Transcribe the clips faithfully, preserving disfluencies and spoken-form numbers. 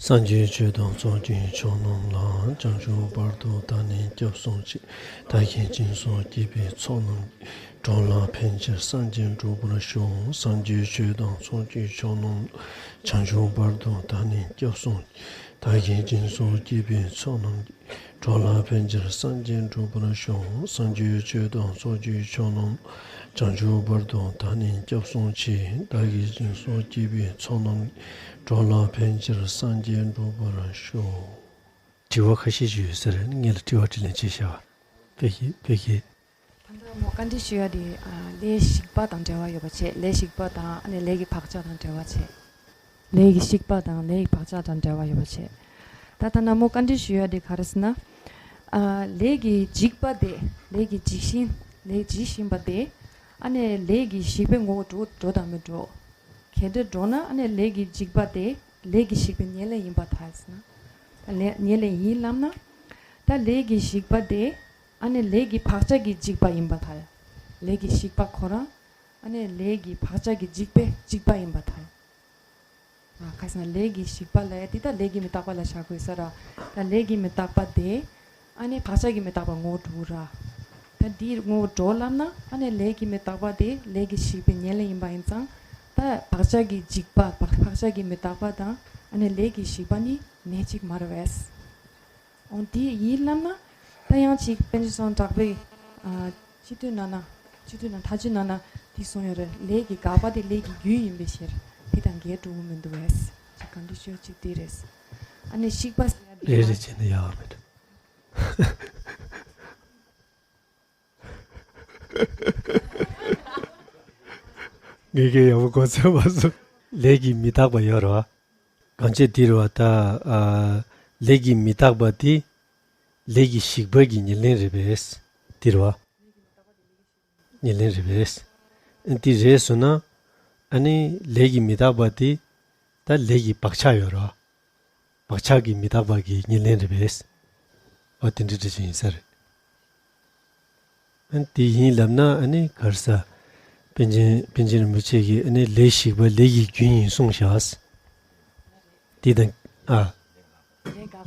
སངས་རྒྱས་ཆོས་དང་ཚོགས་ཀྱི་མཆོག་རྣམས་ལ། བྱང་ཆུབ་བར་དུ་བདག་ནི་སྐྱབས་སུ་མཆི། བདག་གིས་སྦྱིན་སོགས་བགྱིས་པའི་ཚོགས་རྣམས་ཀྱིས། འགྲོ་ལ་ཕན་ཕྱིར་སངས་རྒྱས་འགྲུབ་པར་ཤོག་སངས་རྒྱས་ཆོས་དང་ཚོགས་ཀྱི་མཆོག་རྣམས་ལ། བྱང་ཆུབ་བར་དུ་བདག་ནི་སྐྱབས་སུ་མཆི། བདག་གིས་སྦྱིན་སོགས་བགྱིས་པའི་ཚོགས་རྣམས་ཀྱིས། འགྲོ་ལ་ཕན་ཕྱིར་སངས་རྒྱས་འགྲུབ་པར་ཤོག་སངས་རྒྱས་ཆོས་དང་ཚོགས་ཀྱི་མཆོག་རྣམས་ལ། བྱང་ཆུབ་བར་དུ་བདག་ནི་སྐྱབས་སུ་མཆི། བདག་གིས་སྦྱིན་སོགས་བགྱིས་པའི་ཚོགས་རྣམས་ཀྱིས། འགྲོ་ལ་ཕན་ཕྱིར་སངས་རྒྱས་འགྲུབ་པར་ཤོག་དྲི་བ་ཁ་ཤས་ཤིག་ཡོད་ས་རེད། ངེད་ལ་དྲི་བ་དྲིས་ལན་བྱེད་བྱ་བ། དཔེ་ཤེས་དཔེ་ཤེས། ད་ལྟ་མོ་བཀའ་འདྲི་ཞུ་ཡ་དེ་ཨ། ལས་ཞིག་པ་དང་འབྲེལ་བ་ཡོད་པ་བྱས། ལས་ཞིག་པ་དང་ཨ་ནི་ལས་ཀྱི་བག་ཆགས་དང་འབྲེལ་བ་བྱས། ལས་ཀྱི་ཞིག་པ་དང་ལས་ཀྱི་བག་ཆགས་དང་འབྲེལ་བ་ཡོད་པ་བྱས། ད་ལྟ་ན་མོ་བཀའ་འདྲི་ཞུ་ཡ་དེ་ག་རེ་ཟེར་ན། ཨ། ལས་ཀྱི་འཇིགས་པ་དེ། ལས་ཀྱི་འཇིགས་ཤིང་། ལས་འཇིགས་བཞིན་པ་དེ། ཨ་ནི་ལས་ཀྱི་ཞིག་པའི་ངོ་བོ་འགྲོ་འགྲོ་དང་མི་འགྲོ། གལ་ཏེ་འགྲོ་ན་ཨ་ནི་ལས་ཀྱི་འཇིགས་པ་དེ་ལས་ཀྱི་ཞིག་པའི་ཉེར་ལེན་ཡིན་པར་ཐལ་ཟེར་ན། ད་ལས་ཉེར་ལེན་ཡིན་ལབ་ན། ད་ལས་ཀྱི་ཞིག་པ་དེ་ཨ་ནི་ལས་ཀྱི་བག་ཆགས་ཀྱི་འཇིགས་པ་ཡིན་པར་ཐལ། ལས་ཀྱི་ཞིག་པ་ཁོ་རང་ཨ་ནི་ལས་ཀྱི་བག་ཆགས་ཀྱི་འཇིགས་པའི་འཇིགས་པ་ཡིན་པར་ཐལ། ཨ། ཁ་སང་ལས་ཀྱི་ཞིག་པ་ལ་ཡ་དེ་ད་ལས་ཀྱི་མི་རྟག་པ་ལ་བཞག་དགོས་ས་ར། ད་ལས་ཀྱི་མི་རྟག་པ་དེ་ཨ་ནི་བག་ཆགས་ཀྱི་མི་རྟག་པ་ངོ་བོ་འགྲོ་ར། ད་འདི་ངོ་བོ་འགྲོ་ལབ་ན་ཨ་ནི་ལས་ཀྱི་མི་རྟག་པ་དེ་ལས་ཀྱི་ཞིག་པའི་ཉེར་ལེན་ཡིན་པ་ཡིན་ཙང་། ད་བག་ཆགས་ཀྱི་འཇིགས་པ་བག་བག་ཆགས་ཀྱི་མི་རྟག་པ་དང་ཨ་ནི་ལས་ཀྱི་ཞིག་པ་ནི་གནས་གཅིག་མ་རེད་པས། འོ་དེ་ཡིན་ལབ་ན། ད་ཡང་ཅིག་པཎ་ཆེན་བསམ་གྲགས་པས་ཨ། སྤྱི་དོན་ནང་ན། སྤྱི་དོན་ནང་མཐའ་དཔྱོད་ནང་ན་དེ་གསུངས་ཡོད་རེད། ལས་ཀྱི་དགག་པ་དེ་ལས་ཀྱི་རྒྱུན་ཡིན་པའི་ཕྱིར། དེ་དང་འགལ་འགྲོ་གི་མི་འདུག་པས། ཅིག་གང་འདྲ་ཤོད་ཅིག་དེ་རེད། ཨ་ནི་ཞིག་པ་ཟེར་ཡ་དེ་རེད་རེད་བྱས་ན་ཡག་མེད། ངས་ཀྱང་ཡག་པོ་གོ་ཚོད་མ་སོང་། ལས་ཀྱི་མི་རྟག་པ་ཡོད་རེད་བ། གང་བྱས་འདི་རེད་བ་ད། ཨ། ལས་ཀྱི་མི་རྟག་པ་དེ་ལས་ཀྱི་ཞིག་པ་གི་ཉེར་ལེན་རེད་པས། འདི་རེད་བ། ཉེར་ལེན་རེད་པས། འདི་རེད་ཟེར་ན། ཨ་ནི་ལས་ཀྱི་མི་རྟག་པ་དེ་ད་ལས་ཀྱི་བག་ཆགས་ཡོད་རེད་བ། བག་ཆགས་ཀྱི་མི་རྟག་པ་གི་ཉེར་ལེན་རེད་པས། འོ་དེ་འདྲ་འདྲ་ཅིག་ཡིན་ས་རེད། ཨ་ནི་དེ་ཡིན་ལབ་ན་ཨ་ནི་ག་རེ་ཟ། པཎ་ཆེན་པཎ་ཆེན་རིན་པོ་ཆེ་གིས་ཨ་ནི་ལས་ཞིག་པ་ལས་ཀྱི་རྒྱུན་ཡིན་གསུངས་བཞག་དེ་དང་། ཨ།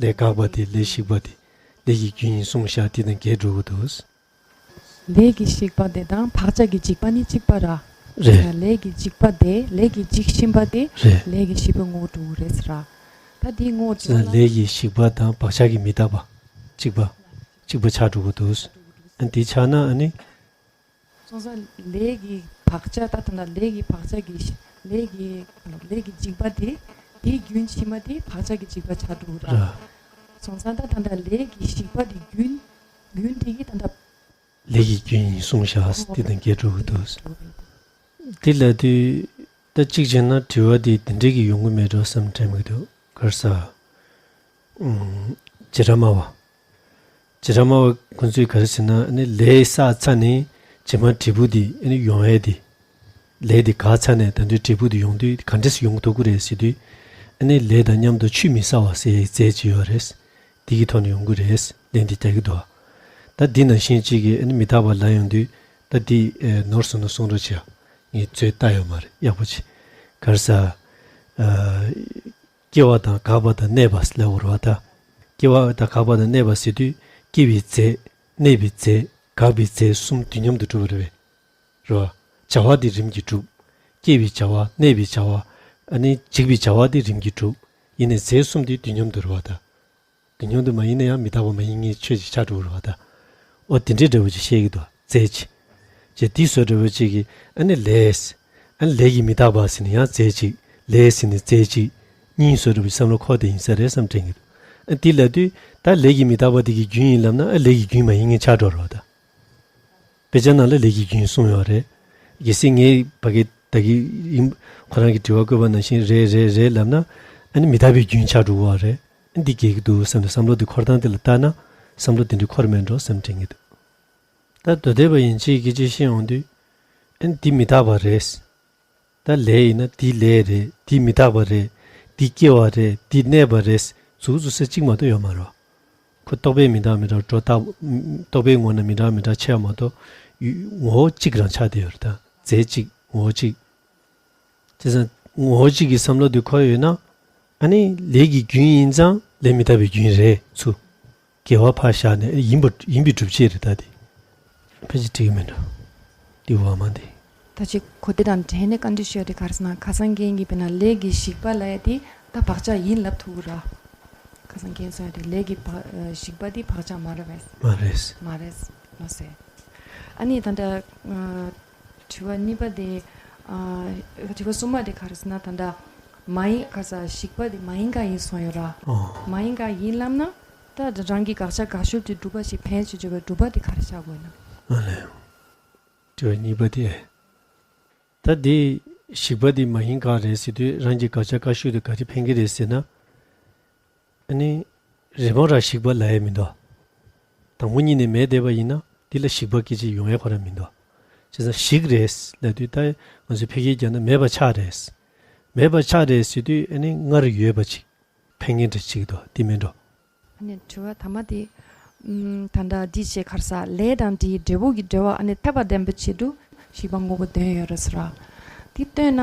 ལས་དགག་པ་དེ་ལས་ཞིག་པ་དེ་ལས་ཀྱི་རྒྱུན་ཡིན་གསུངས་བཞག་དེ་དང་འགལ་འགྲོ་གི་འདུག་ལས་ཀྱི་ཞིག་པ་དེ་དང་བག་ཆགས་ཀྱི་འཇིགས་པ་ནི་གཅིག་པ་ར། རེད། ལས་ཀྱི་འཇིགས་པ་དེ་ལས་ཀྱི་འཇིགས་བཞིན་པ་དེ་རེད། ལས་ཀྱི་ཞིག་པའི་ངོ་བོ་འགྲོ་གི་རེད་ཟེར་ར། ད་དེའི་ངོ་བོ་ཅི་ལ། ལས་ཀྱི་ཞིག་པ་དང་བག་ཆགས་ཀྱི་མི་རྟག་པ། གཅིག་པ། གཅིག་པ་ཆགས་འགྲོ་གི་འདུག་ཨ་འདི་ཆགས་ན་ཨ་ནི། སོང་ཙང་ལས་ཀྱི་བག་ཆགས་ད་ལྟ་ན་ལས་ཀྱི་བག་ཆགས་ཀྱི་ལས་ཀྱི་ལས་ཀྱི་འཇིགས་པ་དེ་དེའི་རྒྱུན་ཕྱི་མ་དེ་བག་ཆགས་ཀྱི་འཇིགས་པ་ཆགས་འགྲོ་གི་ར། ར། སོང་ཙང་ད་ད་ལྟ་ལས་ཀྱི་ཞིག་པ་དེ་རྒྱུན་རྒྱུན་དེ་གི་ད་ལྟ། ལས་ཀྱི་རྒྱུན་ཡིན་གསུངས་བཞག་དེ་དང་འགལ་འགྲོ་གི་འདུག་དེ་ལབ་དུས་ད་གཅིག་བྱས་ན་དྲི་བ་དེ་དེ་འདྲས་ཀྱི་ཡོང་གི་མེད་འགྲོ་བསམ་དྲན་གི་འདུག་ག་རེ་ཟ། ཨུམ། བྱེ་བྲག་སྨྲ་བ། བྱེ་བྲག་སྨྲ་བ་ཁོང་ཚོས་ག་རེ་ཟེར་ན་ཨ་ནི་ལས་བསགས་ཚར་ནས་རྗེས་མ་འབྲས་བུ་དེ་ཨ་ནི་ཡོང་ཡས་དེ། ལས་དེ་འགག་ཚར་ནས་ད་དུང་འབྲས་བུ་དེ་ཡོང་དུས་ག་འདྲས་སེ་ཡོང་གི་འདུག་གི་རེད་ཟེར་དུས། ཨ་ནི་ལས་དང་མཉམ་དུ་ཆུད་མི་ཟ་བ་ཟེར་ཡས་རྫས་ཅིག་ཡོད་རེད། དེ་གི་ཐོག་ནས་ཡོང་གི་རེད། ལན་དེ་རྒྱག་གི་འདུག་ད་འདི་ནང་བཞིན་གཅིག་གིས་ཨ་ནི་མི་རྟག་པ་ལབ་ཡོང་དུས་ད་འདི་ནོར་སོང་ན་གསུང་རོགས་བྱེད། ངས་ཚོད་ལྟ་ཡོད་མ་རེད་ཡག་པོ་བྱེད། ག་རེ་ཟ། སྐྱེ་བ་དང་འགག་པ་དང་གནས་པ་ལབ་དགོས་རེད་བ་ད། སྐྱེ་བ་དང་འགག་པ་དང་གནས་པ་ཟེར་དུས་སྐྱེ་བའི་རྫས། གནས་པའི་རྫས། འགག་པའི་རྫས་གསུམ་དུས་མཉམ་དུ་གྲུབ་པ་རེད་པས། རེད་བ། བྱ་བ་དེ་རིམ་གྱིས་གྲུབ། སྐྱེ་བའི་བྱ་བ། གནས་པའི་བྱ་བ། ཨ་ནི་འཇིག་པའི་བྱ་བ་དེ་རིམ་གྱིས་གྲུབ། ཡིན་ནའི་རྫས་གསུམ་དེ་དུས་མཉམ་དུ་རེད་བ་ད། དུས་མཉམ་དུ་མ་ཡིན་ན་ཡང་མི་རྟག་པ་མ་ཡིན་མཁན་ཆོས་ཅིག་ཆགས་འགྲོ་གི་རེད་བ་ད། ཨོ་དེ་འདྲའི་འདྲ་བོ་ཅིག་བཤད་ཀྱི་འདུག་རྫས་ཅིག་ཅེས་དེའི་བཟོ་འདྲ་བོ་ཅིག་གིས་ཨ་ནི་ལས། ཨ་ནི་ལས་ཀྱི་མི་རྟག་པ་ཟེར་ནས་ཡང་རྫས་ཅིག་ལས་ཟེར་ནས་རྫས་ཅིག་གཉིས་བཟོ་འདྲ་བོ་ཅིག་བསམ་བློ་འཁོར་བསྡད་ཡིན་ས་རེད་བསམ་དྲན་གྱི་འདུག་ཨ་དེ་ལབ་དུས་ད་ལས་ཀྱི་མི་རྟག་པ་དེ་གི་རྒྱུན་ཡིན་ལབ་ན་ཨ་ལས་ཀྱི་རྒྱུན་མ་ཡིན་མཁན་ཆགས་འགྲོ་རེད་བ་ད། དཔེ་ཆ་ནང་ལ་ལས་ཀྱི་རྒྱུན་གསུངས་ཡོད་རེད། གལ་སྲིད་ངས་ཕ་གི་ད་གི་ཡིན་ཁོ་རང་གི་དྲི་བ་བཀོད་པ་ནང་བཞིན་རེད་རེད་རེད་ལབ་ན་ཨ་ནི་མི་རྟག་པའི་རྒྱུན་ཆགས་འགྲོ་གི་རེད། ཨ་འདི་འགལ་གྱི་འདུག་བསམ་ནས་བསམ་བློ་འདི་འཁོར་སྟངས་འདི་ལ་ལྟ་ན་བསམ་བློ་འདི་འདྲ་འཁོར་མེད་འགྲོ་བསམ་དྲན་གྱི་འདུག་ད་མདོ་སྡེ་པ་ཡན་ཆད་ཀྱིས་ཅིག་བཤད་ཡོང་དུས་ཨ་ནི་འདི་མི་རྟག་པ་རེད། ད་ལས་ཡིན་ན་འདི་ལས་རེད། འདི་མི་རྟག་པ་རེད། འདི་སྐྱེ་བ་རེད། འདི་གནས་པ་རེད། ཟུག་རྫུ་ས་གཅིག་མ་གཏོགས་ཡོད་མ་རེད། ཁོ་རྟོག་པས་མི་རྟག་མི་རྟག་སྒྲོ་བཏགས། རྟོག་པའི་ངོ་ན་མི་འདྲ་མི་འདྲ་ཕྱེ་བ་མ་གཏོགས་ཡུ་ངོ་བོ་གཅིག་རང་ཆགས་བསྡད་ཡོད་རེད་ད། རྫས་གཅིག་ངོ་བོ་གཅིག་བྱས་ཙང་ངོ་བོ་གཅིག་གི་བསམ་བློ་འདི་འཁོར་ཡོད་ན། ཨ་ནི་ལས་ཀྱི་རྒྱུན་ཡིན་ཙང་ལས་མི་རྟག་པའི་རྒྱུན་རེད་ཚུ། དགེ་བ་ཕར་བཞག་ནས་ཡིན་པ་ཡིན་པའི་སྒྲུབ་བྱེད་རེད་ད་དེ། ཕལ་ཆེར་འགྲིག་གི་མེད་འགྲོ། འདི་བ་མ་འདི། ད་ཅི་གོ་དེ་དང་འབྲེལ་ནས་བཀའ་འདྲི་ཞུ་ཡ་དེ་ག་རེ་ཟེར་ན་ཁ་སང་རྒན་གྱིས་དཔེར་ན་ལས་ཀྱི་ཞིག་པ་ལབ་ཡ་དེ་ད་བག་ཆགས་ཡིན་ལབ་ཐུབ་ཀྱི་ར། ཁ་སང་རྒན་གསུངས་ཡ་དེ་ལས་ཀྱི་བག་ཞིག་པ་དེ་བག་ཆགས་མ་རེད་པས། མ་རེད། མ་རེད། མ་ཟེར། ཨ་ནི་ད་ལྟ་དྲི་བ་གཉིས་པ་དེ། དྲི་བ་གསུམ་པ་དེ་ག་རེ་ཟེར་ན་ད་ལྟ་མ་ཡིན་ག་ས་ཞིག་པ་དེ་མ་ཡིན་ག་ཡིན་གསུངས་ཡོད་ར། ཨོ། མ་ཡིན་ག་ཡིན་ལབ་ན། ད་རང་གི་དགག་བྱ་དགག་ཤུལ་དེ་སྒྲུབ་པ་ཞིག་ཕན་ཞིག་བརྗོད་པའི་སྒྲུབ་པ་དེ་ག་རེ་བྱ་དགོས་ན། ཨ་ལས། དྲི་བ་གཉིས་པ་དེ། ད་དེ་ཞིག་པ་དེ་མ་ཡིན་ག་རེད་ཟེར་དུས་རང་གི་དགག་བྱ་དགག་ཤུལ་དེ་ག་རེ་ཕན་གི་རེད་ཟེར་ན། ཨ་ནི། རེ་བ་ར་ཞིག་པ་ལ་ཡ་མི་འདུག་དང་པོ་གཉིས་ནས་མེད་བསྡད་པ་ཡིན་ན་དེ་ལ་ཞིག་པ་སྐད་ཆ་ཡོང་ཡ་ཁོ་རང་མི་འདུག་བྱས་ཙང་ཞིག་རེད་ལབ་དུས་ད་ང་ཚོས་ཕལ་སྐད་རྒྱག་ན་མེད་པ་ཆགས་རེད། མེད་པ་ཆགས་རེད་ཟེར་དུས་ཨ་ནི་སྔར་ཡོད་པ་ཅིག་ཕན་ངེས་འདྲ་ཅིག་འདུག་དེ་མིན་འགྲོ། ཨ་ནི་དྲི་བ་ཐ་མ་དེ། ཨུམ། ད་ལྟ་འདི་བྱས་ག་རེ་ཟ་ལས་དང་དེའི་འབྲས་བུ་གི་འབྲེལ་བ་ཨ་ནི་ཐེག་པ་བདེན་པའི་ཆེད་དུ་ཞིག་པ་དངོས་པོ་འདོན་ཡོད་རེད་ཟེར་ར། དེ་སྟོན་ན་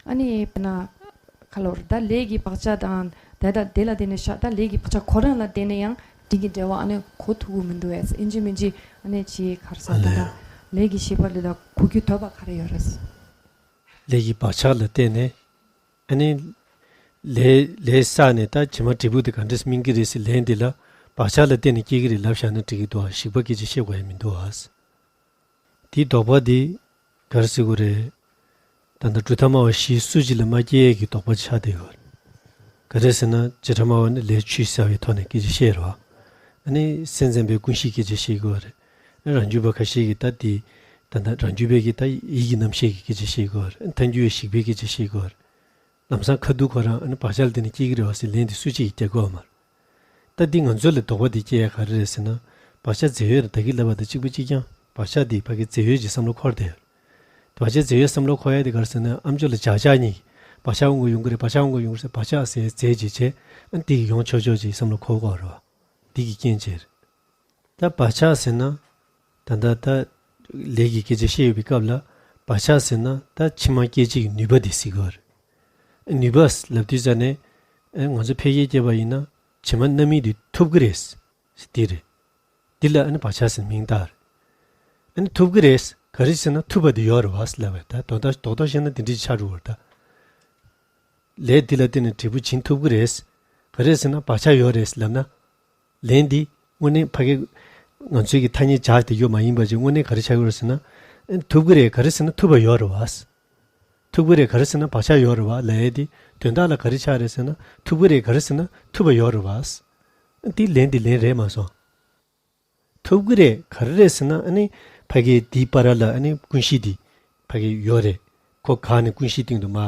ཨ་ནི་དཔེར་ན། ག་ལོར་ད་ལས་ཀྱི་བག་ཆགས་དང་དེ་དང་དེ་ལ་བརྟེན་ནས་བཞག་ད་ལས་ཀྱི་བག་ཆགས་ཁོ་རང་ལ་བརྟེན་ནས་ཡང་དེ་གི་འབྲེལ་བ་ཨ་ནི་གོ་ཐུབ་ཀྱི་མི་འདུག་ཨེ་ཨིན་ཇི་མིན་ཇི་ཨ་ནི་ཅི་ག་རེ་ཟ་ད་ལྟ་ལས་ཀྱི་ཤེས་པ་ལས་ལ་གོ་རྒྱུ་དོད་པ་ག་རེ་ཡོད་རེད། ལས་ཀྱི་བག་ཆགས་ལ་བརྟེན་ནས་ཨ་ནི་ལས་ལས་བསགས་ནས་ད་ཕྱི་མ་འབྲས་བུ་དེ་ག་འདྲས་སྨིན་གྱི་རེད་ཟེར་ལན་དེ་ལ་བག་ཆགས་ལ་བརྟེན་ནས་སྐྱེ་གི་རེད་ལབ་བཞག་ན་འགྲིག་གི་འདུག་ཨ་ཞིག་པ་སྐད་ཆ་བཤད་དགོས་ཡ་མི་འདུག་ཨ། དེའི་དོགས་པ་འདི་ག་རེ་ཟེར་དགོས་རེད། ད་ལྟ་གྲུབ་མཐའ་སྨྲ་བ་བཞིའི་སུ་གཅིག་ལ་མ་སྐྱེ་ཡས་ཀྱི་དོགས་པ་ཆགས་བསྡད་ཡོད། ག་རེ་ཟེར་ན་བྱེ་བྲག་སྨྲ་བ་ནི་ལས་ཆུད་ཟ་བའི་ཐོག་ནས་སྐད་ཆ་བཤད་རོགས། ཨ་ནི་སེམས་ཙམ་པའི་ཀུན་གཞིའི་སྐད་ཆ་བཤད་དགོས་རེད། ཨ་ནི་རང་རྒྱུད་པ་ཁ་ཤས་ཀྱིས་ད་དེ་ད་ལྟ་རང་རྒྱུད་པའི་གིས་ད་ཡིད་ཀྱི་རྣམ་ཤེས་ཀྱི་སྐད་ཆ་བཤད་དགོས་རེད། ཨ་ནི་ཐལ་འགྱུར་བའི་ཞིག་པའི་སྐད་ཆ་བཤད་དགོས་རེད། ལམ་སང་ཁ་ཐུག་ཁོ་རང་ཨ་ནི་བག་ཆགས་ལ་བརྟེན་ནས་སྐྱེ་གི་རེད་བ་ཟེར་ལན་དེ་སུ་གཅིག་གིས་རྒྱག་གི་ཡོད་མ་རེད། ད་འདི་ང་ཚོ་ལ་དོགས་པ་འདི་སྐྱེ་ཡ་ག་རེ་རེད་ཟེར་ན། བག་ཆགས་རྫས་ཡོད་རེད་ད་གིན་ལབ་པ་དང་གཅིག་པ་གཅིག་རྐྱང་། བག་ཆགས་འདི་ཕ་གི་རྫས་ཡོད་ཀྱི་བསམ་བློ་འཁོར་བསྡད་ཡོད་རེད། བག་ཆགས་རྫས་ཡོད་བསམ་བློ་འཁོར་ཡ་དེ་ག་རེ་ཟེར་ན་ཨ་མཆོག་ལ་བག་ཆགས་གཉིས། བག་ཆགས་འོང་གི་ཡོང་གི་རེད་བག་ཆགས་འོང་གི་ཡོང་གི་རེད་ཟེར་བག་ཆགས་ཟེར་རྫས་ཅིག་བྱས། ཨ་འདི་གི་ཡོང་ཆོག་ཆོག་ཅིག་བསམ་བློ་འཁོར་གོ་རེད་བ། འདི་གི་རྐྱེན་བྱས་རེད། ད་བག་ཆགས་ཟེར་ན། ད་ལྟ་ད་ལས་ཀྱི་སྐད་ཆ་བཤད་ཡོད་པའི་སྐབས་ལ་བག་ཆགས་ཟེར་ན་ད་ཕྱི་མ་སྐད་ཅིག་གི་ནུས་པ་དེ་ཟེར་གི་ཡོད་རེད། ནུས་པ་ལབ་དུས་ཙ་ནས་ཨེ་ང་ཚོ་ཕལ་སྐད་སྐྱེས་པ་ཡིན་ན་ཕྱི་མ་རྣམ་སྨིན་དེ་ཐུབ་ཀྱི་རེད། དེ་རེད། འདི་ལ་ཨ་ནི་བག་ཆགས་ཟེར་མིང་བཏགས་རེད། ཨ་ནི་ཐུབ་ཀྱི་རེད། ག་རེ་ཟེར་ན་ཐུབ་པ་དེ་ཡོད་རེད་བ་ལབ་པ་ད་དོན་དག་རྡོག་རྡོག་བཤད་ན་དེ་འདྲ་ཅིག་ཆགས་འགྲོ་བར་ད། ལས་འདི་ལ་བརྟེན་ནས་འབྲས་བུ་བྱིན་ཐུབ་ཀྱི་རེད། ག་རེ་ཟེར་ན་བག་ཆགས་ཡོད་རེད་ལབ་ན། ལན་འདི་དངོས་གནས་ཕ་གི་ང་ཚོའི་གི་ཐ་སྙད་སྦྱར་བསྡད་རྒྱུ་མ་ཡིན་པ་ཅིག་དངོས་གནས་ག་རེ་ཆགས་ཡོད་རེད་ཟེར་ན། ཨེ་ཐུབ་ཀྱི་རེད་ག་རེ་ཟེར་ན་ཐུབ་པ་ཡོད་རེད་བ། ཐུབ་ཀྱི་རེད་ག་རེ་ཟེར་ན་བག་ཆགས་ཡོད་རེད་བ་ལབ་ཡས་འདི་དོན་དག་ལ་ག་རེ་ཆགས་རེད་ཟེར་ན་ཐུབ་ཀྱི་རེད་ག་རེ་ཟེར་ན་ཐུབ་པ་ཡོད་རེད་བ། འདི་ལན་འདི་ལན་རེད་མ་སོང་། ཐུབ་ཀྱི་རེད་ག་རེ་རེད་ཟེར་ན་ཨ་ནི་ཕ་གི་འདིའི་བར་ལ་ཨ་ནི་ཀུན་གཞི་འདི་ཕ་གི་ཡོད་རེད། ཁོ་ག་ནས་ཀུན་གཞིའི་སྟེང་དུ་མ་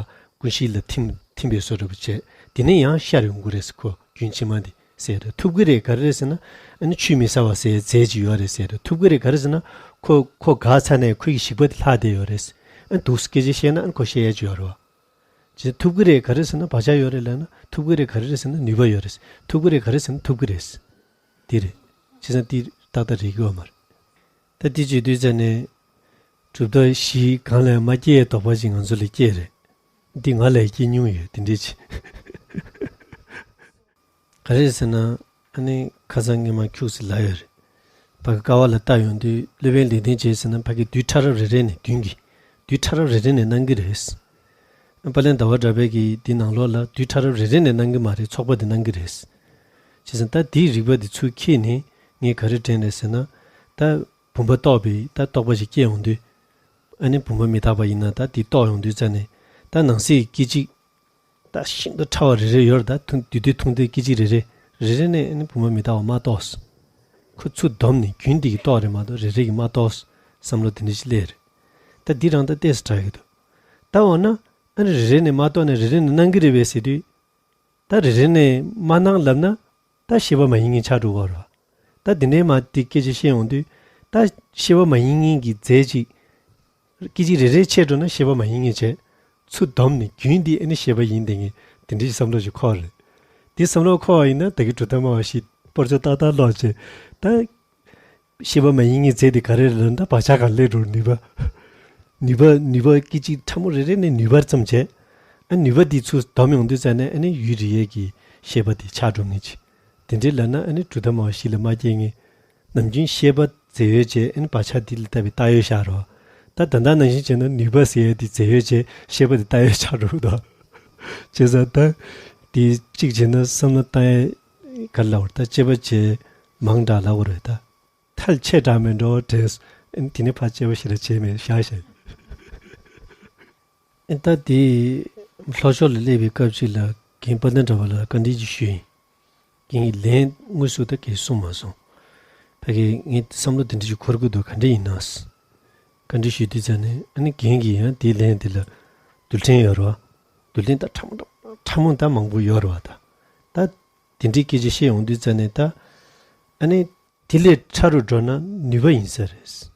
ཀུན་གཞི་ལ་ཐིམ་ཐིམ་པའི་བཟོ་འདྲ་པོ་བྱས་དེ་ནས་ཡང་ཤར་ཡོང་གི་རེད་ཟེར་ཁོ་རྒྱུན་ཕྱི་མ་འདི་ཟེར་རེད། ཐུབ་ཀྱི་རེད་ག་རེ་རེད་ཟེར་ན་ཨ་ནི་ཆུད་མི་ཟ་བ་ཟེར་རྫས་ཅིག་ཡོད་རེད་ཟེར་རེད། ཐུབ་ཀྱི་རེད་ག་རེ་ཟེར་ན་ཁོ་ཁོ་འགག་ཚར་ནས་ཁོ་ཡི་ཞིག་པ་དེ་ལྷག་བསྡད་ཡོད་རེད། ཨ་ནི་འདུག་སེ་སྐད་ཆ་བཤད་ན་ཨ་ནི་ཁོ་བཤད་ཡས་ཅིག་ཡོད་རེད་བ། ཅེས་ཐུབ་ཀྱི་རེད་ག་རེ་ཟེར་ན་བག་ཆགས་ཡོད་རེད་ལབ་ན་ཐུབ་ཀྱི་རེད་ག་རེ་རེད་ཟེར་ན་ནུས་པ་ཡོད་རེད། ཐུབ་ཀྱི་རེད་ག་རེ་ཟེར་ན་ཐུབ་ཀྱི་རེད། འདི་རེད། བྱས་ཙང་འདི་ཏག་ཏག་རེད་ཀྱི་ཡོད་མ་རེད། ད་འདི་བྱེད་དུས་ཙ་ནས་གྲུབ་མཐའ་བཞི་གང་ལ་ཡང་མ་སྐྱེ་ཡའི་དོགས་པ་ཅིག་ང་ཚོ་ལ་སྐྱེས་རེད། འདི་ང་ལ་ཡང་སྐྱེ་མྱོང་ཡོད་དེ་འདྲས་ཅིག་ག་རེ་ཟེར་ན་ཨ་ནི་ཁ་སང་ངས་མ་ཁྱུག་ཙམ་ལབ་ཡོད་རེད། ཕ་གི་ཀ་བ་ལ་ལྟ་ཡོང་དུས་སློབ་དཔོན་ལེགས་ལྡན་འབྱེད་ཟེར་ན་ཕ་གི་རྡུལ་ཕྲ་རབ་རེ་རེ་ནས་མདུན་གྱི་རྡུལ་ཕྲ་རབ་རེ་རེ་ནས་སྣང་གི་རེད། དཔལ་ལྡན་ཟླ་བ་གྲགས་པས་ཀྱིས་འདི་ནང་ལོགས་ལ་རྡུལ་ཕྲ་རབ་རེ་རེ་ནས་སྣང་གི་མ་རེད་ཚོགས་པ་འདི་སྣང་གི་རེད། བྱས་ཙང་ད་འདིའི་རིགས་པ་འདི་ཚུར་འཁྱེར་ནས་ངས་ག་རེ་དྲན་རེད་ཟེར་ན། ད་བུམ་པ་རྟོགས་པའི་ད་རྟོགས་པ་ཞིག་སྐྱེ་ཡོང་དུས། ཨ་ནི་བུམ་པ་མི་རྟག་པ་ཡིན་ན་ད་འདི་རྟོགས་ཡོང་དུས་ཙ་ནས་ད་ནང་གསེས་སྐད་ཅིག་ད་ཤིན་ཏུ་ཕྲ་བ་རེ་རེ་ཡོད་རེད་ད་ཐུང་དུས་དུས་ཐུང་དུས་སྐད་ཅིག་རེ་རེ་རེ་རེ་ནས་ཨ་ནི་བུམ་པ་མི་རྟག་པ་མ་རྟོགས། ཁོ་ཚུར་བསྡོམས་ནས་རྒྱུན་འདི་གི་རྟོགས་རེད་མ་གཏོགས་རེ་རེ་གི་མ་རྟོགས་བསམ་བློ་དེ་འདྲ་ཞིག་སླེབས་རེད། ད་འདི་རང་ད་ཏོག་ཙམ་དྲག་གི་འདུག་ད་འོ་ན་ཨ་ནི་རེ་རེ་ནས་མ་རྟོགས་ནས་རེ་རེ་ནས་སྣང་གི་རེད་པས་ཟེར་དུས། ད་རེ་རེ་ནས་མ་སྣང་ལབ་ན་ད་ཤེས་པ་མ་ཡིན་མཁན་ཆགས་འགྲོ་གི་རེད། ད་དེ་ནས་མ་དེ་སྐད་ཆ་བཤད་ཡོང་དུས་ད་ཤེས་པ་མ་ཡིན་མཁན་གྱི་རྫས་ཅིག་སྐད་ཅིག་རེ་རེ་ཆད་འགྲོ་ན་ཤེས་པ་མ་ཡིན་མཁན་བྱས། ཚུར་བསྡོམས་ནས་རྒྱུན་འདི་ཨ་ནི་ཤེས་པ་ཡིན་བསྡད་མཁན་དེ་འདྲའི་བསམ་བློ་ཞིག་འཁོར་རེད། དེ་བསམ་བློ་འཁོར་བ་ཡིན་ན་ད་གི་གྲུབ་མཐའ་སྨྲ་བ་བཞི་སྤོར་ཆོག་ཏག་ཏག་ལོག་བྱས། ད་ཤེས་པ་མ་ཡིན་མཁན་རྫས་དེ་ག་རེ་རེད་ལབ་ན་ད་བག་ཆགས་གང་སླེབས་འགྲོ་ནུས་པ། ནུས་པ་ནུས་པ་སྐད་ཅིག་ཕྲ་མོ་རེ་རེ་ནས་ནུས་པར་ཙམ་བྱས། ཨ་ནུས་པ་འདི་ཚུར་སྡོམ་ཡོང་དུས་ཙ་ནས་ཨ་ནི་ཡུལ་རིག་ཡས་ཀྱི་ཤེས་པ་འདི་ཆགས་འགྲོ་ངེས་ཀྱི། དེ་འདྲའི་ལབ་ན་ཨ་ནི་གྲུབ་མཐའ་སྨྲ་བ་བཞི་ལ་མ་སྐྱེ་ངེས། ནམ་རྒྱུན་ཤེས་པ་རྫས་ཡོད་བྱས་ཨ་ནི་བག་ཆགས་འདི་ལ་ལྟ་བའི་བཏགས་ཡོད་ཤར་རོ། ད་ད་ལྟ་ནང་བཞིན་བྱས་ན་ནུས་པ་ཟེར་ཡས་འདི་རྫས་ཡོད་བྱས་ཤེས་པ་འདི་བཏགས་ཡོད་ཆགས་འགྲོ་གི་འདུག་བྱས་ཙང་ད་འདི་གཅིག་བྱས་ན་བསམ་བློ་བཏང་ཡས་ག་ལ་བར་ད་དཔྱད་པ་བྱས་མང་དྲགས་ལབ་དགོས་རེད་ད། ཐལ་ཆད་དྲགས་མེད་འགྲོ་དྲན། ཨ་ནི་དེ་ནས་ཕར་དཔྱད་པ་ཞིག་ལ་བྱས་མེད་བཞག་བཞག་ཨེ་ད་དེ་ལྷོ་ཕྱོགས་ལ་སླེབས་པའི་སྐབས་ཅིག་ལ་རྒན་དཔལ་ལྡན་གྲགས་པ་ལ་བཀའ་འདྲི་ཅིག་ཞུས་ཡིན། རྒན་གྱིས་ལན་དངོས་སུ་ད་གས་གསུངས་མ་སོང་། ཕ་གི་ངས་བསམ་བློ་དེ་འདྲ་ཞིག་འཁོར་གྱི་འདུག་ག་འདྲ་ཡིན་ན། བཀའ་འདྲི་ཞུས་དུས་ཙ་ནས་ཨ་ནི་རྒན་གྱིས་ཡང་དེའི་ལན་དེ་ལ་རྡུལ་ཕྲན་ཡོད་རེད་བ། རྡུལ་ཕྲན་ད་ཕྲ་མོ་ཕྲ་མོ་ད་མང་པོ་ཡོད་རེད་བ་ད། ད་དེ་འདྲའི་སྐད་ཆ་བཤད་ཡོང་དུས་ཙ་ནས་ད། ཨ་ནི་དེ་ལས་ཕྲ་རུ་འགྲོ་ན་ནུས་པ་ཡིན་ས་རེད།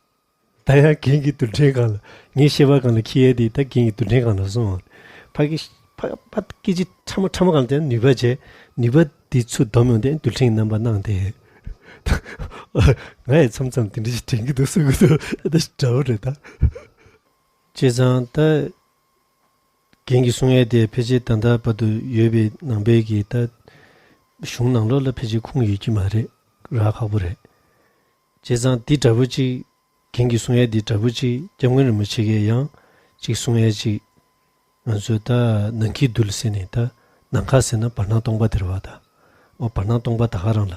ད་ཡང་རྒན་གྱི་རྡུལ་ཕྲན་སྒང་ལ་ངའི་ཤེས་པ་སྒང་ལ་འཁྱེར་ཡས་དེ་ད་རྒན་གྱི་རྡུལ་ཕྲན་སྒང་ལ་སོང་། ཕ་གི་ཕ་ཕ་སྐད་ཆ་ཕྲ་མོ་ཕྲ་མོ་སྒང་ལ་དེ་ནུས་པ་བྱས། ནུས་པ་དེ་ཚུར་སྡོམ་ཡོང་དེ་རྡུལ་ཕྲན་གྱི་རྣམ་པ་སྣང་དེ། ང་ཡང་མཚམས་མཚམས་དེ་འདྲ་ཞིག་དྲན་གྱི་འདུག་བསམ་གྱི་འདུག་ཨ་ད་ཞིག་འདྲ་བོ་རེད་ད། བྱས་ཙང་ད། རྒན་གྱིས་གསུང་ཡས་དེ་ཕལ་ཆེར་ད་ལྟ་བར་དུ་ཡོད་པའི་ནང་པའི་གི་ད་གཞུང་ནང་ལོགས་ལ་ཕལ་ཆེར་ཁུངས་ཡོད་ཀྱི་མ་རེད། རག་ཁག་པོ་རེད། བྱས་ཙང་འདི་འདྲ་པོ་ཅིག་རྒན་གྱིས་གསུང་ཡས་འདི་འདྲ་པོ་ཅིག་སྐྱབས་མགོན་རིན་པོ་ཆེ་གིས་ཡང་ཅིག་གསུང་ཡས་ཅིག་ང་ཚོས་ད་ནམ་མཁའི་རྡུལ་ཟེར་ནས་ད་ནམ་མཁའ་ཟེར་ན་བར་སྣང་སྟོང་པ་དེ་རེད་བ་ད། འོ་བར་སྣང་སྟོང་པ་ད་ག་རང་ལ།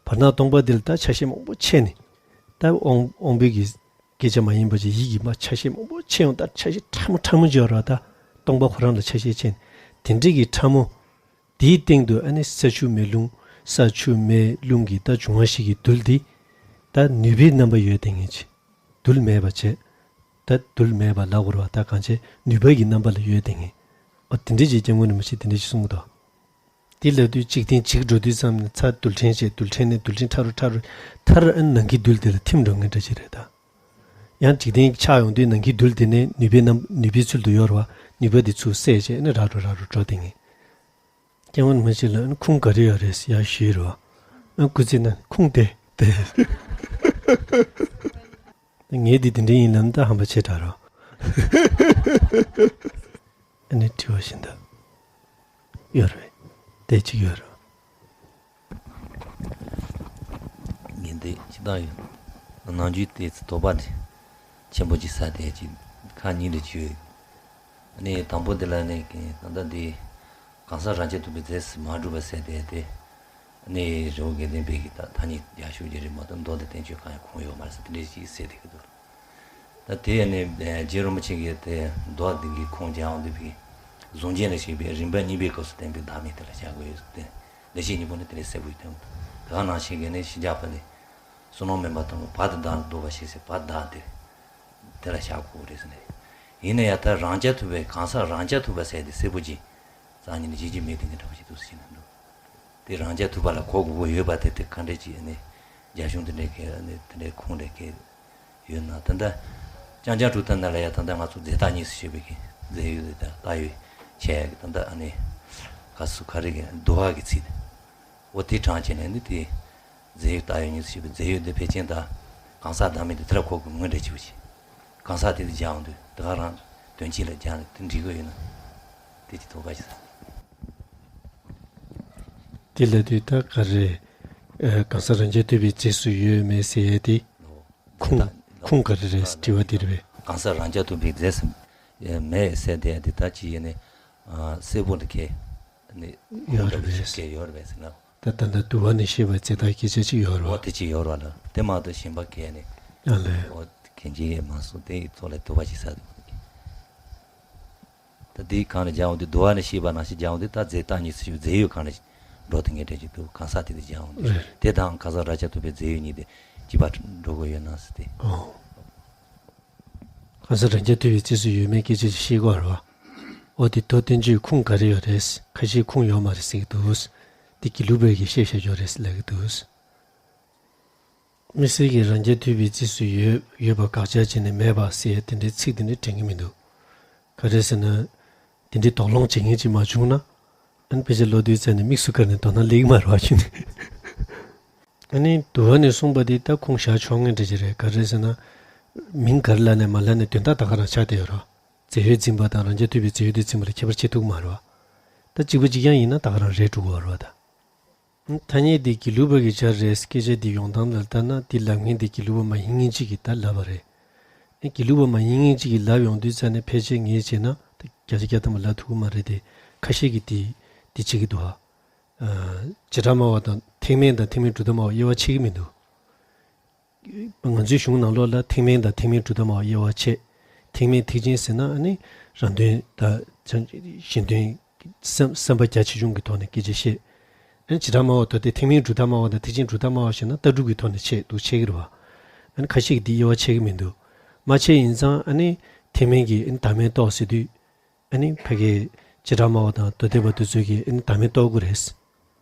བར་སྣང་སྟོང་པ་འདི་ལ་ད་ཆ་ཤས་མང་པོ་ཕྱེ་ནས། ད་དབང་དབང་པོའི་གི་སྐད་ཆ་མ་ཡིན་པ་ཅིག་ཡིད་ཀྱི་མ་ཆ་ཤས་མང་པོ་ཕྱེ་ཡོང་ད་ཆ་ཤས་ཕྲ་མོ་ཕྲ་མོ་ཅིག་ཡོད་རེད་བ་ད། སྟོང་པ་ཁོ་རང་ལ་ཆ་ཤས་ཕྱེ་ནས། དེ་འདྲའི་གི་ཕྲ་མོ། དེའི་སྟེང་དུ་ཨ་ནི་ས་ཆུ་མེ་རླུང་ས་ཆུ་མེ་རླུང་གི་ད་འབྱུང་བ་བཞི་གི་རྡུལ་འདི། ད་ནུས་པའི་རྣམ་པ་ཡོད་དེ་ངེས་ཅི། རྡུལ་མེད་པ་བྱས། ད་རྡུལ་མེད་པ་ལབ་དགོས་རེད་བ་ད་གང་བྱས་ནུས་པ་གི་རྣམ་པ་ལ་ཡོད་དེ་ངེས། ཨོ་དེ་འདྲའི་ཅིག་སྐྱབས་མགོན་རིན་པོ་ཆེ་དེ་འདྲའི་ཅིག་གསུངས་འདུག་དེ་ལབ་དུས་འཇིག་རྟེན་འཇིག་འགྲོ་དུས་ཙམ་ནས་ཚ་རྡུལ་ཕྲན་བྱས་རྡུལ་ཕྲན་ནས་རྡུལ་ཕྲན་ཕྲ་རུ་ཕྲ་རུ་མཐར་ཨ་ནི་ནམ་མཁའི་རྡུལ་དེ་ལ་ཐིམ་འགྲོ་ངེས་འདྲ་ཅིག་རེད་ད། ཡང་འཇིག་རྟེན་ཆགས་ཡོང་དུས་ནམ་མཁའི་རྡུལ་དེ་ནས་ནུས་པའི་རྣམ་ནུས་པའི་ཚུལ་དུ་ཡོད་རེད་བ། ནུས་པ་དེ་ཚུར་བསད་བྱས་ཨ་ནི་རག་འགྲོ་རག་འགྲོ་འགྲོ་དེ་ངེས། སྐྱབས་མགོན་རིན་པོ་ཆེ་ལ་ཨ་ནི་ཁུངས་ག་རེ་ཡོད་རེད་ཟེར་ཡ་ཞུས་རེད་བ། ཨ་སྐུ་ཚེ་ན་ཁུངས་དེ་དེ། ངས་འདི་དེ་འདྲ་ཡིན་ལབ་ན་ད་ཧམ་པ་ཆེ་དྲགས་རོ། ཨ་ནི་དྲི་བ་བཞིན་དུ་ཡོད་རེད། དེ་གཅིག་ཡོད་རེད། ངས་འདི་ཅི་ལྟར་ཡོད། ནམ་རྒྱུན་དེ་ཚེ་དོགས་པ་འདི་ཆེན་པོ་ཅིག་ཟ་དེ་ཅིག་ཁ་ཉིན་རེ་ཅིག་ཡོད། ཨ་ནི་དང་པོ་འདི་ལ་ནི་ད་ལྟ་འདི་གང་ཟག་རང་རྐྱ་ཐུབ་པའི་རྫས་སུ་མ་གྲུབ་པ་ཟེར་དེ་དེ། ཨ་ནི་རི་བོ་དགེ་ལྡན་པའི་གི་ད་ཐ་སྙད་རྒྱ་ཤོག་རྒྱ་རི་མ་གཏོགས་མདོ་དང་བསྟན་བཅོས་གང་ཡང་ཁུངས་ཡོད་མ་རེད་ཟེར་དེ་འདྲས་ཅིག་ཟེར་དེ་གི་འདུག་ད་དེ་ནི་རྗེ་རིན་པོ་ཆེ་གིས་དེ་མདོ་འདི་གི་ཁུངས་རྒྱག་འོང་དུས་པའི་གཟུང་བྱས་ལ་ཞེས་པའི་རིམ་པ་གཉིས་པའི་སྐབས་སུ་བསྟན་པའི་བདག་མེད་དེ་ལ་བཞག་དགོས་ཡོད་ཟེར་ཏེ། ལེགས་བཤད་སྙིང་པོ་ནི་དེ་ལས་གསལ་པོ་ཡོད་དེ། དེ་ག་ནང་བཞིན་གྱི་ནི་ཤེས་བྱ་པ་ནི་བསོད་ནམས་དམན་པ་དང་བ་དང་བདག་འདོགས་པ་ཞེས་ཟེར་བ་བདག་དེ་དེ་ལ་བཞག་དགོས་རེད་ཟེར་ནས། ཡིན་ན་ཡང་ད་རང་རྐྱ་ཐུབ་པའི་གང་ཟག་རང་རྐྱ་ཐུབ་པ་ཟེར་དེ་གསལ་པོ་ཅིག་རྩ་ཉིད་ནས་གཞི་གཅིག་མེད་དེ་འདི་འདྲ་བ་ཞིག་འདུག་ཟེར་ན་འདུག་དེ་རང་རྐྱ་ཐུབ་པ་ལ་གོ་དགོས་ཀྱི་ཡོད་པ་དེ་དེ་ག་འདྲས་ཅིག་ནི་རྒྱ་གཞུང་དེ་འདྲའི་གི་ནི་དེ་འདྲའི་ཁུངས་འདྲ་གི་ཡོད་ན་ད་ལྟ་རྐྱང་རྐྱང་གྲུབ་མཐའ་ནང་ལ་ཡང་ད་ལྟ་ང་ཚོ་རྫས་བཏགས་གཉིས་སུ་ཕྱེ་བའི་གི་རྫས་ཡོད་དེ་ད་བཏགས་ཡོད་བྱས་ཡ་གི་ད་ལྟ་ཨ་ནི་ག་སུ་ག་རེ་གི་དུ་བ་གི་ཚིག་དེ་འོ་དེ་དྲངས་བྱས་ནས་ནི་དེ་རྫས་ཡོད་བཏགས་ཡོད་གཉིས་སུ་ཕྱེ་བའི་རྫས་ཡོད་དེ་ཕལ་ཆེར་ད་གང་ཟག་བདག་མེད་དེ་དེ་ལ་གོ་དགོས་ངོས་འདྲ་ཅིག་བ་ཅིག་གང་ཟག་དེ་དེ་སྦྱར་འོང་དུས་དེ་ག་རང་དོན་གཅིག་ལ་སྦྱར་ནས་དེ་འགྲིག་གི་ཡོད་ན་དེ་ཅིག་དོགས་པ་ཅིག་ཟ། དེ་ལ་དུས་ད་ག་རེ། ཨ་གང་ཟག་རང་རྐྱ་ཐུབ་པའི་རྫས་སུ་ཡོད་མེད་ཟེར་ཡས་དེ། ཁུངས་ད་ཁུངས་ག་རེ་རེད་དྲི་བ་དེ་རེད་པས། གང་ཟག་རང་རྐྱ་ཐུབ་པའི་རྫས་སུ་མེད་ཟེར་དེ་དེ་ད་ཅི་ཡིན་ནི་གསལ་པོ་འདི་གས་ནི་ཡོད་རེད་པས། གས་ཡོད་རེད་པས་ཟེར་ན། ད་ད་ལྟ་དུ་བ་ནས་ཤེས་པའི་རྫས་དག་སྐད་ཆ་ཅིག་ཡོད་རེད་པ། འོ་དེ་ཅིག་ཡོད་རེད་པ་ལ་དེ་མ་གཏོགས་གཞན་པ་གས་ནི་ཨ་ལས། འོ་གན་ཅི་ཡས་མ་སོང་དེ་ཚོ་ལ་དུ་བ་ཅིག་ཟ་འདུག་ད་དེའི་གང་ལ་སྦྱར་འོང་དུས་དུ་བ་ནས་ཤེས་པ་ནང་བཞིན་སྦྱར་འོང་དུས་ད་རྫས་བཏགས་གཉིས་སུ་ཕྱེ་བའི་རྫས་ཡོད་གང་ལ་འགྲོ་དེ་ངེས་འབྲེལ་གྱི་འདུག་གང་ཟག་དེ་དེ་སྦྱར་འོང་དུས་རེད། དེ་དང་གང་ཟག་རང་རྐྱ་ཐུབ་པའི་རྫས་ཡོད་གཉིས་དེ་གཅིག་པ་འགྲོ་དགོས་ཡོད་ན་ཟེར་ཏེ། ཨོ། གང་ཟག་རང་རྐྱ་ཐུབ་པའི་རྫས་སུ་ཡོད་མེད་སྐད་ཆ་ཅིག་བཤད་དགོས་རེད་པ། འོ་དེ་མདོ་བསྟན་བཅོས་ཁུངས་ག་རེ་ཡོད་རེད། ཁ་ཤས་ཁུངས་ཡོད་མ་རེད་ཟེར་གྱི་འདུག་དེ་དགེ་ལུགས་པས་ཀྱི་བཤད་བཞག་ཡོད་རེད་ལབ་ཀྱི་འདུག་དམིགས་བསལ་གྱི་རང་རྐྱ་ཐུབ་པའི་རྫས་སུ་ཡོད་ཡོད་པ་དགག་བྱ་བྱས་ནས་མེད་པ་ཟེར་ཡ་དེ་འདྲའི་ཚིག་དེ་འདྲ་དྲན་གྱི་མི་འདུག་ག་རེ་ཟེར་ན། དེ་འདྲའི་དོགས་སློང་བྱེད་མཁན་ཅིག་མ་བྱུང་ན། ཨ་ནི་དཔེ་ཆ་ཀློག་དུས་ཙམ་ནས་དམིགས་སུ་བཀར་ནས་དོ་སྣང་སླེབས་ཀྱི་མ་རེད་པ་ཁྱོད་ནི། ཨ་ནི་དུ་བ་ནས་གསུངས་པ་དེ་ད་ཁུངས་བཞག་ཆོག་མཁན་འདྲ་ཅིག་རེད། ག་རེ་ཟེར་ན། མིང་ག་རེ་ལབ་ནས་མ་ལབ་ནས་དོན་དག་ད་ག་རང་ཆགས་བསྡད་ཡོད་རེད། རྫས་ཡོད་འཛིན་པ་དང་རང་རྐྱ་ཐུབ་པའི་རྫས་ཡོད་དུ་འཛིན་པ་ལ་ཁྱད་པར་ཕྱེ་ཐུབ་ཀྱི་མ་རེད་བ། ད་གཅིག་པ་གཅིག་རྐྱང་ཡིན་ན་ད་ག་རང་རེད་འགྲོ་གི་ཡོད་རེད་བ་ད། ཐ་སྙད་འདི་དགེ་ལུགས་པ་གི་ཆ་རེད། སྐད་ཆ་འདི་ཡོང་སྟངས་ལ་ལྟ་ན་འདི་ལབ་མཁན་འདི་དགེ་ལུགས་པ་མ་ཡིན་མཁན་གཅིག་གིས་ད་ལབ་པ་རེད། ཨེ་དགེ་ལུགས་པ་མ་ཡིན་མཁན་གཅིག་གིས་ལབ་ཡོང་དུས་ཙ་ནས་ཕལ་ཆེར་ངས་བྱས་ན་ད་བརྒྱ་ཆ་བརྒྱ་ཐམ་པ་ལབ་ཐུབ་ཀྱི་མ་རེད་དེ། ཁ་ཤས་ཀྱིས་འདི་འདི་བྱེད་ཀྱི་འདུག་ཨ། བྱེ་བྲག་སྨྲ་བ་དང་ཐེག་དམན་དང་ཐེག་དམན་གྲུབ་མཐའ་སྨྲ་བ་དབྱེ་བ་ཕྱེ་གི་མི་འདུག་ང་ཚོའི་གཞུང་ནང་ལོགས་ལ་ཐེག་དམན་དང་ཐེག་དམན་གྲུབ་མཐའ་སྨྲ་བ་དབྱེ་བ་ཕྱེ། ཐེག་དམན་ཐེག་ཆེན་ཟེར་ན་ཨ་ནི་རང་དོན་དང་གཞན་དོན་བསམ་བསམ་པ་རྒྱ་ཆེ་ཆུང་གི་ཐོག་ནས་སྐད་ཆ་བཤད། ཨ་ནི་བྱེ་བྲག་སྨྲ་བ་དང་དེ་ཐེག་དམན་གྲུབ་མཐའ་སྨྲ་བ་དང་ཐེག་ཆེན་གྲུབ་མཐའ་སྨྲ་བ་ཞེས་ན་ལྟ་གྲུབ་ཀྱི་ཐོག་ནས་ཕྱེ་འདུག་ཕྱེ་གི་རེད་བ། ཨ་ནི་ཁ་ཤས་ཀྱིས་འདི་དབྱེ་བ་ཕྱེ་གི་མི་འདུག་མ་ཕྱེ་ཡིན་ཙང་ཨ་ནི་ཐེག་དམན་གྱིས་ཨ་ནི་བདག་མེད་རྟོགས་ཟེར་དུས། ཨ་ནི་ཕ་གི་བྱེ་བྲག་སྨྲ་བ་དང་མདོ་སྡེ་པ་དེ་ཚོས་ཀྱིས་ཨ་ནི་བདག་མེད་རྟོགས་དགོས་རེད།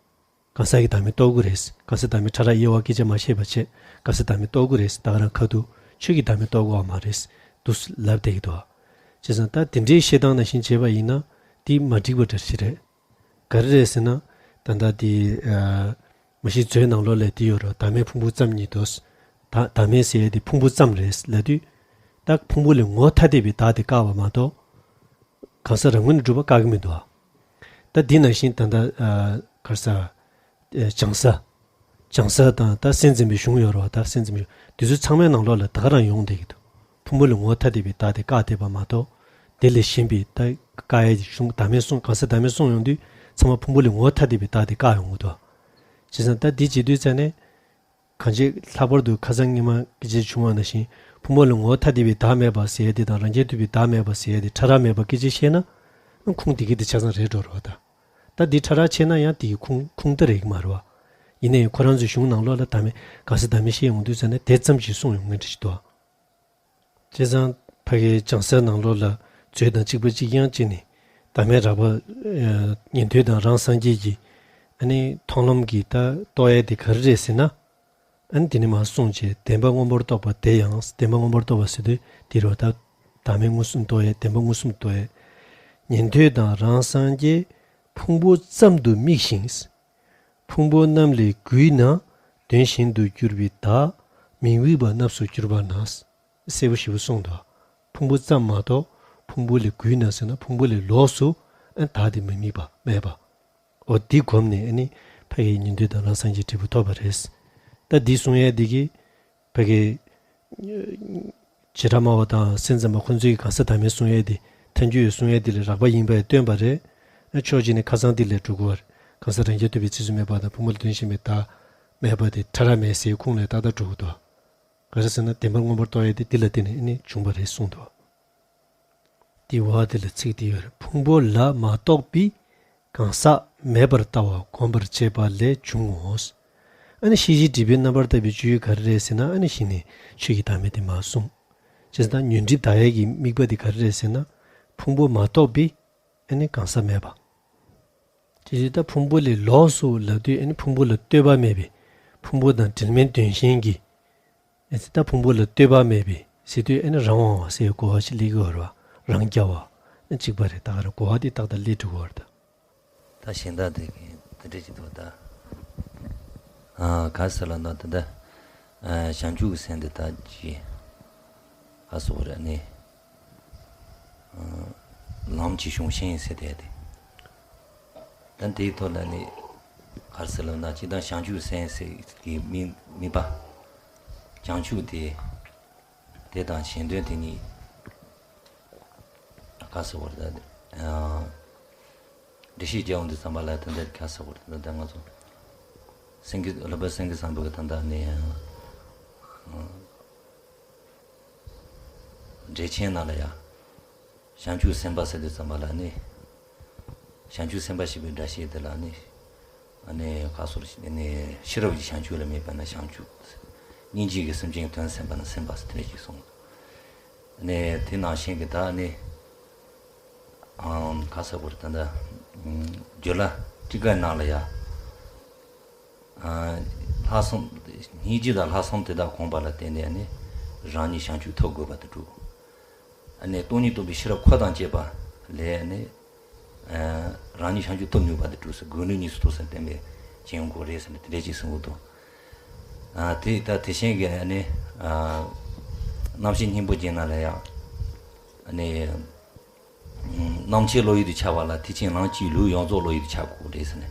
གང་ཟག་གི་བདག་མེད་རྟོགས་དགོས་རེད། གང་ཟག་བདག་མེད་ཕྲ་རགས་དབྱེ་བ་སྐད་ཆ་མ་བཤད་པ་བྱས་གང་ཟག་བདག་མེད་རྟོགས་དགོས་རེད། ད་ག་རང་ཁ་ཐུག་ཆོས་ཀྱི་བདག་མེད་རྟོགས་དགོས་པ་མ་རེད། འདུག་ལབ་བསྡད་ཀྱི་འདུག་བྱས་ཙང་ད་དེ་འདྲའི་བཤད་སྟངས་ནང་བཞིན་བྱས་པ་ཡིན་ན་དེ་མ་འགྲིག་པ་འདྲ་ཞིག་རེད། ག་རེ་རེད་ཟེར་ན། ད་ལྟ་དེ་ཨ། མ་གཞི་མཛོད་ནང་ལོགས་ལ་དེ་ཡོད་རེད། བདག་མེད་ཕུང་པོ་ཙམ་ཉིད་དོ། ད་བདག་མེད་ཟེར་ཡས་དེ་ཕུང་པོ་ཙམ་རེད་ལབ་དུས། ད་ཕུང་པོ་ལས་ངོ་བོ་ཐ་དད་པའི་བདག་དེ་བཀག་པ་མ་གཏོགས། གང་ཟག་རང་ངོས་ནས་གྲུབ་པ་བཀག་གི་མི་འདུག་ཨ། ད་འདི་ནང་བཞིན་ད་ལྟ་ཨ། ག་རེ་ཟ། ཨ། སྦྱང་ས། སྦྱང་ས་དང་ད་སེམས་ཙམ་པའི་གཞུང་ཡོད་རེད་བ། ད་སེམས་ཙམ་པའི་གཞུང་དེ་ཚོ་ཚང་མའི་ནང་ལོགས་ལ་ད་ག་རང་ཡོང་བསྡད་ཀྱི་འདུག་ཕུང་པོ་ལས་ངོ་བོ་ཐ་དད་པའི་བདག་དེ་བཀག་བསྡད་པ་མ་གཏོགས། དེ་ལས་གཞན་པའི་ད་བཀག་ཡས་གཞུང་བདག་མེད་གསུངས། གང་ཟག་བདག་མེད་གསུངས་ཡོང་དུས་ཚང་མ་ཕུང་པོ་ལས་ངོ་བོ་ཐ་དད་པའི་བདག་དེ་བཀག་ཡོང་གི་འདུག་ཨ། བྱས་ཙང་ད་འདི་བྱེད་དུས་ཙ་ནས། གང་ཅི་ལྷག་པར་དུ་ཁ་སང་ཉི་མ་སྐད་ཆ་བྱུང་བ་ནང་བཞིན་ཕུང་པོ་ལས་ངོ་བོ་ཐ་དད་པའི་བདག་མེད་པ་ཟེར་ཡ་དེ་དང་རང་རྐྱ་ཐུབ་པའི་བདག་མེད་པ་ཟེར་ཡ་དེ་ཕྲ་རགས་མེད་པ་སྐད་ཆ་བཤད་ན། ཁུངས་དེ་གི་དེ་ཆ་ཚང་རེད་འགྲོ་རོགས་ད། ད་འདི་ཕྲ་རགས་ཕྱེ་ན་ཡང་དེ་གི་ཁུངས་ཁུངས་ད་རེད་གི་མ་རེད་བ། ཡིན་ན་ཡང་ཁོ་རང་ཚོའི་གཞུང་ནང་ལོགས་ལ་བདག་མེད་གང་ཟག་བདག་མེད་བཤད་ཡོང་དུས་ཙ་ནས་དེ་ཙམ་ཞིག་གསུངས་ཡོང་ངེས་འདྲ་ཞིག་འདུག་ཨ། བྱས་ཙང་ཕ་གིའི་སྦྱང་སའི་ནང་ལོགས་ལ་མཛོད་དང་གཅིག་པ་གཅིག་རྐྱང་གཅིག་ནི་བདག་མེད་རགས་པ། ཉན་ཐོས་དང་རང་སངས་རྒྱས་ཀྱི་ཨ་ནི་མཐོང་ལམ་གྱི་ད་རྟོགས་ཡས་དེ་ག་རེ་རེད་ཟེར་ན། ཨ་ནི་དེ་ནི་མར་གསུངས་བྱས་བདེན་པ་མངོན་པར་རྟོགས་པ་དེ་ཡང་། བདེན་པ་མངོན་པར་རྟོགས་པ་ཟེར་དུས་དེ་རུ་ད་བདག་མེད་མངོན་སུམ་རྟོགས་ཡས། བདེན་པ་མངོན་སུམ་རྟོགས་ཡས། ཉན་ཐོས་དང་རང་སངས་རྒྱས་ཕུང་པོ་ཙམ་དུ་དམིགས་ཤིང་། ཕུང་པོ་རྣམས་ལས་གུད་ན་དོན་གཞན་དུ་གྱུར་པའི་བདག་མི་དམིགས་པ་རྣམས་སུ་གྱུར་པ་ན། གསལ་པོ་ཞེ་པོ་གསུངས་འདུག་ཕུང་པོ་ཙམ་མ་གཏོགས་ཕུང་པོ་ལས་གུད་ན་ཟེར་ན་ཕུང་པོ་ལས་ལོགས་སུ་ཨ་བདག་དེ་མི་དམིགས་པ་མེད་པ། འོ་འདི་བསྒོམས་ནས་ཨ་ནི་ཕ་གིའི་ཉན་ཐོས་དང་རང་སངས་རྒྱས་འབྲས་བུ་ཐོབ་པ་རེད། ད་འདི་གསུང་ཡས་འདི་གིས་ཕ་གིའི་བྱེ་བྲག་སྨྲ་བ་དང་སེམས་ཙམ་པ་ཁོང་ཚོའི་གང་ཟག་བདག་མེད་གསུང་ཡས་འདི་ཐལ་འགྱུར་ཡོད་གསུང་ཡས་འདི་ལས་རགས་པ་ཡིན་པས་སྟོན་པ་རེད། ཕྱོགས་གཅིག་ནས་ཁ་སང་འདི་ལས་འགྲོ་དགོས་པ་རེད། གང་ཟག་རང་རྐྱ་ཐུབ་པའི་ཚིགས་སུ་མེད་པ་དང་ཕུང་པོ་ལས་དོན་གཞན་པའི་བདག་མེད་པ་དེ་ཕྲ་རགས་མེད་ཟེར་ཁུངས་ལས་ཏག་ཏག་འགྲོ་གི་འདུག་ག་རེ་ཟེར་ན་བདེན་པ་མངོན་པར་རྟོགས་ཡས་དེ་འདི་ལ་བརྟེན་ནས་ཨ་ནི་བྱུང་བ་རེད་གསུངས་འདུག་དེའི་འོག་དེ་ལ་ཚིག་དེ་ཡོད་རེད། ཕུང་པོ་ལ་མ་རྟོགས་པའི་གང་ཟག་མེད་པར་ལྟ་བ་གོམས་པར་བྱས་པ་ལས་བྱུང་ངོ་། ཨ་ནི་ཤེས་བྱའི་སྒྲིབ་པས་རྣམ་པར་དག་པའི་སྤྱོད་ཡུལ་ག་རེ་རེད་ཟེར་ན་ཨ་ནི་གཞི་ནས་ཆོས་ཀྱི་བདག་མེད་དེ་མར་གསུངས། བྱས་ཙང་ད་ཉོན་སྒྲིབ་དག་ཡས་ཀྱི་དམིགས་པ་དེ་ག་རེ་རེད་ཟེར་ན་ཕུང་པོ་མ་རྟོགས་པའི་ཨ་ནི་གང་ཟག་མེད་པ། དེ་བཞིན་ད་ཕུང་པོ་ལས་ལོགས་སུ་ལབ་དུས་ཨ་ནི་ཕུང་པོ་ལ་ལྟོས་པ་མེད་པའི་ཕུང་པོ་དང་འབྲེལ་མེད་དོན་གཞན་གྱི། ཨ་ནི་ད་ཕུང་པོ་ལ་ལྟོས་པ་མེད་པའི་ཟེར་དུས་ཨ་ནི་རང་དབང་བ་ཟེར་གོ་བ་ཞིག་སླེབས་ཀྱི་ཡོད་རེད་བ། རང་རྐྱ་བ། ཨ་ནི་གཅིག་པ་རེད། ད་ག་རང་གོ་བ་དེ་ཏག་ཏག་སླེབས་འགྲོ་གི་ཡོད་རེད་ད། ད་གཞན་དག་དེ་གི་དེ་འདྲ་ཅིག་འདུག་ད། ཨ་ག་ཟེར་ལབ་ན་ད་ལྟ་ཨ་བྱང་ཆུབ་སེམས་དེ་ད་ཅི་ག་ཟེར་བ་རེད་ནི། ལམ་གྱི་གཞུང་ཤེས་ཟེར་དེ་དེ། ད་དེའི་ཐོག་ལ་ནི་ག་རེ་ཟེར་ལབ་ན་སྤྱིར་བཏང་བྱང་ཆུབ་སེམས་ཟེར་གྱི་དམིགས་དམིགས་པ། བྱང་ཆུབ་དེ་དེ་དང་གཞན་དོན་དེ་གཉིས་ག་རེ་ཟེར་བ་རེད་ད། འགྲེལ་བཤད་རྒྱག་འོང་དུས་ཙམ་པ་ལ་ད་ལྟ་ག་རེ་ཟེར་བ་རེད་ད་ལྟ་ང་ཚོ་སེང་གེ་སློབ་དཔོན་སེང་གེ་བཟང་པོ་གི་ད་ལྟ་ནི། འགྲེལ་ཆེན་ནང་ལ་ཡང་། བྱང་ཆུབ་སེམས་དཔའ་ཟེར་དུས་ཙམ་པ་ལ་ནི། བྱང་ཆུབ་སེམས་དཔའ་ཞེས་པའི་སྒྲ་བཤད་དེ་ལ་ནི། ཨ་ནི་ག་སོར་ནི་ཤེས་རབ་ཀྱི་བྱང་ཆུབ་ལ་དམིགས་པ་ན་བྱང་ཆུབ། སྙིང་རྗེ་གི་སེམས་ཅན་གྱི་དོན་སེམས་པ་ན་སེམས་དཔའ་ཟེར་དེ་འདྲ་ཞིག་གསུངས། ནི་དེ་ནང་བཞིན་གྱི་ད་ནི། ག་ས་བོར་ད་ལྟ། བརྗོད་ལ་ཊཱི་ཀའི་ནང་ལ་ཡ། ལྷག་བསམ། སྙིང་རྗེ་དང་ལྷག་བསམ་དེ་དག་གོམས་པ་ལ་བརྟེན་ནས་ནི། རང་ཉིད་བྱང་ཆུབ་ཐོབ་དགོས་པ་དེ་གྲུབ། ཨ་ནི་སྟོང་ཉིད་རྟོགས་པའི་ཤེས་རབ་འཁོར་དང་བཅས་པ་ལས་ནི། རང་ཉིད་བྱང་ཆུབ་ཐོབ་ནུས་པ་དེ་གྲུབ་ཟེར་དགོས་ནུས་གཉིས་སུ་ཐུག་ཟེར་བསྟན་པའི་སྦྱིན་དགོས་རེད་ཟེར་ནས་དེ་འདྲས་ཅིག་གསུང་གི་འདུག་དེ་ད་དེ་བཞིན་གྱི་ནི། རྣམ་བཤད་སྙིང་པོ་ཅན་ནང་ལ་ཡང་། ནི། རྣམ་མཁྱེན་བློ་ཡུལ་དུ་འཆར་བ་ལ་ཐེག་ཆེན་ལམ་གཅིག་ལུགས་ཡོངས་རྫོགས་བློ་ཡུལ་དུ་འཆར་དགོས་རེད་ཟེར་ནས།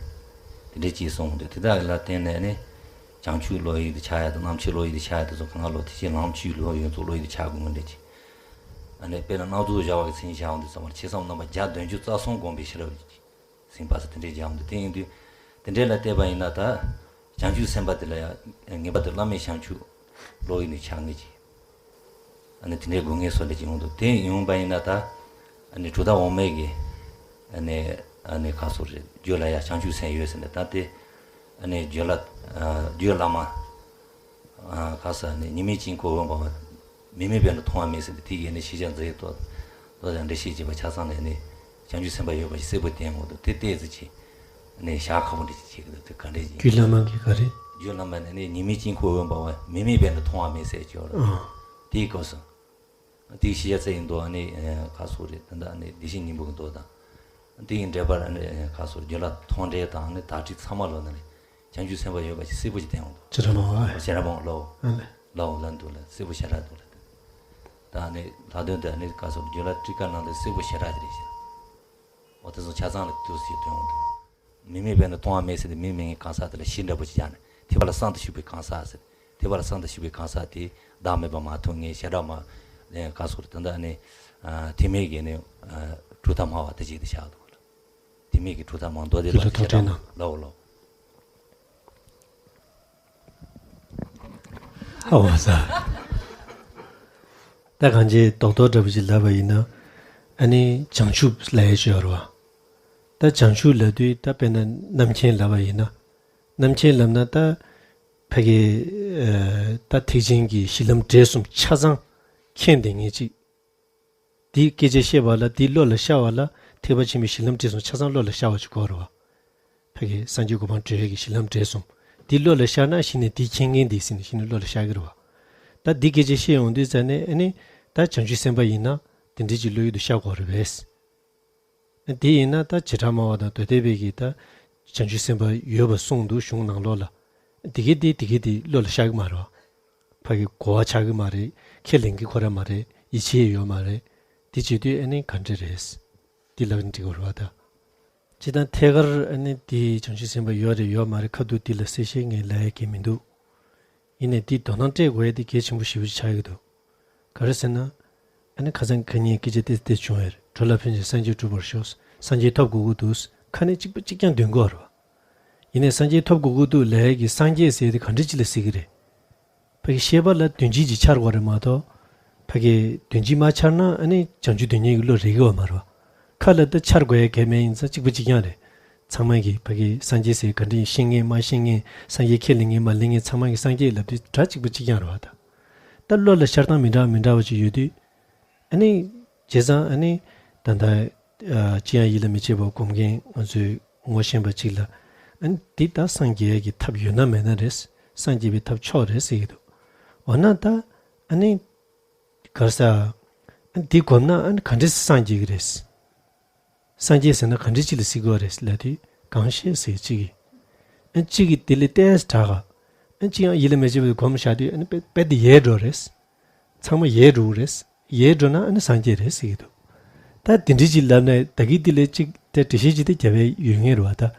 དེ་འདྲའི་ཅིག་གསུངས་འདུག་དེ་དག་ལ་བརྟེན་ནས་ནི། བྱང་ཆུབ་བློ་ཡུལ་དུ་འཆར་ཡ་དང་རྣམ་མཁྱེན་བློ་ཡུལ་དུ་འཆར་ཡ་དེ་ཚོ་གང་ག་ལོ་ཐེག་ཆེན་ལམ་གཅིག་ལུགས་ཡོངས་རྫོགས་བློ་ཡུལ་དུ་འཆར་དགོས་ངོ་འདྲ་ཅིག་ཨ་ནི་དཔེར་ན་རྣམ་རྫོགས་བྱ་བ་གི་མཚན་ཉིད་བྱ་བ་འདི་ཚང་མར་ཆེ་ཚང་རྣམ་པ་བརྒྱ་བདུན་ཅུ་རྩ་གསུམ་བསྒོམས་པའི་ཤེས་རབ་ཀྱི་ཟིན་པ་ཟེར་དེ་འདྲའི་སྦྱངས་འདུག་དེ་ཡིན་དུས། དེ་འདྲའི་ལ་བལྟས་པ་ཡིན་ན་ད། བྱང་ཆུབ་སེམས་དཔའ་དེ་ལ་ཡང་ངེས་པར་དུ་བླ་མེད་བྱང་ཆུབ་བློ་ཡུལ་ནས་འཆར་ངེས་ཀྱི། ཨ་ནི་དེ་འདྲའི་དགོས་ངེས་སོགས་ལས་ཀྱི་ཡོང་འདུག་དེ་ཡོང་པ་ཡིན་ན་ད། ཨ་ནི་གྲུབ་མཐའ་འོག་མའི་གི། ཨ་ནི་ཨ་ནི་ག་སོགས་རེད། རྒྱུད་ལ་ཡང་བྱང་ཆུབ་སེམས་ཡོད་ཟེར་ནས་ད་དེ། ཨ་ནི་རྒྱུད་ལ། རྒྱུད་བླ་མ། ག་ས་ནི་ཉི་མའི་དཀྱིལ་འཁོར་འོད་འབར་བ། མིག་མེད་པས་ན་མཐོང་བ་མེད་ཟེར་ཏེ་དེ་ཡི་ནི་ཤེས་བྱ་མཛད་ཡོད་དོ། དོ་ཡང་འགྲེལ་བཤད་བྱས་པ་ཆ་ཚང་ནས་ནི། བྱང་ཆུབ་སེམས་དཔའ་ཡོད་པ་ཞིག་གསལ་པོ་བསྟན་འོང་དུ་དེ་ལྟས་ཟེར་གྱི། ནི་ཞག་ཁ་པོ་འདྲ་ཞིག་བྱེད་ཀྱི་འདུག་དེ་ག་འདྲས་ཡིན། རྒྱུད་བླ་མ་གི་ག་རེ། རྒྱུད་བླ་མ་ནི་ནི་ཉི་མའི་དཀྱིལ་འཁོར་འོད་འབར་བ་མིག་མེད་པས་ན་མཐོང་བ་མེད་ཟེར་གྱི་ཡོད་རེད། ཨ། དེའི་སྐབས་སུ། དེའི་ཤེས་བྱ་ཚད་ཡིན་དུ་ཨ་ནི་ག་སོགས་རེད། ད་ལྟ་ཨ་ནི་བདེ་གཤེགས་སྙིང་པོ་གི་མདོ་དང་། དེ་ཡི་འགྲེལ་པར་ཨ་ནི་ག་སོགས་རྒྱུད་ལ་མཐོང་འགྲེལ་དང་ཨ་ནི་དག་ཁྲིད་ཚང་མ་ལོ་ན་ནི་བྱང་ཆུབ་སེམས་དཔའ་ཡོད་པ་ཞིག་གསལ་པོ་ཞིག་བསྟན་འོང་དུ། ཇི་ལྟར་མང་བ། ཇི་ལྟར་མང་ལོ། ཨ་ལེ། ལོ་ལ་འདུག་ལ་གསལ་པོ་ཞེ་དྲག་འདུག་ལ། ད་ཨ་ནི་ལྷག་དོན་དུ་ཨ་ནི་ག་སོགས་རྒྱུད་ལ་ཊཱི་ཀ་ནང་དུ་གསལ་པོ་ཞེ་དྲག་ཅིག་རེད་ཤག་འོ་དེ་ཚོ་ཆ་ཚང་ལ་ཐུགས་སུ་ཐོན་འོང་དུ། མིག་མེད་པས་ན་མཐོང་བ་མེད་ཟེར་ཏེ་མིག་མེད་ངེས་གང་ཟག་དེ་ལ་ཤེས་འདྲ་པོ་ཅིག་ཡང་ནི་ཐེག་པ་ལ་གསང་དུ་ཞུགས་པའི་གང་ཟག་ཟེར། ཐེག་པ་ལ་གསང་དུ་ཞུགས་པའི་གང་ཟག་དེ་བདག་མེད་པ་མ་ཐོབ་ངེས་ཞེ་དྲག་མ། གང་སོགས་དེ་འདྲ་ནི། ཐེག་དམན་གྱི་ནི། གྲུབ་མཐའ་སྨྲ་བ་དེ་ཅིག་ཏུ་བཞག་འདུག་ལ། ཐེག་དམན་གྱི་གྲུབ་མཐའ་མང་མདོ་སྡེ་རྒྱུད་ལ་ལ་ཐོག་ཞེ་དྲག་ཕྲད་ན། ལའོ་ལའོ། ཨ་འོ་ས། ད་གང་ཅི་རྡོག་རྡོག་འདྲ་པོ་ཅིག་ལབ་པ་ཡིན་ན། ཨ་ནི་བྱང་ཆུབ་ལབ་ཡས་ཅིག་ཡོད་རེད་བ། ད་བྱང་ཆུབ་ལབ་དུས་ད་དཔེར་ན་རྣམ་མཁྱེན་ལབ་པ་ཡིན་ན། རྣམ་མཁྱེན་ལབ་ན་ད། ཕ་གི། ད་ཐེག་ཆེན་གྱི་གཞི་ལམ་འབྲས་གསུམ་ཆ་ཚང་མཁྱེན་བསྡད་མཁན་ཅིག་དེའི་སྐད་ཆ་བཤད་པ་ལ་དེའི་བློ་ལ་ཤར་བ་ལ་ཐེག་པ་ཆེན་པོའི་གཞི་ལམ་འབྲས་གསུམ་ཆ་ཚང་བློ་ལ་ཤར་བ་ཅིག་དགོས་རེད་བ། ཕ་གི་སངས་རྒྱས་གོ་འཕང་འགྲོ་ཡས་ཀྱི་གཞི་ལམ་འབྲས་གསུམ། དེའི་བློ་ལ་ཤར་ན་གཞི་ནས་དེའི་མཁྱེན་མཁན་དེ་ཟིན་ནས་གཞི་ནས་བློ་ལ་ཤར་གི་རེད་བ། ད་འདི་སྐད་ཆ་བཤད་ཡོང་དུས་ཙ་ནས་ཨ་ནི་ད་བྱང་ཆུབ་སེམས་དཔའ་ཡིན་ན་དེ་འདྲའི་ཅིག་བློ་ཡུལ་དུ་ཤར་དགོས་རེད་པས། དེ་ཡིན་ན་ད་བྱེ་བྲག་སྨྲ་བ་དང་མདོ་སྡེ་པའི་གི་ད་བྱང་ཆུབ་སེམས་དཔའ་ཡོད་པ་གསུངས་འདུག་གཞུང་ནང་ལོགས་ལ། དེ་གི་དེ་དེ་གི་དེ་བློ་ལ་ཤར་གི་མ་རེད་བ། ཕ་གི་གོ་བ་ཆགས་གི་མ་རེད། ཁས་ལེན་གི་ཁོ་ར་མ་རེད། ཡིད་ཆེས་ཡོད་མ་རེད། དེ་བྱེད་དུས་ཨ་ནི་ག་འདྲ་རེད། དེ་ལབ་ན་འགྲིག་གི་རེད་བ་ད། སྤྱིར་བཏང་ཐད་ཀར་ཨ་ནི་དེ་བྱང་ཆུབ་སེམས་དཔའ་ཡོད་རེད་ཡོད་མ་རེད་ཁ་ཐུག་དེ་ལ་གསལ་བཤད་ངས་ལབ་ཡ་གི་མི་འདུག་ཡིན་ནའི་དེ་དོ་སྣང་སྤྲད་དགོས་ཡ་དེ་གལ་ཆེན་པོ་ཞེ་པོ་ཅིག་ཆགས་ཀྱི་འདུག་ག་རེ་ཟེར་ན། ཨ་ནི་ཁ་སང་ཁ་ཉིན་སྐད་ཆ་ཏེ་ཏེ་བྱུང་བས། གྲོགས་ལ་ཕན་ཕྱིར་སངས་རྒྱས་འགྲུབ་པར་ཤོག་སངས་རྒྱས་ཐོབ་དགོས་ཀྱི་འདུག་ཁ་ནས་གཅིག་པ་གཅིག་རྐྱང་འདོན་དགོས་རེད་བ། ཡིན་ནའི་སངས་རྒྱས་ཐོབ་དགོས་ཀྱི་འདུག་ལབ་ཡ་གི་སངས་རྒྱས་ཟེར་དེ་ག་འདྲ་ཅིག་ལ་ཟེར་གི་རེད། ཕ་གི་ཤེས་པ་ལ་དོན་སྤྱི་ཅིག་འཆར་དགོས་རེད་མ་གཏོགས། ཕ་གི་དོན་སྤྱི་མ་འཆར་ན་ཨ་ནི་བྱང་ཆུབ་དོན་གཉེར་གྱི་བློ་རེག་གི་ཡོད་མ་རེད་བ། ཁ་ལ་ད་འཆར་དགོས་ཡ་གལ་མེད་ཡིན་ཙང་གཅིག་པ་གཅིག་རྐྱང་རེད། ཚང་མ་གི་ཕ་གི་སངས་རྒྱས་ཟེར་ག་འདྲ་ཡིན་ཤེས་མཁན་མ་ཤེས་མཁན་སངས་རྒྱས་ཁས་ལེན་མཁན་མ་ལེན་མཁན་ཚང་མ་གི་སངས་རྒྱས་ལབ་དུས་སྒྲ་གཅིག་པ་གཅིག་རྐྱང་རེད་བ་ད། ད་བློ་ལ་ཤར་སྟངས་མི་འདྲ་བ་མི་འདྲ་བ་ཅིག་ཡོད་དུས། ཨ་ནི། བྱས་ཙང་ཨ་ནི། ད་ལྟ། ཨ། ཅི་ཡང་ཡིད་ལ་མི་བྱེད་པ་སྒོམ་མཁན་ང་ཚོས་ངོ་ཤེས་པ་ཅིག་ལ། ཨ་ནི་འདི་ད་སངས་རྒྱས་ཀྱི་ཐབས་ཡོད་ན་མེད་ན་རེད། སངས་རྒྱས་པའི་ཐབས་མཆོག་རེད་ཟེར་གྱི་འདུག་འོ་ན་ད། ཨ་ནི། ག་རེ་ཟེར། ཨ་ནི་འདི་སྒོམ་ན་ཨ་ནི་ག་འདྲས་སངས་རྒྱས་ཀྱི་རེད། སངས་རྒྱས་ཟེར་ན་ག་འདྲ་ཅིག་ལ་ཟེར་གྱི་ཡོད་རེད་ལབ་དུས་གང་ཤེས་ཟེར་གཅིག་གིས། ཨ་གཅིག་གིས་དེ་ལས་ཏོག་ཙམ་དྲག་ག་ཨ་གཅིག་ཡང་ཡིད་ལ་མི་བྱེད་པའི་སྒོམ་བཞག་དུས་ཨ་ནི་དཔེ་དཔེ་དེ་ཡལ་འགྲོ་རེད། ཚང་མ་ཡལ་འགྲོ་གི་རེད། ཡལ་འགྲོ་ན་ཨ་ནི་སངས་རྒྱས་རེད་ཟེར་གྱི་འདུག་ད་དེ་འདྲ་ཅིག་ལབ་ནས་ད་གིན་དེ་ལས་གཅིག་དེ་འགྲེལ་བཤད་ཅིག་དེ་རྒྱབ་པའི་ཡོད་ངེས་རེད་བ་ད།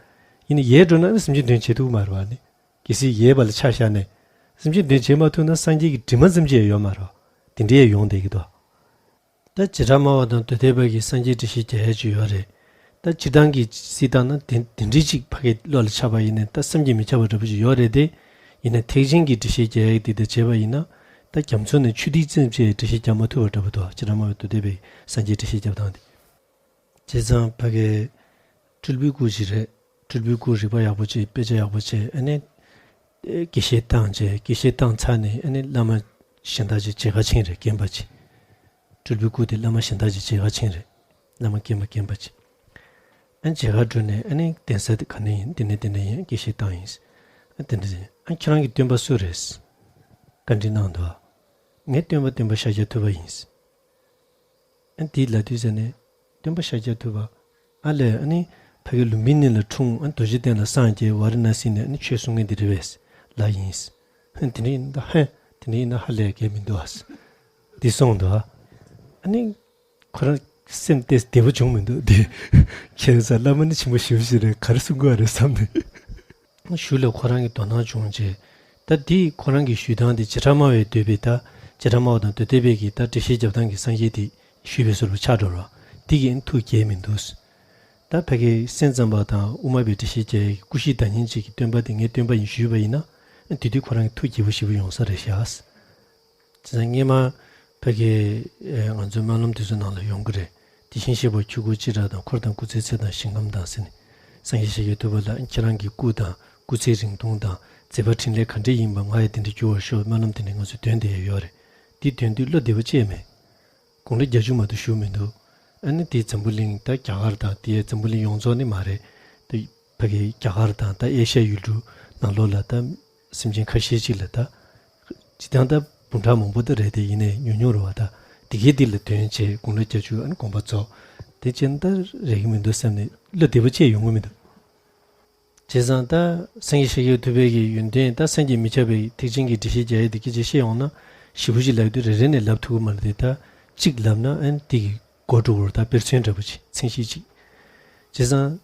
ཡིན་ན་ཡལ་འགྲོ་ན་ཨ་ནི་སེམས་ཅན་དོན་བྱེད་ཐུབ་མ་རེད་བ་ནི། གལ་སྲིད་ཡལ་བ་ལ་ཆ་བཞག་ནས། སེམས་ཅན་དོན་བྱེད་མ་ཐུབ་ན་སངས་རྒྱས་ཀྱི་དྲི་མ་ཙམ་ཅིག་ཡང་ཡོད་མ་རེད་བ། དེ་འདྲ་ཡང་ཡོང་བསྡད་ཀྱི་འདུག་ད་བྱེ་བྲག་སྨྲ་བ་དང་མདོ་སྡེ་པ་གིས་སངས་རྒྱས་འགྲེལ་བཤད་རྒྱག་ཡ་ཅིག་ཡོད་རེད། ད་སྤྱིར་བཏང་གི་སྲིད་སྟངས་ན་དེ་དེ་འདྲའི་ཅིག་ཕ་གི་བློ་ལ་འཆར་བ་ཡིན་ནའི་ད་བསམ་གྱིས་མི་ཁྱབ་པ་འདྲ་པོ་ཅིག་ཡོད་རེད་དེ། ཡིན་ནའི་ཐེག་ཆེན་གྱི་འགྲེལ་བཤད་རྒྱག་ཡ་དེ་ད་བྱས་པ་ཡིན་ན། ད་རྒྱ་མཚོ་ནས་ཆུ་ཐིགས་ཙམ་ཅིག་འགྲེལ་བཤད་རྒྱག་མ་ཐུབ་པ་འདྲ་པོ་འདུག་བྱེ་བྲག་སྨྲ་བའི་མདོ་སྡེ་པའི་སངས་རྒྱས་འགྲེལ་བཤད་རྒྱབ་སྟངས་དེ། བྱས་ཙང་ཕ་གི། སྤྲུལ་པའི་སྐུ་ཞིག་རེད། སྤྲུལ་པའི་སྐུ་རིག་པ་ཡག་པོ་བྱས་དཔེ་ཆ་ཡག་པོ་བྱས་ཨ་ནི། དགེ་བཤེས་བཏང་བྱས་དགེ་བཤེས་བཏང་ཚར་ནས་ཨ་ནི་བླ་མ་གཞན་དག་ཅིག་མཇལ་ཁ་ཕྱིན་རེད་རྒན་པ་ཅིག་སྤྲུལ་པའི་སྐུ་དེ་བླ་མ་གཞན་དག་ཅིག་མཇལ་ཁ་ཕྱིན་རེད། བླ་མ་རྒན་པ་རྒན་པ་ཅིག་ཨ་མཇལ་ཁ་འགྲོ་ནས་ཨ་ནི་གདན་ས་དེ་ག་ནས་ཡིན་འདི་ནས་འདི་ནས་ཡིན་དགེ་བཤེས་བཏང་ཡིན། ཨ་དེ་འདྲ་ཡིན་ཨ་ཁྱེད་རང་གི་སྟོན་པ་སུ་རེད། བཀའ་འདྲི་གནང་འདུག་ངའི་སྟོན་པ་སྟོན་པ་ཤཱཀྱ་ཐུབ་པ་ཡིན། ཨ་དེ་ལབ་དུས་ཟེར་ནས། སྟོན་པ་ཤཱཀྱ་ཐུབ་པ། ཨ་ལས་ཨ་ནི། ཕ་གི་ལུམ་བི་ནི་ལ་འཁྲུངས་ཨ་རྡོ་རྗེ་གདན་ལ་སངས་རྒྱས་ཝཱ་ར་ཎ་སི་ནས་ཨ་ནི་ཆོས་གསུང་མཁན་དེ་རེད་པས། ལ་ཡིན། ཧན་དེ་འདྲ་ཡིན་ད་ཧན། དེ་འདྲ་ཡིན་ན་ཧ་ལས་གལ་མི་འདུག་ཨ། འདི་གསུངས་འདུག་ཨ། ཨ་ནི། ཁོ་རང་ སེམས་ཏོག་ཙམ་བདེ་པོ་བྱུང་མི་འདུག་དེ་ཁྱེད་ཚོ་བླ་མ་ནི་ཆེན་པོ་ཞེ་པོ་ཅིག་རེད། ག་རེ་གསུང་གི་ཡོད་རེད་བསམ་ནས། གཞུག་ལ་ཁོ་རང་གི་དོ་སྣང་བྱུང་རྗེས། ད་དེ་ཁོ་རང་གི་ཞུས་སྟངས་དེ་བྱེ་བྲག་སྨྲ་བས་བསྡུས་པའི། ད་བྱེ་བྲག་སྨྲ་བ་དང་མདོ་སྡེ་པའི་གི་ད་འགྲེལ་བཤད་རྒྱབ་སྟངས་ཀྱི་སངས་རྒྱས་དེ་ཞུས་པའི་བཟོ་འདྲ་ཆགས་འགྲོ་ར། དེ་གིས་ཐུགས་དགྱེས་མི་འདུག་ད་ཕ་གི་སེམས་ཙམ་པ་དང་དབུ་མ་པའི་འགྲེལ་བཤད་རྒྱག་ཡས་ཀྱི་སྐུ་བཤད་བརྡ་རྙིང་ཅིག་གི་སྟོན་པ་དེ་ངའི་སྟོན་པ་ཡིན་ཞུས་པ་ཡིན་ན། དེ་དུས་ཁོ་རང་གི་ཐུགས་དགྱེས་པོ་ཞེ་པོ་ཡོང་ས་རེད་ཤག་དེ་ཙང་སྔོན་མ་ཕ་གི་ཨེ་ང་ཚོའི་སྨོན་ལམ་དེ་ཚོའི་ནང་ལ་ཡོང་གི་རེད། དེ་བཞིན་གཤེགས་པ་ཆོས་སྐུ་ཅི་འདྲ་དང་། འཁོར་དང་སྐུ་ཚེའི་ཚད་དང་ཞིང་ཁམས་དང་ཟེར་ནས། སངས་རྒྱས་ཤཱཀྱ་ཐུབ་པ་ལ་ཁྱེད་རང་གི་སྐུ་དང་སྐུ་ཚེའི་རིང་ཐུང་དང་མཛད་པ་འཕྲིན་ལས་ག་འདྲ་ཡིན་པ་ང་ཡི་དེ་འདྲ་འགྱུར་བར་ཤོག་སྨོན་ལམ་དེ་འདྲ་ང་ཚོས་འདོན་བསྡད་ཡོད་རེད། དེ་འདོན་དུས་བློ་བདེ་པོ་སྐྱེས་མེད། དགུང་ལོ་བརྒྱད་ཅུ་མ་གཏོགས་བཞུགས་མི་འདུག་ཨ་ནི་དེ་འཛམ་བུ་གླིང་ད་རྒྱ་གར་དང་དེ་འཛམ་བུ་གླིང་ཡོངས་རྫོགས་ནི་མ་རེད། དེ་ཕ་གི་རྒྱ་གར་དང་ད་ཨེ་ཤ་ཡུལ་གྲུ་ནང་ལོགས་ལ་ད་སེམས་ཅན་ཁ་ཤས་ཅིག་ལ་ད་སྤྱིར་བཏང་ད་འབུམ་ཕྲག་མང་པོ་ད་རེད་དེ། ཡིན་ནའི་ཉུང་ཉུང་རེད་བ། ད་དེ་གའི་དེ་ལ་འདོན་བྱས་དགུང་ལོ་བརྒྱད་ཅུ་ཨ་ནི་དགོངས་པ་རྫོགས། དེ་ཅན་ད་རེག་གི་མི་འདུག་བསམ་ནས་བློ་བདེ་པོ་སྐྱེས་ཡོང་གི་མི་འདུག་བྱས་ཙང་ད་སངས་རྒྱས་ཤཱཀྱ་ཐུབ་པའི་གི་ཡོན་ཏན་ད་བསམ་གྱིས་མི་ཁྱབ་པའི་ཐེག་ཆེན་གྱི་འགྲེལ་བཤད་རྒྱག་ཡས་དེ་སྐད་ཆ་བཤད་ཡོང་ན་ཞེ་པོ་ཅིག་ལབ་དུས་རེ་རེ་ནས་ལབ་ཐུབ་ཀྱི་མ་རེད་དེ། ད་གཅིག་ལབ་ན་ཨ་ནི་དེ་གི་མགོ་འགྲོ་བར་ད་དཔེར་མཚོན་འདྲ་པོ་ཅིག་མཚན་གཞི་གཅིག་བྱས་ཙང་།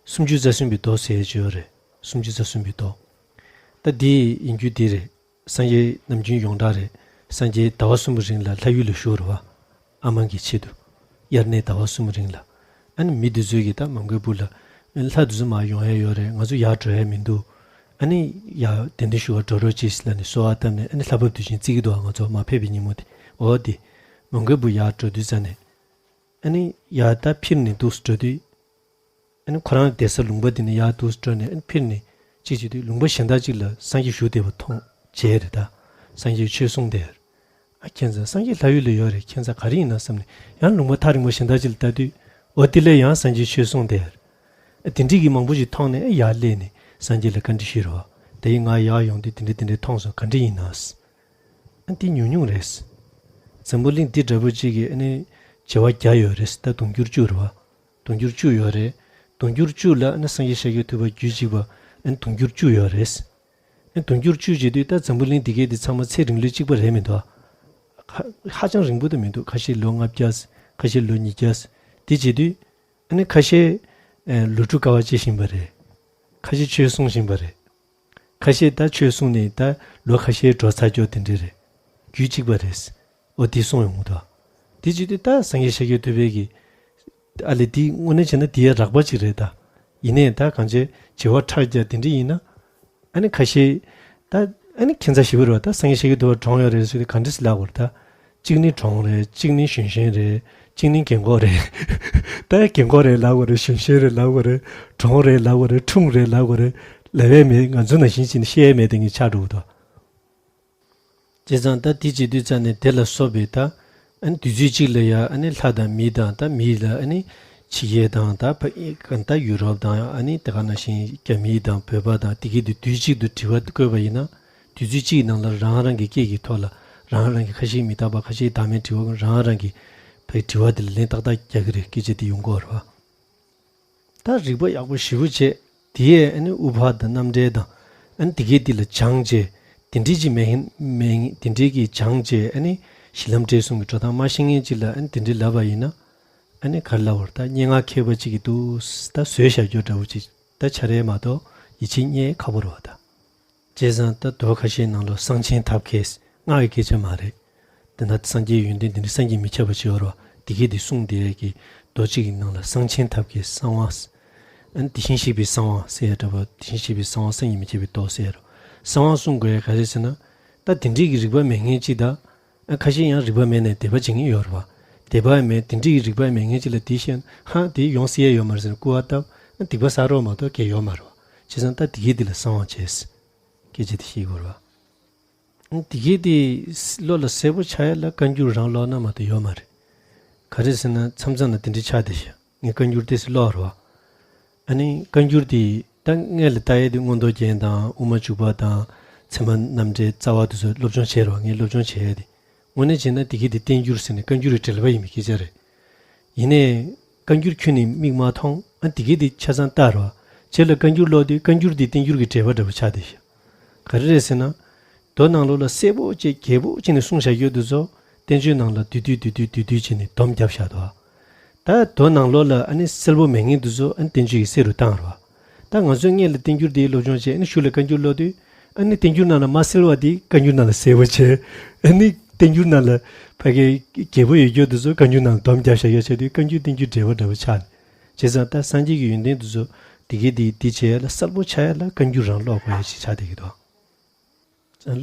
སུམ་ཅུ་རྩ་གསུམ་པའི་མདོ་ཟེར་ཡས་ཅིག་ཡོད་རེད། སུམ་ཅུ་རྩ་གསུམ་པའི་མདོ། ད་འདི་ཡིན་རྒྱུ་འདི་རེད། སངས་རྒྱས་ནམ་རྒྱུན་ཡོངས་གྲགས་རེད། སངས་རྒྱས་ཟླ་བ་གསུམ་པོ་རིང་ལ་ལྷ་ཡུལ་ལ་བཞུགས་རེད་བ། ཨ་མང་གི་ཆེད་དུ། དབྱར་གནས་ཟླ་བ་གསུམ་པོ་རིང་ལ། ཨ་ནི་མི་འདི་ཚོས་ཀྱིས་ད་མོན་གྷོ་བུ་ལ་ལྷ་འདི་ཚོ་མར་ཡོང་ཡ་ཡོད་རེད། ང་ཚོ་ཡར་འགྲོ་ཡ་མི་འདུག་ཨ་ནི་ཡར་གདན་འདྲེན་ཞུ་བར་འགྲོ་རོགས་གྱིས་ལབ་ནས་གསོལ་བ་བཏབ་ནས། ཨ་ནི་ལྷ་བབས་དུས་ཆེན་བརྩི་གི་འདུག་ང་ཚོ་མར་ཕེབས་པའི་ཉིན་མོ་དེ། འོ་དེ། མོན་གྷོ་བུ་ཡར་འགྲོ་དུས་ཙ་ནས། ཨ་ནི་ཡར་ད་ཕིར་ནས་འདུག་སེ་འགྲོ་དུས། ཨ་ནི་ཁོ་རང་བསྡད་ས་ལུང་པ་དེ་ནས་ཡར་འདུག་སེ་འགྲོ་ནས། ཨ་ནི་ཕིར་ནས་གཅིག་བྱེད་དུས་ལུང་པ་གཞན་དག་ཅིག་ལ་སངས་རྒྱས་བཞུགས་བསྡད་པ་མཐོང་། མཇལ་རེད་ད། སངས་རྒྱས་ཆོས་གསུངས་བསྡད། ཨ་ཁྱེད་ཚོ་སངས་རྒྱས་ལྷ་ཡུལ་ལ་ཡོད་རེད། ཁྱེད་ཚོ་ག་རེ་ཡིན་ན་བསམ་ནས་ཡང་ལུང་པ་ཐག་རིང་པོ་གཞན་དག་ཅིག་ལ་ལྟ་དུས། འོ་དེ་ལ་ཡང་སངས་རྒྱས་ཆོས་གསུངས་བསྡད། ཨ་དེ་འདྲ་གི་མང་པོ་ཞིག་མཐོང་ནས་ཡར་སླེབས་ནས་སངས་རྒྱས་ལ་བཀའ་འདྲི་ཞུས་རེད་བ། ད་ཡིན་ང་ཡར་ཡོང་དུས་དེ་འདྲ་དེ་འདྲ་མཐོང་སོང་། ག་འདྲ་ཡིན་ན། ཨ་འདི་ཉུང་ཉུང་རེད། འཛམ་བུ་གླིང་འདི་འདྲ་པོ་གཅིག་གི་ཨ་ནི་བྱེ་བ་བརྒྱ་ཡོད་རེད། ད་དུང་འགྱུར་བཅུ་རེད་བ། དུང་འགྱུར་བཅུ་ཡོད་རེད། དུང་འགྱུར་བཅུ་ལ་ཨ་ནི་སངས་རྒྱས་ཤཱཀྱ་ཐུབ་པ་རྒྱུད་གཅིག་པ་ཨ་ནི་དུང་འགྱུར་བཅུ་ཡོད་རེད། ཨ་ནི་དུང་འགྱུར་བཅུ་བྱེད་དུས་ད་འཛམ་བུ་གླིང་འདི་གའི་འདི་ཚང་མ་ཚེ་རིང་ལོས་གཅིག་པ་རེད་མི་འདུག་ཧ་ཧ་ཅང་རིང་པོ་ད་མི་འདུག་ཁ་ཤས་ལོ་ལྔ་བརྒྱ། ཁ་ཤས་ལོ་ཉིས་བརྒྱ། དེ་བྱེད་དུས་ཨ་ནི་ཁ་ཤས་ཨ་ལོ་དྲུག་དཀའ་བ་སྤྱད་བཞིན་པ་རེད། ཁ་ཤས་ཆོས་གསུང་བཞིན་པ་རེད། ཁ་ཤས་ད་ཆོས་གསུངས་ནས་ད་ལོ་ཁ་ཤས་འགྲོ་ཚར་ཀྱོག་དེ་འདྲས་རེད། རྒྱུད་གཅིག་པ་རེད། འོ་དེ་གསུངས་ཡོང་གི་འདུག་དེ་བྱེད་དུས་ད་སངས་རྒྱས་ཤཱཀྱ་ཐུབ་པའི་གི། ཨ་ལས་དེ་དངོས་གནས་བྱས་ན་དེ་ཡང་རགས་པ་ཅིག་རེད་ད། ཡིན་ནའི་ད་གང་བྱས་བྱེ་བ་ཕྲག་བརྒྱ་དེ་འདྲས་ཡིན་ན། ཨ་ནི་ཁ་ཤས། ད་ཨ་ནི་ཁྱད་མཚར་ཞེ་པོ་རེད་བ། ད་སངས་རྒྱས་ཤཱཀྱ་ཐུབ་པ་གྲོངས་ཡོད་རེད་ཟེར་དུས་ག་འདྲས་ལབ་དགོས་རེད་ད། གཅིག་ནི་གྲོངས་རེད། གཅིག་ནི་གཞོན་གཞོན་རེད། གཅིག་ནི་རྒན་གོག་རེད། ད་རྒན་གོག་རེད་ལབ་དགོས་རེད། གཞོན་གཞོན་རེད་ལབ་དགོས་རེད། གྲོངས་རེད་ལབ་དགོས་རེད། འཁྲུངས་རེད་ལབ་དགོས་རེད། ལབ་ཡས་མེད། ང་ཚོ་ནང་བཞིན་བྱས་ནས་བཤད་ཡས་མེད་དེ་ངས་ཆགས་འགྲོ་གི་འདུག་བྱས་ཙང་ད་དེ་བྱེད་དུས་ཙ་ནས་དེ་ལ་སོགས་པའི་ད། ཨ་ནི་དུས་ཚོད་གཅིག་ལ་ཡ་ཨ་ནི་ལྷ་དང་མི་དང་། ད་མི་ལ་ཨ་ནི་ཕྱི་རྒྱལ་དང་། ད་ཕ་ད་ཡུ་རོབ་དང་། ཨ་ནི་དེ་ག་ནང་བཞིན་རྒྱ་མི་དང་བོད་པ་དང་དེ་གའི་དུས་དུས་གཅིག་ཏུ་དྲི་བ་བཀོད་པ་ཡིན་ན། དུས་ཚོད་གཅིག་ནང་ལ་རང་རང་གི་སྐད་ཀྱི་ཐོག་ལ་རང་རང་གི། ཁ་ཤས་མི་རྟག་པ། ཁ་ཤས་བདག་མེད་དྲི་བ། རང་རང་གི་ཕའི་དྲི་བ་དེ་ལ་ལན་ཏག་ཏག་རྒྱག་གི་རེད། སྐད་ཆ་དེ་ཡོང་གི་ཡོད་རེད་བ། ད་རིག་པ་ཡག་པོ་ཞེ་པོ་བྱས། དེ་ཡས་ཨ་ནི་དབུ་འཕང་དང་རྣམ་འགྲེལ་དང་། ཨ་ནི་དེ་གའི་དེ་ལ་སྦྱངས་བྱས། དེ་འདྲའི་ཅིག་མེད་མེད། དེ་འདྲའི་གི་སྦྱངས་བྱས། ཨ་ནི་གཞི་ལམ་འབྲས་གསུམ་གྱི་འགྲོ་སྟངས་མ་ཤེས་མཁན་ཅིག་ལ་ཨ་ནི་དེ་འདྲའི་ལབ་པ་ཡིན་ན། ཨ་ནི་ག་རེ་ལབ་དགོས་རེད། ད་སྙན་ངག་མཁས་པ་ཅིག་གིས་འདུག་ད་བཟོས་བཞག་རྒྱུ་འདྲ་བོ་ཅིག་ད་འཆར་ཡས་མ་གཏོགས་ཡིད་ཆེས་རྙེད་ཁག་པོ་རེད་བ་ད། བྱས་ཙང་ད་མདོ་ཁ་ཤས་ནང་ལོགས་གསང་ཆེན་ཐབས་མཁས། སྔགས་ཀྱི་སྐད་ཆ་མ་རེད། དེ་ན་སངས་རྒྱས་ཡོན་ཏན་འདི་འདྲ་བསམ་གྱིས་མི་ཁྱབ་པ་ཅིག་ཡོད་རེད་བ། དེ་གའི་དེ་གསུངས་བསྡད་ཀྱི་མདོ་གཅིག་གི་ནང་ལ་གསང་ཆེན་ཐབས་མཁས་གསང་བ། ཨ་ནི་དེ་བཞིན་གཤེགས་པའི་གསང་བ་ཟེར་ཡ་འདྲ་བ། དེ་བཞིན་གཤེགས་པའི་གསང་བ་བསམ་གྱིས་མི་ཁྱབ་པའི་མདོ་ཟེར་ཡ་རེད། གསང་བ་གསུང་དགོས་ཡ་ག་རེ་ཟེར་ན། ད་དེ་འདྲའི་གི་རིག་པ་མེད་མཁན་ཅིག་དང་། ཨ་ཁ་ཤས་ཡང་རིག་པ་མེད་ནས་དད་པ་བྱེད་མཁན་ཡོད་རེད་བ། དད་པ་མེད། དེ་འདྲའི་གི་རིག་པ་མེད་མཁན་ཅིག་ལ་དེ་བཤད་ན། ཧ་དེ་ཡོང་སྲིད་ཡ་ཡོད་མ་རེད་ཟེར་ནས་སྐུར་བ་བཏབ་ན་སྡིག་པ་བསགས་རོགས་མ་གཏོགས་གལ་ཡོད་མ་རེད་བ། བྱས་ཙང་ད་དེ་གའི་དེ་ལ་གསང་བ་བྱས། སྐད་ཆ་དེ་བཤད་དགོས་རེད་བ། དེ་གའི་དེ་བློ་ལ་གསལ་པོ་ཆགས་ཡ་ལ་བཀའ་འགྱུར་རང་ཀློག་ན་མ་གཏོགས་ཡོད་མ་རེད། ག་རེ་ཟེར་ན་མཚམས་མཚམས་ལ་དེ་འདྲ་ཆགས་བསྡད་ཤག་ངས་བཀའ་འགྱུར་ཏོག་ཙམ་ཀློག་རེད་བ། ཨ་ནི་བཀའ་འགྱུར་དེ་ད་སྔོན་ལ་ལྟ་ཡས་དེ་མངོན་རྟོགས་རྒྱན་དང་དབུ་མ་འཇུག་པ་དང་ཚད་མ་རྣམ་འགྲེལ་རྩ་བ་དེ་ཚོ་སློབ་སྦྱོང་བྱས་རེད་བ། ངས་སློབ་སྦྱོང་བྱས་ཡས་དེ། དངོས་གནས་བྱས་ན་དེ་གའི་དེ་བསྟན་འགྱུར་ཟེར་ནས་བཀའ་འགྱུར་གྱི་འགྲེལ་པ་ཡིན་པའི་སྐད་ཆ་རེད། ཡིན་ནའི། བཀའ་འགྱུར་ཁྱོན་ནས་མིག་མ་མཐོང་། ཨ་དེ་གའི་དེ་ཆ་ཚང་ལྟ་རོགས། རྗེས་ལ་བཀའ་འགྱུར་ཀློག་དུས་བཀའ་འགྱུར་དེ་བསྟན་འགྱུར་གྱི་འགྲེལ་པ་འདྲ་པོ་ཆགས་བསྡད་ཤག་ག་རེ་རེད་ཟེར་ན། མདོ་ནང་ལོགས་ལ་གསལ་པོ་བྱས་རྒྱས་པོ་བྱས་ནས་གསུངས་བཞག་ཡོད་དུས་ཚོ། བསྟན་བཅོས་ནང་ལ་བསྡུས་བསྡུས་བསྡུས་བསྡུས་བསྡུས་བྱས་ནས་སྡོམ་བརྒྱབ་བཞག་འདུག་ཨ། ད་དོ་ནང་ལོགས་ལ་ཨ་ནི་གསལ་པོ་མེད་མཁན་དེ་ཚོ་ཨ་ནི་བསྟན་བཅོས་ཀྱིས་གསལ་རུ་བཏང་རོགས། ད་ང་ཚོས་སྔོན་ལ་བསྟན་འགྱུར་དེའི་སློབ་སྦྱོང་བྱས། ཨ་ནི་གཞུག་ལ་བཀའ་འགྱུར་ཀློག་དུས། ཨ་ནི་བསྟན་འགྱུར་ནང་ལ་མ་གསལ་བ་དེ་བཀའ་འགྱུར་ནང་ལ་གསལ་པོ་བྱས། ཨ་ནི་བསྟན་འགྱུར་ནང་ལ་ཕ་གི་རྒྱས་པོ་ཡོད་རྒྱུ་དེ་ཚོ་བཀའ་འགྱུར་ནང་ལ་སྡོམ་རྒྱབ་བཞག་ཡོད་བྱས་དུས། བཀའ་འགྱུར་བསྟན་འགྱུར་འདྲེས་པ་འདྲ་པོ་ཆགས་ནས། བྱས་ཙང་ད་སངས་རྒྱས་ཀྱི་ཡོན་ཏན་དེ་ཚོ་དེ་གའི་དེ་དེ་བྱས་ལ་གསལ་པོ་ཆགས་ཡ་ལ་བཀའ་འགྱུར་རང་ཀློག་དགོས་ཡ་ཞིག་ཆགས་བསྡད་ཀྱི་འདུག་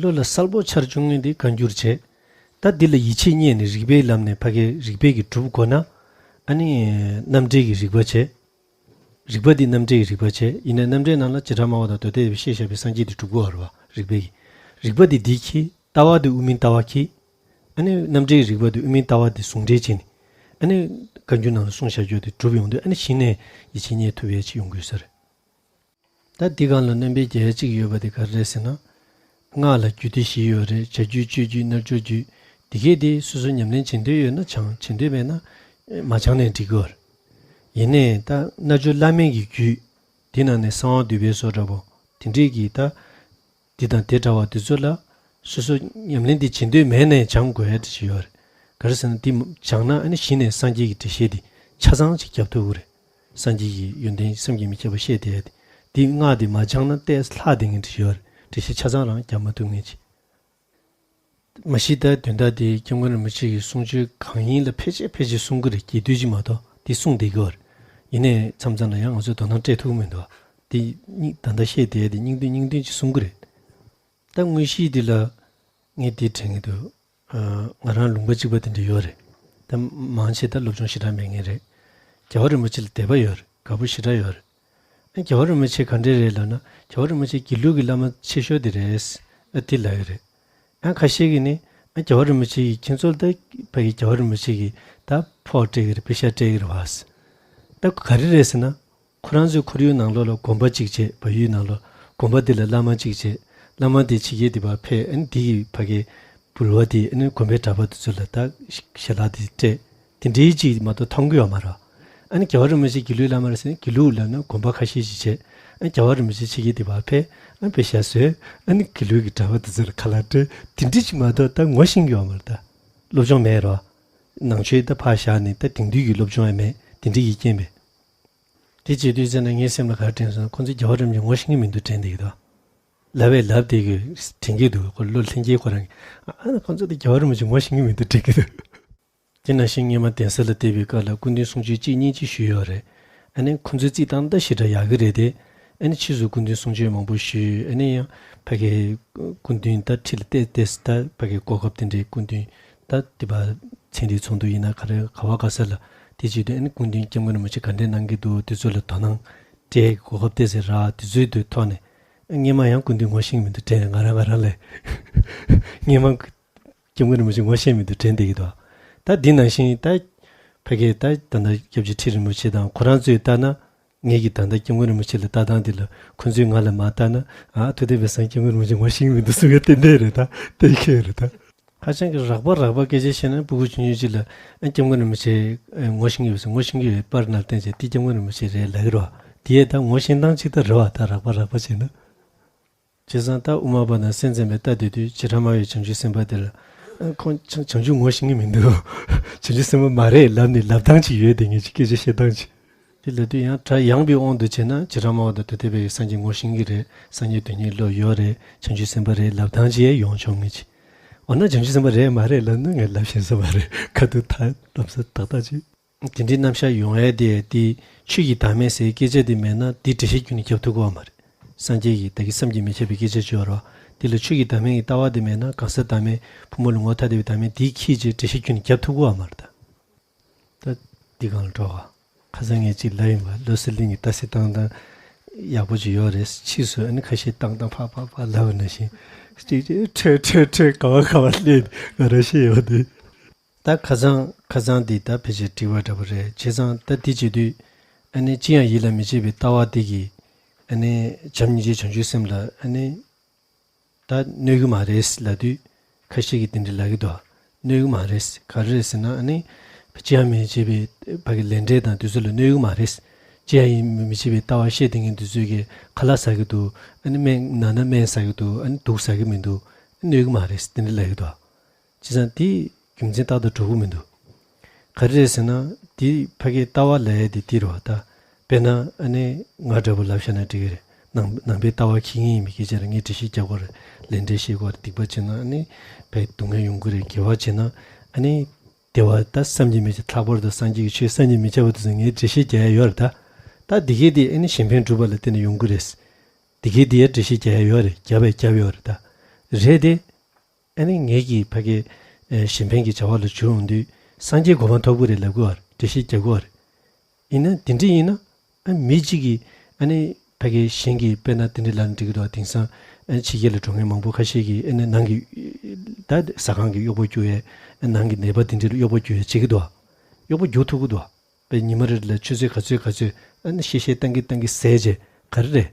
བློ་ལ་གསལ་པོ་འཆར་བཅུག་མཁན་དེ་བཀའ་འགྱུར་བྱས། ད་འདི་ལ་ཡིད་ཆེས་རྙེད་ནས་རིགས་པའི་ལམ་ནས་ཕ་གིའི་རིགས་པས་ཀྱིས་སྒྲུབ་དགོས་ན། ཨ་ནི་རྣམ་འགྲེལ་གྱི་རིགས་པ་བྱས། རིགས་པ་འདི་རྣམ་འགྲེལ་གྱི་རིགས་པ་བྱས། ཡིན་ནའི་རྣམ་འགྲེལ་ནང་ལ་བྱེ་བྲག་སྨྲ་བ་དང་མདོ་སྡེ་པས་བཤད་བཞག་པའི་སངས་རྒྱས་དེ་སྒྲུབ་དགོས་པ་རེད་པ། རིགས་པས་ཀྱིས། རིགས་པ་འདི་འདི་ཁྱེད། ལྟ་བ་འདི་དབུ་མའི་ལྟ་བ་ཁྱེད། ཨ་ནི་རྣམ་འགྲེལ་གྱི་རིགས་པ་འདི་དབུ་མའི་ལྟ་བ་འདི་ཟུང་འབྲེལ་བྱས་ནས། ཨ་ནི་བཀའ་འགྱུར་ནང་ལ་གསུངས་བཞག་རྒྱུ་དེ་སྒྲུབ་ཡོང་དུས། ཨ་ནི་གཞི་ནས་ཡིད་ཆེས་རྙེད་ཐུབ་ཡས་ཅིག་ཡོང་དགོས་ས་རེད། ད་འདི་སྒང་ལ་སྣོན་པ་རྒྱག་ཡ་གཅིག་ཡོད་པ་དེ་ག་རེ་རེད་ཟེར་ན། སྔགས་ལ་རྒྱུད་སྡེ་བཞི་ཡོད་རེད། བྱ་རྒྱུད། སྤྱོད་རྒྱུད། རྣལ་འབྱོར་རྒྱུད། འདི་གས་དེ་སོ་སོ་ཉམས་ལེན་བྱེད་འདོད་ཡོད་ན་སྦྱང་། བྱེད་འདོད་མེད་ན་མ་སྦྱངས་ནའི་འགྲིག་གི་རེད། ཡིན་ནའི་ད་རྣལ་འབྱོར་བླ་མེད་ཀྱི་རྒྱུད། འདི་ནང་ནས་གསང་བ་འདུས་པའི་སོགས་འདྲ་པོ། དེ་འདྲས་ཀྱི་ད། འདི་དང་དེ་འདྲ་བ་འདི་ཚོ་ལ་སོ་སོ་ཉམས་ལེན་འདི་བྱེད་འདོད་མེད་ནའི་སྦྱང་དགོས་ཡ་དེ་ཅིག་ཡོད་རེད། ག་རེ་ཟེར་ན། འདི་སྦྱངས་ན་ཨ་ནི་གཞི་ནས་སངས་རྒྱས་ཀྱི་འགྲེལ་བཤད་འདི་ཆ་ཚང་ཅིག་རྒྱབ་ཐུབ་ཀྱི་རེད། སངས་རྒྱས་ཀྱི་ཡོན་ཏན་བསམ་གྱིས་མི་ཁྱབ་པ་བཤད་བསྡད་ཡ་དེ། འདི་སྔགས་འདི་མ་སྦྱངས་ན་ཏོག་ཙམ་ལྷག་བསྡད་མཁན་ཅིག་ཡོད་རེད། འགྲེལ་བཤད་ཆ་ཚང་རང་རྒྱབ་མ་ཐུབ་མཁན་ཅིག་མ་གཞི་ད་དོན་དག་དེ་སྐྱབས་མགོན་རིན་པོ་ཆེ་གི་གསུང་ཆོས་གང་ཡིན་ལ་ཕལ་ཆེར་ཕལ་ཆེར་གསུང་གི་རེད། རྒྱས་བསྡུས་ཅིག་མ་གཏོགས་དེ་གསུངས་བསྡད་ཀྱི་ཡོད་རེད། ཡིན་ནའི་མཚམས་མཚམས་ལ་ཡང་ང་ཚོས་དོ་སྣང་སྤྲད་ཐུབ་ཀྱི་མི་འདུག་དེ་སྙིང་ད་ལྟ་བཤད་བསྡད་དེ་སྙིང་དོན་སྙིང་དོན་ཅིག་གསུང་གི་རེད། ད་དངོས་གཞི་འདི་ལ་ངས་འདི་དྲན་གྱི་འདུག་ཨ། ང་རང་ལུང་པ་གཅིག་པ་དེ་འདྲ་ཡོད་རེད། ད་མང་ཆེ་ད་སློབ་སྦྱོང་ཞེ་དྲག་མེད་མཁན་རེད། རྒྱལ་བ་རིན་པོ་ཆེ་ལ་དད་པ་ཡོད་རེད། དགའ་པོ་ཞེ་དྲག་ཡོད་རེད། ཨ། རྒྱལ་བ་རིན་པོ་ཆེ་ག་འདྲས་རེད་ལབ་ན། རྒྱལ་བ་རིན་པོ་ཆེ་དགེ་ལུགས་ཀྱི་བླ་མ་ཆེ་ཤོས་དེ་རེད། ཨ། དེ་ལབ་ཡོད་རེད། ཨ། ཁ་ཤས་ཀྱིས་ནི། ཨ། རྒྱལ་བ་རིན་པོ་ཆེ་གིས་ཁྱེད་ཚོ་ལ་ད་ཕ་གི་རྒྱལ་བ་རིན་པོ་ཆེ་གིས་ད་ཕོགས་སྤྲད་ཀྱི་རེད། པེ་ཤག་སྤྲད་ཀྱི་རེད་བ། ད་ག་རེ་རེད་ཟེར་ན། ཁོ་རང་ཚོའི་ཁོར་ཡུག་ནང་ལོགས་ལ་དགོན་པ་གཅིག་བྱས། བལ་ཡུལ་ནང་ལོགས་དགོན་པ་དེ་ལ་བླ་མ་གཅིག་བྱས། བླ་མ་དེ་ཕྱི་རྒྱལ་དེ་བར་ཕེབས། ཨ་ནི་དེ་གི་ཕ་གི་འབུལ་བ་དེ། ཨ་ནི་དགོན་པའི་གྲྭ་པ་དེ་ཚོ་ལ་ད་ཞལ་ལག་དེ་སྤྲད། དེ་འདྲའི་ཅིག་མ་གཏོགས་མཐོང་གི་ཡོད་མ་རེད། ཨ་ནི་རྒྱལ་བ་རིན་པོ་ཆེ་དགེ་ལུགས་བླ་མ་རེད་ཟེར་ན། དགེ་ལུགས་ལབ་ན་དགོན་པ་ཁ་ཤས་ཤིག་བྱས། ཨ་ནི་རྒྱལ་བ་རིན་པོ་ཆེ་ཕྱི་རྒྱལ་དེ་བར་ཕེབས། ཨ་ནི་པེ་ཤག་བཟོས། ཨ་ནི་དགེ་ལུགས་ཀྱི་གྲྭ་པ་དེ་ཚོ་ལ་ཁ་ལག་སྤྲད། དེ་འདྲའི་ཅིག་མ་གཏོགས་ད་ངོ་ཤེས་ཀྱི་ཡོད་མ་རེད། ད་སློབ་སྦྱོང་མེད་རོ། ནང་ཆོས་ད་ཕར་བཞག་ནས་ད་དེང་དུས་ཀྱི་སློབ་སྦྱོང་ཡང་མེད། དེ་འདྲའི་ཡིད་སྐྱེན་པས། དེ་བྱེད་དུས་ཙམ་ན་ངའི་སེམས་ལ་ག་རེ་དྲན་སོང་ན། ཁོང་ཚོས་རྒྱལ་བ་རིན་པོ་ཆེ་ངོ་ཤེས་ཀྱི་མི་འདུག་དྲན་བསྡད་ཀྱི་འདུག་ལབ་པས་ལབ་བསྡད་ཀྱི་དྲན་གྱི་འདུག་ཁོ་ལོ་ལྷན་རྒྱས་ཁོ་རང་གིས། ཨ་ནི་ཁོང་ཚོ་དེ་རྒྱལ་བ་རིན་པོ་ཆེ་ངོ་ཤེས་ཀྱི་མི་འདུག་དྲན་གྱི་འདུག་དེ་ནང་བཞིན་སྔོན་མ་གདན་ས་ལ་བསྡད་པའི་སྐབས་ལ་སྐུ་མདུན་གསུང་ཆོས་གཅིག་གཉིས་ཅིག་ཞུས་ཡོད་རེད། ཨ་ནི་ཁོང་ཚོའི་རྩིས་སྟངས་ད་ཞེ་དྲག་ཡག་གི་རེད་དེ། ཨ་ནི་ཕྱིས་སུ་སྐུ་མདུན་གསུང་ཆོས་མང་པོ་ཞུས། ཨ་ནི་ཡང་ཕ་གི་སྐུ་མདུན་ད་ཁྲི་ལ་བལྟས་བལྟས། ད་ཕ་གི་གོ་སྐབས་དེ་འདྲའི་སྐུ་མདུན་ད་དེ་བ་ཚན་རིག་ཚོགས་འདུ་ཡིན་ན་ག་རེ་ག་བ་ག་ས་ལ་དེ་བྱེད་དུས། ཨ་ནི་སྐུ་མདུན་སྐྱབས་མགོན་རིན་པོ་ཆེ་ག་འདྲས་གནང་གི་འདུག་དེ་ཚོ་ལ་དོ་སྣང་སྤྲད། གོ་སྐབས་བལྟས་ཚེ་རག་དེ་ཚོའི་དུས་ཐོག་ནས། སྔོན་མ་ཡང་སྐུ་མདུན་ངོ་ཤེས་ཀྱི་མི་འདུག་དྲན། ང་རང་ང་རང་ལས། སྔོན་མ་སྐྱབས་མགོན་རིན་པོ་ཆེ་ངོ་ཤེས་མི་འདུག་དྲན་བསྡད་ཀྱི་འདུག་ད་འདི་ནང་བཞིན་ད་ཕ་གི་ད་ད་ལྟ་སྐྱབས་རྗེ་ཁྲི་རིན་པོ་ཆེ་དང་ཁོ་རང་ཚོས་ལྟ་ན། ངེད་ཀྱིས་ད་ལྟ་སྐྱབས་མགོན་རིན་པོ་ཆེ་ལ་ལྟ་སྟངས་འདི་ལ་ཁོ་ཚོས་ང་ལ་མ་ལྟ་ན། ཨ། ཐུབ་བསྟན་པའི་སང་སྐྱབས་མགོན་རིན་པོ་ཆེ་ངོ་ཤེས་ཀྱི་མི་འདུག་གསུང་ཡ་ཏན་ཏན་རེད། ད་གཏན་འཁེལ་རེད་ད། ཁ་སང་གི་རགས་པ་རགས་པ་སྐད་ཆ་བཤད་ན། སྤུ་གུ་ཆུང་ཆུང་ཅིག་ལ། ཨ། སྐྱབས་མགོན་རིན་པོ་ཆེ་ངོ་ཤེས་ཀྱི་ཡོད་ཟེར། ངོ་ཤེས་ཀྱི་ཡོད་པར་ནར་བསྟན་བྱས། འདི་སྐྱབས་མགོན་རིན་པོ་ཆེ་རེད་ལབ་ཀྱི་རེད་བ། དེ་ཡས་ད་ངོ་ཤེས་སྟངས་གཅིག་ད་རེད་བ། ད་རགས་པ་རགས་པ་བྱས་ན། བྱས་ཙང་ད་དབུ་མ་པ་དང་སེམས་ཙམ་པས་ལྟ་བསྡད་དུས། བྱེ་བྲག་སྨྲ་བའི་བྱང་ཆུབ་སེམས་དཔའ་དེ་ལ། ཨ། ཁོང་བྱང་བྱང་ཆུབ་ངོ་ཤེས་ཀྱི་མི་འདུག་བྱང་ཆུབ་སེམས་དཔའ་མ་རེད་ལབ་ནས་ལབ་སྟངས་ཅིག་ཡོད་དེ། ངེད་ཀྱི་སྐད་ཆ་བཤད་སྟངས་ཅིག་དེ་ལབ་དུས་ཡང་སྒྲ་ཡངས་པའི་དབང་དུ་བྱས་ན། བྱེ་བྲག་སྨྲ་བ་དང་མདོ་སྡེ་པའི་སངས་རྒྱས་ངོ་ཤེས་ཀྱི་རེད། སངས་རྒྱས་དོན་གཉིས་བློ་ཡོད་རེད། བྱང་ཆུབ་སེམས་དཔའ་རེད་ལབ་སྟངས་ཅིག་ཡང་ཡོང་ཆོག་ངེས་ཀྱི། འོ་ན་བྱང་ཆུབ་སེམས་དཔའ་རེད་མ་རེད་ལབ་ན་ངས་ལབ་ཤེས་ས་མ་རེད། ཁ་ཐུག་ད་ལམ་སང་ཏག་ཏག་ཅིག་དེ་འདྲའི་རྣམ་གཞག་ཡོང་ཡས་དེ། དེ་ཆོས་ཀྱི་བདག་མེད་ཟེར་སྐད་ཆ་དེ་མེད་ན། དེ་འགྲེལ་བཤད་ཁྱོན་ནས་རྒྱབ་ཐུབ་ཀྱི་ཡོད་མ་རེད། སངས་རྒྱས་ཀྱི་ད་གིན་བསམ་གྱིས་མི་ཁྱབ་པའི་སྐད་ཆ་བརྗོད་རོགས། དེ་ལ་ཆོས་ཀྱི་བདག་མེད་ཀྱི་ལྟ་བ་དེ་མེད་ན། གང་ཟག་བདག་མེད། ཕུང་པོ་ལ་ངོ་ཐ་དད་པའི་བདག་མེད་དེ་ཁྱེད་ཀྱིས་འགྲེལ་བཤད་ཁྱོན་ནས་རྒྱབ་ཐུབ་ཀྱི་ཡོད་མ་རེད་ད། ད་འདི་སྒང་ལ་འགྲོ་བ། ཁ་སང་ངས་ཅིག་ལབ་ཡིན་པ། བློ་གསལ་གླིང་གི་ལྟ་ཚུལ་བཏང་སྟངས་ཡག་པོ་ཅིག་ཡོད་རེད། ཕྱིས་སུ་ཨ་ནི་ཁ་ཤས་བཏང་སྟངས་ཕར་ཕར་ཕར་ལབ་པ་ནང་བཞིན། ཅིག་ཅིག་ཁྲོད་ཁྲོད་ཁྲོད་ག་བ་ག་བ་སླེབས། ང་རང་ཤེས་ཡོད་དེ། ད་ཁ་སང་ཁ་སང་འདི་ད་ཕལ་ཆེར་འགྲིག་པ་འདྲ་པོ་རེད། བྱས་ཙང་ད་འདི་བྱེད་དུས། ཨ་ནི་ཅི་ཡང་ཡིད་ལ་མི་བྱེད་པའི་ལྟ་བ་དེ་གིས། ཨ་ནི་བྱམས་སྙིང་རྗེ་བྱང་ཆུབ་སེམས་ལ་ཨ་ནི་ད་གནོད་ཀྱི་མ་རེད་ལབ་དུས། ཁ་ཤས་ཀྱིས་དེ་འདྲ་ལབ་ཀྱི་འདུག་གནོད་ཀྱི་མ་རེད། ག་རེ་རེད་ཟེར་ན། ཨ་ནི་ཅི་ཡང་མི་བྱེད་པའི་ཕ་གི་ལས་འབྲས་དང་དེ་ཚོ་ལ་གནོད་ཀྱི་མ་རེད། ཅི་ཡང་ཡིད་མི་བྱེད་པའི་ལྟ་བ་བཤད་བསྡད་མཁན་དེ་ཚོས་ཀྱི་ཁ་ལག་ཟ་གི་འདུག་ཨ་ནི་སྨན་ན་ན་སྨན་ཟ་གི་འདུག་ཨ་ནི་དུག་ཟ་གི་མི་འདུག་གནོད་ཀྱི་མ་རེད། དེ་འདྲ་ལབ་ཀྱི་འདུག་བྱས་ཙང་དེ་རྒྱུ་མཚན་ཏག་ཏག་འགྲོ་གི་མི་འདུག་ག་རེ་རེད་ཟེར་ན། དེ་ཕ་གིའི་ལྟ་བ་ལབ་ཡ་དེ་དེ་རེད་བ་ད། དཔེར་ན་ཨ་ནི་ང་འདྲ་པོ་ལབ་བཞག་ན་འགྲིག་གི་རེད། ནང་ནང་པའི་ལྟ་བ་འཁྱེར་མཁན་ཡིན་མི་སྐད་ཆ་རེད། ངས་འགྲེལ་བཤད་རྒྱག་དགོས་རེད། ལས་འབྲས་ཤེས་དགོས་རེད། སྡིག་པ་བྱས་ན་ཨ་ནི་ཕ་གི་སྡུག་བསྔལ་ཡོང་གི་རེད། དགེ་བ་བྱས་ན་ཨ་ནི་བདེ་བ་ད་བསམ་གྱིས་མི་ཁྱབ། ལྷག་པར་དུ་སངས་རྒྱས་ཀྱི་ཆོས་བསམ་གྱིས་མི་ཁྱབ་པ་དེ་ཚོ་ངས་འགྲེལ་བཤད་རྒྱག་ཡ་ཡོད་རེད་ད། ད་འདི་གས་དེ་ཨ་ནི་གཞན་ཕན་སྒྲུབ་པ་ལ་བརྟེན་ནས་ཡོང་གི་རེད། འདི་གས་དེ་ཡ་འགྲེལ་བཤད་རྒྱག་ཡ་ཡོད་རེད། རྒྱབ་པས་རྒྱབ་ཡོད་རེད་ད། རེད་དེ། ཨ་ནི་ངེད་ཀྱིས་ཕ་གི་ཨེ་གཞན་ཕན་གྱི་བྱ་བ་ལ་འཇུག་ཡོང་དུས་སངས་རྒྱས་གོ་འཕང་ཐོབ་ཀྱི་རེད་ལབ་ཀྱི་ཡོད་རེད། འགྲེལ་བཤད་རྒྱག་གི་ཡོད་རེད། ཡིན་ན་དེ་འདྲ་ཡིན་ན་ཨ་མི་གཅིག་གིས་ཨ་ནི་ཕ་གི་གཞན་གྱིས་དཔེར་ན་དེ་འདྲ་ལབ་ན་འགྲིག་གི་འདུག་དེང་སང་ཨ་ནི་ཕྱི་རྒྱལ་ལ་འགྲོ་མཁན་མང་པོ་ཁ་ཤས་ཀྱིས་ཨ་ནི་ནང་གི་ད་ཟ་ཁང་གི་གཡོག་པོ་རྒྱུག་ཡས། ཨ་ནང་གི་ནད་པ་དེ་འདྲ་ལ་གཡོག་པོ་རྒྱུག་ཡས་བྱེད་ཀྱི་འདུག་གཡོག་པོ་རྒྱུག་ཐུབ་ཀྱི་འདུག་དཔེ་ཉི་མ་རེ་ལ་ཆུ་ཚོད་ག་ཚོད་ག་ཚོད་ཨ་ནི་གཤེ་གཤེ་བཏང་གི་བཏང་གི་ཟས་བྱས་ག་རེ་རེད།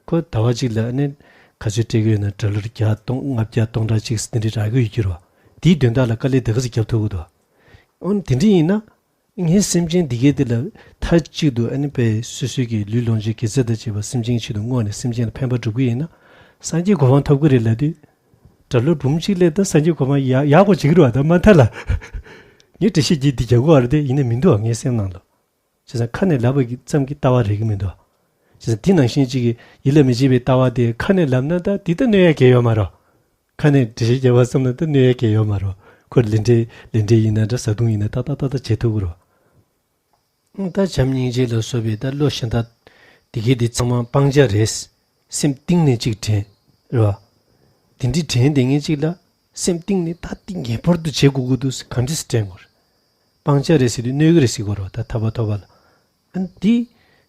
ཁོ་ཟླ་བ་གཅིག་ལ་ཨ་ནི་ག་ཚོད་སྤྲད་ཀྱི་ཡོད་ན་ཌོ་ལར་བརྒྱ་སྟོང་ལྔ་བརྒྱ་སྟོང་ཕྲག་གཅིག་དེ་འདྲ་རག་གི་ཡོད་ཀྱི་རེད་བ། དེའི་དོན་དག་ལ་དཀའ་ལས་དེ་ག་ཚོད་རྒྱབ་ཐུབ་ཀྱི་འདུག་འོ་ན་དེ་འདྲ་ཡིན་ན་ངའི་སེམས་ཅན་འདི་གའི་དེ་ལ་མཐའ་གཅིག་ཏུ་ཨ་ནི་དཔེ་སོ་སོའི་གི་ལུས་ལོངས་སྤྱོད་དགེ་རྩ་དང་བཅས་པ་སེམས་ཅན་གྱི་ཆེད་དུ་བསྔོས་ནས་སེམས་ཅན་ལ་ཕན་པ་སྒྲུབ་ཀྱི་ཡིན་ན་སངས་རྒྱས་གོ་འཕང་ཐོབ་ཀྱི་རེད་ལབ་དུས། ཌོ་ལར་འབུམ་གཅིག་སླེབས་ད་སངས་རྒྱས་གོ་འཕང་ཡག་ཡག་པོ་བྱེད་ཀྱི་རེད་བ་ད་མ་མཐའ་ལ། ངས་འགྲེལ་བཤད་ཀྱིས་འདི་རྒྱག་གི་ཡོད་རེད་དེ་ཡིན་ན་མི་འདུག་བ་ངའི་སེམས་ནང་ལ། བྱས་ཙང་ཁ་ནས་ལབ་པ་གི་ཙམ་གྱི་ལྟ་བ་རེད་ཀྱི་མི་འདུག་བྱས་ཙང་དེ་ནང་བཞིན་གཅིག་གི་ཡིད་ལ་མི་བྱེད་པའི་ལྟ་བ་དེ་ཁ་ནས་ལབ་ན་ད་དེ་ལྟ་གནོད་ཡ་གལ་ཡོད་མ་རེད། ཁ་ནས་འགྲེལ་བཤད་རྒྱབ་པ་བསམ་ན་ད་གནོད་ཡ་གལ་ཡོད་མ་རེད། ཁོ་ལས་འབྲས་ལས་འབྲས་ཡིན་ན་འདྲ་བཟའ་བཏུང་ཡིན་ན་ཏག་ཏག་ཏག་ཏག་བྱེད་ཐུབ་ཀྱི་རེད། ད་བྱམས་སྙིང་རྗེ་ལ་སོགས་པའི་ད་བློ་གཞན་དག་དེ་གའི་དེ་ཚང་མ་སྤང་བྱ་རེད། སེམས་གཏིང་ནས་གཅིག་དྲན། རེད་བ། དེ་འདྲའི་དྲན་བསྡད་མཁན་གཅིག་ལ་སེམས་གཏིང་ནས་ད་འདི་ངེས་པར་དུ་བྱེད་དགོས་ཀྱི་འདུག་ཟེར་ག་འདྲ་སེ་དྲན་དགོས་རེད། སྤང་བྱ་རེད་ཟེར་དུས་གནོད་ཀྱི་རེད་ཟེར་དགོས་རེད་བ། ད་ཐར་པ་ཐོབ་པ་ལ། ཨ་ནི་འདི་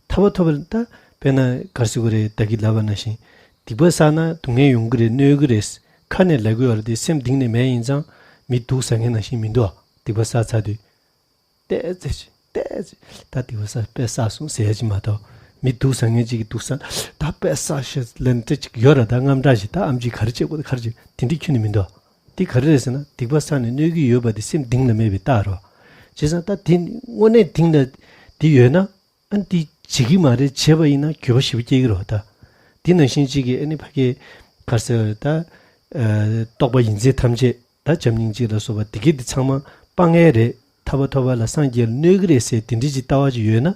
ཐར་པ་ཐོབ་པ་ལ་ད་དཔེར་ན་ག་རེ་ཟེར་དགོས་རེད། ད་གིན་ལབ་པ་ནང་བཞིན་སྡིག་པ་བསགས་ན་སྡུག་བསྔལ་ཡོང་གི་རེད། གནོད་ཀྱི་རེད། ཁ་ནས་ལབ་ཀྱི་ཡོད་རེད་དེ་སེམས་གཏིང་ནས་མེད་ཡིན་ཙང་མི་སྡུག་བསགས་མཁན་ནང་བཞིན་མི་འདུག་ཨ། སྡིག་པ་བསགས་ཚར་དུས། ཏོག་ཙམ་ཅིག་ཏོག་ཙམ་ད་སྡིག་པ་བསགས་དཔེ་བསགས་སོང་ཟེར་ཡ་ཅིག་མ་གཏོགས་མི་སྡུག་བསགས་མཁན་ཅིག་གིས་སྡུག་བསགས་ད་དཔེ་བསགས་ཤག་ལབ་ན་ཏོག་ཙམ་ཅིག་ཡོད་རེད། ད་དངངས་སྐྲག་ཅིག་ད་ཨེམ་ཆི་ག་རེ་བྱེད་དགོས་ག་རེ་བྱེད་དེ་འདྲའི་ཁྱོན་ནས་མི་འདུག་དེ་ག་རེ་རེད་ཟེར་ན་སྡིག་པ་བསགས་ནས་གནོད་ཀྱི་ཡོད་པ་དེ་སེམས་གཏིང་ལ་མེད་པའི་རྟགས་རེད། བྱས་ཙང་ད་དེ་དངོས་གནས་གཏིང་ལ་དེ་ཡོད་ན་ཨ་ནི་དེ་བྱེད་ཀྱི་མ་རེད། བྱས་པ་ཡིན་ན་འགྱོད་པ་ཞེ་པོ་སྐྱེ་གི་རེད་ད། དེ་ནང་བཞིན་གཅིག་གིས་ཨ་ནི་ཕ་གིའི་ག་རེ་ཟེར་ད་ཨ་རྟོག་པ་ཡིན་ཚད་ཐམས་ཅད། ད་བྱམས་སྙིང་རྗེ་ལ་སོགས་པ་དེ་གས་དེ་ཚང་མ་སྤང་ཡས་རེད། ཐར་པ་ཐོབ་པ་ལ་སངས་རྒྱས་ལ་གནོད་ཀྱི་རེད་ཟེར་དེ་འདྲའི་ཅིག་ལྟ་བ་ཅིག་ཡོད་ན།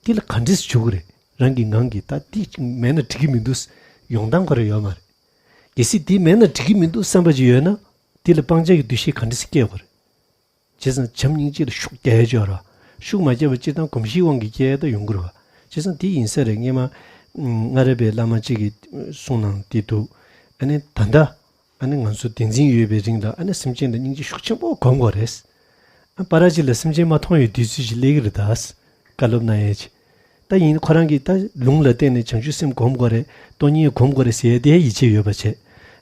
དེ་ལ་ག་འདྲས་སེ་འཇུག་གི་རེད། རང་གི་ངང་གིས་ད་དེ་མེད་ན་འགྲིག་གི་མི་འདུག་ཟེར་ཡོང་སྟངས་ཁོ་རང་ཡོད་མ་རེད། གལ་སྲིད་དེ་མེད་ན་འགྲིག་གི་མི་འདུག་བསམ་པ་ཅིག་ཡོད་ན། དེ་ལ་སྤང་བྱ་གི་འདུ་ཤེས་ག་འདྲས་སེ་སྐྱེ་དགོས་རེད། བྱས་ཙང་བྱམས་སྙིང་རྗེ་ལ་ཤུགས་རྒྱག་ཡ་ཅིག་ཡོད་རེད། ཤུགས་མ་རྒྱག་པ་སྤྱིར་བཏང་གོམས་གཤིས་དབང་གིས་སྐྱེ་ཡ་ད་ཡོང་གི་རེད་བ། བྱས་ཙང་དེ་ཡིན་ས་རེད། སྔས་མ་སྔ་རབས་པའི་བླ་མ་གཅིག་གིས་གསུངས་གནང་དེ་འདུག་ཨ་ནི་ད་ལྟ་ཨ་ནི་ང་ཚོ་བདེན་འཛིན་ཡོད་པའི་རིང་ལ་ཨ་ནི་སེམས་ཅན་ལ་སྙིང་རྗེ་ཤུགས་ཆེན་པོ་སྒོམ་དགོས་རེད། ཨ་པ་ར་གཅིག་ལ་སེམས་ཅན་མ་མཐོང་བའི་དུས་ཚོད་ཅིག་སླེབས་ཀྱི་རེད་ད། བཀའ་སློབ་གནང་ཡས་ཅིག་ད་ཡིན་ཁོ་རང་གིས་ད་ལུང་ལ་བརྟེན་ནས་བྱང་ཆུབ་སེམས་སྒོམ་དགོས་རེད། སྟོང་ཉིད་སྒོམ་དགོས་རེད་ཟེར་ཡས་དེ་ཡིད་ཆེས་ཡོད་པ་བྱས།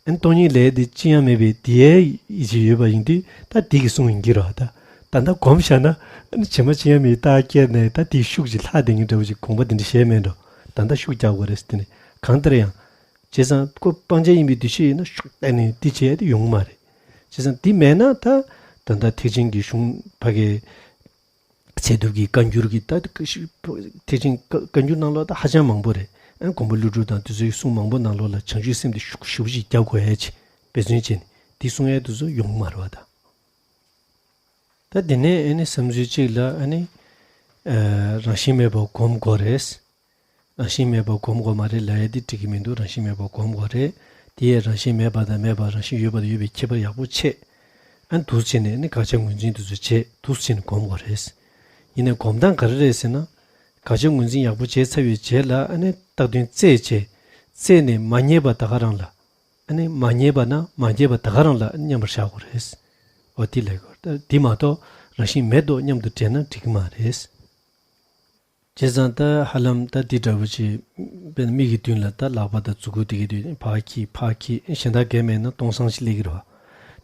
ཨ་ནི་སྟོང་ཉིད་ལབ་ཡས་དེ་ཅི་ཡང་མེད་པའི་དེ་ཡས་ཡིད་ཆེས་ཡོད་པ་ཡིན་དུས་ད་དེ་གི་གསུང་ཡིན་གྱི་རེད་ད། ད་ལྟ་སྒོམ་བཞག་ན་ཨ་ནི་བྱེ་མ་ཅི་ཡང་མེད་རྟགས་སྐྱེས་ནས་ད་དེའི་ཤུགས་ཀྱིས་ལྷག་བསྡད་མཁན་འདྲ་བོ་ཅིག་དགོངས་པ་དེ་འདྲ་བཞེས་མེད་འགྲོ། ད་ལྟ་ཤུགས་རྒྱག་དགོས་རེད་ཟེར་དེ་ནས་གང་ལྟར་ཡང་། བྱས་ཙང་ཁོ་སྤང་བྱ་ཡིན་པའི་འདུ་ཤེས་ཡོད་ན་ཤུགས་གཏན་ནས་དེ་བྱས་ཏེ་ཡོང་གི་མ་རེད། བྱས་ཙང་དེ་མེད་ན་ད་ད་ལྟ་ཐེག་ཆེན་གྱི་གཞུང་ཕ་གིའི་ཚད་ཐུབ་ཀྱི་བཀའ་འགྱུར་གྱི་ད་ཐེག་ཆེན་བཀའ་བཀའ་འགྱུར་ནང་ལོགས་ད་ཧ་ཅང་མང་པོ་རེད། ཨ་མགོན་པོ་ཀླུ་སྒྲུབ་དང་དེ་ཚོའི་གསུང་མང་པོ་ནང་ལོགས་ལ་བྱང་ཆུབ་སེམས་དེ་ཤུགས་ཞེ་པོ་ཅིག་རྒྱག་དགོས་ཡས་ཅིག་འབད་བརྩོན་བྱས་ནས་དེ་གསུང་ཡས་དེ་ཚོ་ཡོང་གི་མ་རེད་བ་ད། ད་དེ་ནས་ཨ་ནི་བསམ་ཚུལ་གཅིག་ལ་ཨ་ནི་ཨ་རང་བཞིན་མེད་པ་སྒོམ་དགོས་རེད། རང་བཞིན་མེད་པ་སྒོམ་དགོས་མ་རེད་ལབ་ཡ་དེ་འགྲིག་གི་མི་འདུག་རང་བཞིན་མེད་པ་སྒོམ་དགོས་རེད། དེ་ཡས་རང་བཞིན་མེད་པ་དང་མེད་པ་རང་བཞིན་ཡོད་པ་དང་ཡོད་པའི་ཁྱད་པར་ཡག་པོ་ཕྱེ། ཨ་ནི་འདུག་སེ་བྱས་ནས་ཨ་ནི་དགག་བྱ་ངོས་འཛིན་དེ་ཚོ་བྱས་འདུག་སེ་བྱས་ནས་སྒོམ་དགོས་རེད། ཡིན་ནའི་སྒོམ་སྟངས་ག་རེ་རེད་ཟེར་ན། དགག་བྱ་ངོས་འཛིན་ཡག་པོ་བྱས་ཚར་བའི་རྗེས་ལ་ཨ་ནི་བཏགས་དོན་རྩད་བཅད། རྩད་ནས་མ་རྙེད་པ་ད་ག་རང་ལ། ཨ་ནི་མ་རྙེད་པ་ན་མ་རྙེད་པ་ད་ག་རང་ལ་མཉམ་པར་བཞག་དགོས་རེད། འོ་དེ་ལས་དགོས་ད་དེ་མ་གཏོགས་རང་བཞིན་མེད་དོ་སྙམ་དུ་དྲན་ན་འགྲིག་གི་མ་རེད། བྱས་ཙང་ད་ཧ་ལམ་ད་འདི་འདྲ་བོ་ཅིག་དཔེར་ན་མིག་གི་མདུན་ལ་ད་ལག་པ་དང་མཛུ་གུ་དེ་གི་མདུན་ཕར་འཁྱེར་ཕར་འཁྱེར་གཞན་དག་གས་མེད་ན་སྟོང་སང་ཞིག་སླེབས་ཀྱི་རེད་བ།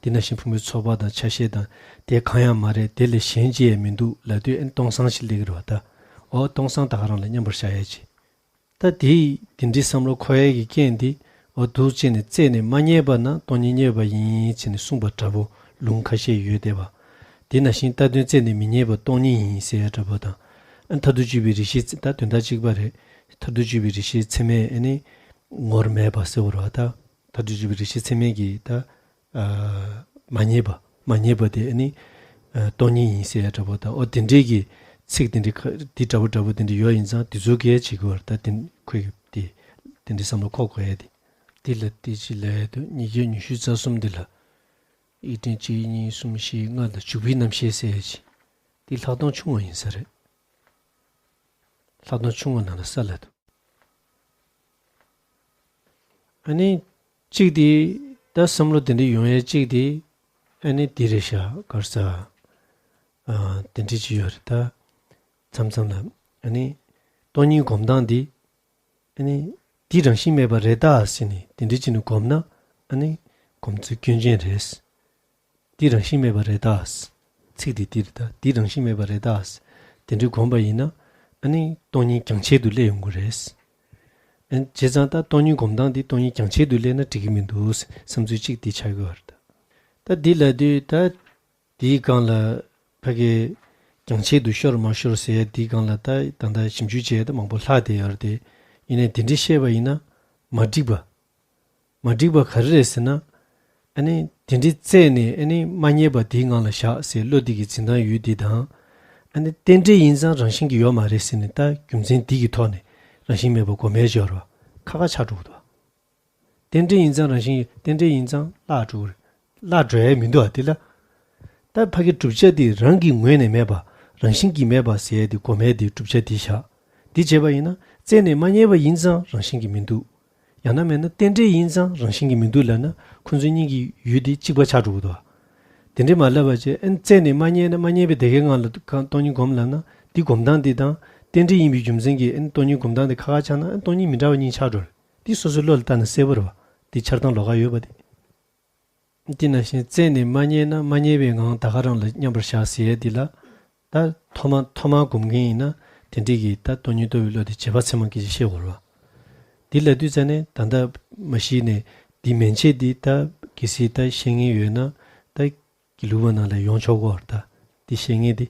དེ་ནང་བཞིན་ཕུང་པོའི་ཚོགས་པ་དང་ཆ་ཤས་དང་དེ་གང་ཡང་མ་རེད་དེ་ལས་གཞན་ཅི་ཡང་མི་འདུག་ལབ་དུས་ཨ་ནི་སྟོང་སང་ཞིག་སླེབས་ཀྱི་རེད་བ་ད། འོ་སྟོང་སང་ད་ག་རང་ལ་མཉམ་པར་བཞག་ཡས་ཅིག་ད་དེ་དེ་འདྲའི་བསམ་བློ་འཁོར་ཡས་ཀྱི་རྐྱེན་དེ་འོ་འདུག་སེ་བྱས་ནས་རྩད་ནས་མ་རྙེད་པ་ན་སྟོང་ཉིད་རྙེད་པ་ཡིན་ཟེར་ནས་གསུངས་པ་འདྲ་པོ་ལུང་ཁ་ཤས་ཡོད་བསྡད་པ། དེ་ནང་བཞིན་བཏགས་དོན་རྩད་ནས་མི་རྙེད་པ་སྟོང་ཉིད་ཡིན་ཟེར་ཡ་འདྲ་པོ་དང་། ཨ་མཐར་ཐུག་དཔྱོད་པའི་རིགས་ཤེས་ད་དོན་དག་གཅིག་པ་རེད། མཐར་ཐུག་དཔྱོད་པའི་རིགས་ཤེས་ཚད་མས་ཨ་ནི་ངོར་མེད་པ་ཟེར་བ་རེད་བ་ད། མཐར་ཐུག་དཔྱོད་པའི་རིགས་ཤེས་ཚད་མས་ཀྱིས་ད་ཨ་མ་རྙེད་པ་མ་རྙེད་པ་དེ་ཨ་ནི་ སྟོང་ཉིད་ཡིན་ཟེར་ཡ་འདྲ་པོ་དང་། ཨོ་དེ་འདྲའི་གི་ཚིག་དེ་འདྲའི་ཁ་དེ་འདྲ་པོ་འདྲ་པོ་དེ་འདྲ་ཡོད་ཡིན་ཙང་། དེ་ཚོ་གས་བྱེད་དགོས་པ་རེད། ད་དེ་ཁོས་དེ་དེ་འདྲའི་བསམ་བློ་འཁོར་དགོས་ཡ་དེ། དེ་ལ་དེ་ཅི་ལབ་ཡ་འདུག་ཉིས་བརྒྱ་ཉི་ཤུ་རྩ་གསུམ་དེ་ལ་ཡིག་ཕྲེང་གཅིག་གཉིས་གསུམ་བཞི་ལྔ་དང་འཇུག་པའི་རྣམ་བཤད་ཟེར་ཡ་ཅིག་དེ་ལྷག་མཐོང་ཆུང་བ་ཡིན་ས་རེད། ལྷག་མཐོང་ཆུང་བ་ནང་ལ་ས་ལ་འདུག་ཨ་ནི་གཅིག་དེ་ད་བསམ་བློ་དེ་འདྲ་ཡོང་ཡས་གཅིག་དེ་ཨ་ནི་དེ་རེད་ཤག་ག་རེ་ཟེར། ཨ་དེ་འདྲ་ཅིག་ཡོད་རེད་ད། མཚམས་མཚམས་ལ་ཨ་ནི་སྟོང་ཉིད་སྒོམ་སྟངས་འདི་ཨ་ནི་འདི་རང་བཞིན་མེད་པ་རེད་ད་ཟེར་ནས་དེ་འདྲ་ཅིག་ནས་སྒོམ་ན་ཨ་ནི་སྒོམ་ཚུལ་སྐྱོན་ཅན་རེད། འདི་རང་བཞིན་མེད་པ་རེད་ད། ཚིག་འདི་འདི་རེད་ད། འདི་རང་བཞིན་མེད་པ་རེད་ད། དེ་འདྲའི་སྒོམ་པ་ཡིན་ན་ཨ་ནི་སྟོང་ཉིད་རྒྱང་ཆད་དུ་སླེབས་ཡོང་གི་རེད། ཨ་བྱས་ཙང་ད་སྟོང་ཉིད་སྒོམ་སྟངས་འདི་སྟོང་ཉིད་རྒྱང་ཆད་དུ་སླེབས་ན་འགྲིག་གི་མི་འདུག་བསམ་ཚུལ་གཅིག་འདི་ཆགས་ཀྱི་ཡོད་རེད། ད་འདི་ལབ་དུས་ད་དེའི་སྒང་ལ་ཕ་གི་རྒྱང་ཆད་དུ་ཤོར་མ་ཤོར་ཟེར་ཡ་དེའི་སྒང་ལ་ད་ད་ལྟ་ཞིབ་འཇུག་བྱས་ད་མང་པོ་ལྷག་བསྡད་ཡོད་རེད་དེ། ཡིན་ནའི་དེ་འདྲའི་བཤད་པ་ཡིན་ན་མ་འགྲིག་པ། མ་འགྲིག་པ་ག་རེ་རེད་ཟེར་ན། ཨ་ནི་དེ་འདྲའི་རྩད་ནས་ཨ་ནི་མ་རྙེད་པ་དེའི་ངང་ལ་བཞག་ཟེར་བློ་འདི་གི་འཛིན་སྟངས་ཡོད་དེ་དང་། ཨ་ནི་རྟེན་འབྲེལ་ཡིན་ཙང་རང་བཞིན་གྱིས་ཡོད་མ་རེད་ཟེར་ནས་ད་རྒྱུ་མཚན་འདི་གི་ཐོག་ནས་རང་བཞིན་མེད་པ་སྒོམ་ཡས་སྦྱོར་བ་ཁ་ཁ་ཆགས་འགྲོ་གི་འདུག་རྟེན་འབྲེལ་ཡིན་ཙང་རང་བཞིན་རྟེན་འབྲེལ་ཡིན་ཙང་བརླག་འགྲོ་གི་རེད། བརླག་འགྲོ་ཡས་མི་འདུག་ཨ་དེ་ལ། ད་ཕ་གི་བསྒྲུབ་བྱ་དེ་རང་གི་ངོས་ནས་མེད་པ། རང་བཞིན་གྱིས་མེད་པ་ཟེར་ཡས་དེ་སྒོམ་ཡས་དེ་བསྒྲུབ་བྱ་དེ་བཞག་དེ་བྱས་པ་ཡིན་ན་རྩད་ནས་མ་རྙེད་པ་ཡིན་ཙང་རང་བཞིན་གྱིས་མི་འདུག་ཡང་ན་མེད་ན་རྟེན་འབྲེལ་ཡིན་ཙང་རང་བཞིན་གྱིས་མི་འདུག་ལབ་ན་ཁོ་ཚོ་གཉིས་ཀྱི་ཡུལ་དེ་གཅིག་པ་ཆགས་འགྲོ་གི་འདུག་དེ་འདྲས་མ་ལབ་པ་བྱས། ཨ་ནི་རྩད་ནས་མ་རྙེད་ན་མ་རྙེད་པའི་དེ་གའི་ངང་ལ་གང་སྟོང་ཉིད་སྒོམ་ལབ་ན་དེ་སྒོམ་སྟངས་དེ་དང་རྟེན་འབྲེལ་ཡིན་པའི་རྒྱུ་མཚན་གྱིས་ཨ་ནི་སྟོང་ཉིད་སྒོམ་སྟངས་དེ་ཁ་ཁ་ཆགས་ན་ཨ་ནི་སྟོང་ཉིད་མི་འདྲ་བ་གཉིས་ཆགས་འགྲོ་རེད། དེ་སོ་སོའི་བློ་ལ་བལྟས་ན་གསལ་པོ་རེད་བ། དེ་འཆར་སྟངས་ལོགས་ཀ་ཡོད་པ་དེ། དེ་ནང་བཞིན་རྩད་ནས་མ་རྙེད་ན་མ་རྙེད་པའི་ངང་ད་ག་རང་ལ་མཉམ་པར་བཞག་ཟེར་ཡས་འདི་ལ། ད་ཐོག་མ་ཐོག་མར་སྒོམ་མཁན་ཡིན་ན་དེ་འདྲས་ཀྱི་ད་སྟོང་ཉིད་རྟོགས་པའི་བློ་དེ་རྗེས་དཔག་ཚད་མ་སྐད་ཅིག་བཤད་དགོས་རེད་བ། འདི་ལབ་དུས་ཙ་ནས་ད་ལྟ་མ་གཞི་ནས་འདི་མན་ཆད་འདི་ད་གལ་སྲིད་ད་ཤེས་མཁན་ཡོད་ན་ད་དགེ་ལུགས་པ་ནང་ལ་ཡོང་ཆོག་གོ་ད་འདི་ཤེས་མཁན་འདི།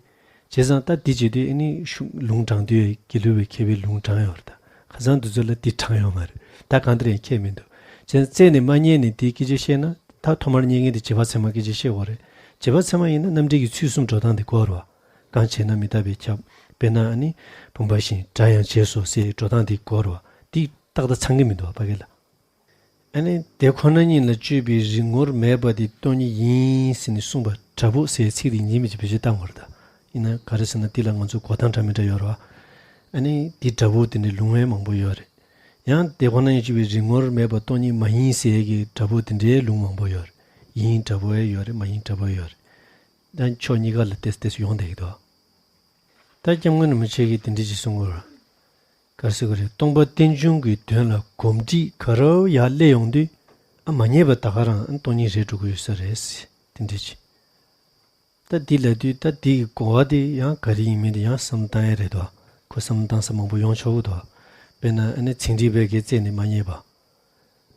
བྱས་ཙང་ད་འདི་བྱེད་དུས་ཨ་ནི་ཤུ་ལུང་དྲངས་དུས་དགེ་ལུགས་པའི་མཁས་པའི་ལུང་དྲངས་ཡོད་རེད་ད། ཁ་སང་འདི་ཚོ་ལ་འདི་དྲངས་ཡོད་མ་རེད། ད་གང་ལྟར་ཡང་ཁྱད་མི་འདུག་བྱས་ཙང་རྩད་ནས་མ་རྙེད་ནས་འདི་སྐད་ཆ་བཤད་ན་ད་ཐོག་མར་རྙེད་མཁན་དེ་རྗེས་དཔག་ཚད་མ་སྐད་ཆ་བཤད་དགོས་རེད། རྗེས་དཔག་ཚད་མ་ཡིན་ན་རྣམ་འགྲེལ་གྱི་ཚུལ་གསུམ་འགྲོ་སྟངས་དེ་དགོས་རེད་བ། གང་བྱས་ན་མི་རྟག་པས་ཁྱབ། དཔེར་ན་ཨ་ནི་བུམ་པ་བཞིན་སྒྲ་ཡང་བྱས་སོ་ཟེར་འགྲོ་སྟངས་དེ་དགོས་རེད་བ། དེ་ཏག་ཏག་ཚང་གི་མི་འདུག་བ་ཕ་གི་ལ། ཨ་ནི་དེ་ཁོ་ན་ཉིད་ལ་དཔྱོད་པའི་རིག་ངོར་མེད་པ་དེ་སྟོང་ཉིད་ཡིན་ཟེར་ནས་གསུངས་པ་འདྲ་པོ་ཟེར་ཚིག་དེ་ཡིན་མིན་གྱི་བེད་སྤྱོད་བཏང་དགོས་རེད་ད། ཡིན་ན་ག་རེ་ཟེར་ན་དེ་ལ་ང་ཚོ་གོ་སྟངས་འདྲ་མི་འདྲ་ཡོད་རེད་བ། ཨ་ནི་དེ་འདྲ་པོ་དེ་འདྲའི་ལུང་བའི་མང་པོ་ཡོད་རེད། ཡང་དེ་ཁོ་ན་ཉིད་དཔྱོད་པའི་རིག་ངོར་མེད་པ་སྟོང་ཉིད་མ་ཡིན་ཟེར་གྱི་འདྲ་པོ་དེ་འདྲའི་ལུང་མང་པོ་ཡོད་རེད། ཡིན་འདྲ་པོ་ཡང་ཡོད་རེད། མ་ཡིན་འདྲ་པོ་ཡང་ཡོད་རེད། ད་ཕྱོགས་གཉིས་ཀ་ལ་ཏེས་ཏེས་ཡོང་བསྡད་ཀྱི་འདུག་ད་སྐྱབས་མགོན་རིན་པོ་ཆེ་གིས་དེ་འདྲ་ཅིག་གསུང་གི་ཡོད་རེད། ག་རེ་ཟེར་དགོས་རེད། སྟོང་པ་རྟེན་འབྱུང་གི་དོན་ལ་གོམས་འདྲིས་ག་རེ་ཡར་སླེབས་ཡོང་དུས་ཨ་མ་རྙེད་པ་ད་ག་རང་ཨ་སྟོང་ཉིད་རེད་འགྲོ་གི་ཡོད་ས་རེད། དེ་འདྲ་ཅིག་ད་འདི་ལབ་དུས་ད་འདི་གི་གོ་བ་དེ་ཡང་ག་རེ་ཡིན་མིན་དེ་ཡང་བསམ་བློ་བཏང་ཡ་རེད་དོ། ཁོ་བསམ་བློ་བཏང་ས་མང་པོ་ཡོང་ཆོག་གི་འདུག་དཔེར་ན་ཨ་ནི་ཚན་རིག་པས་ཀྱིས་རྩད་ནས་མ་རྙེད་པ།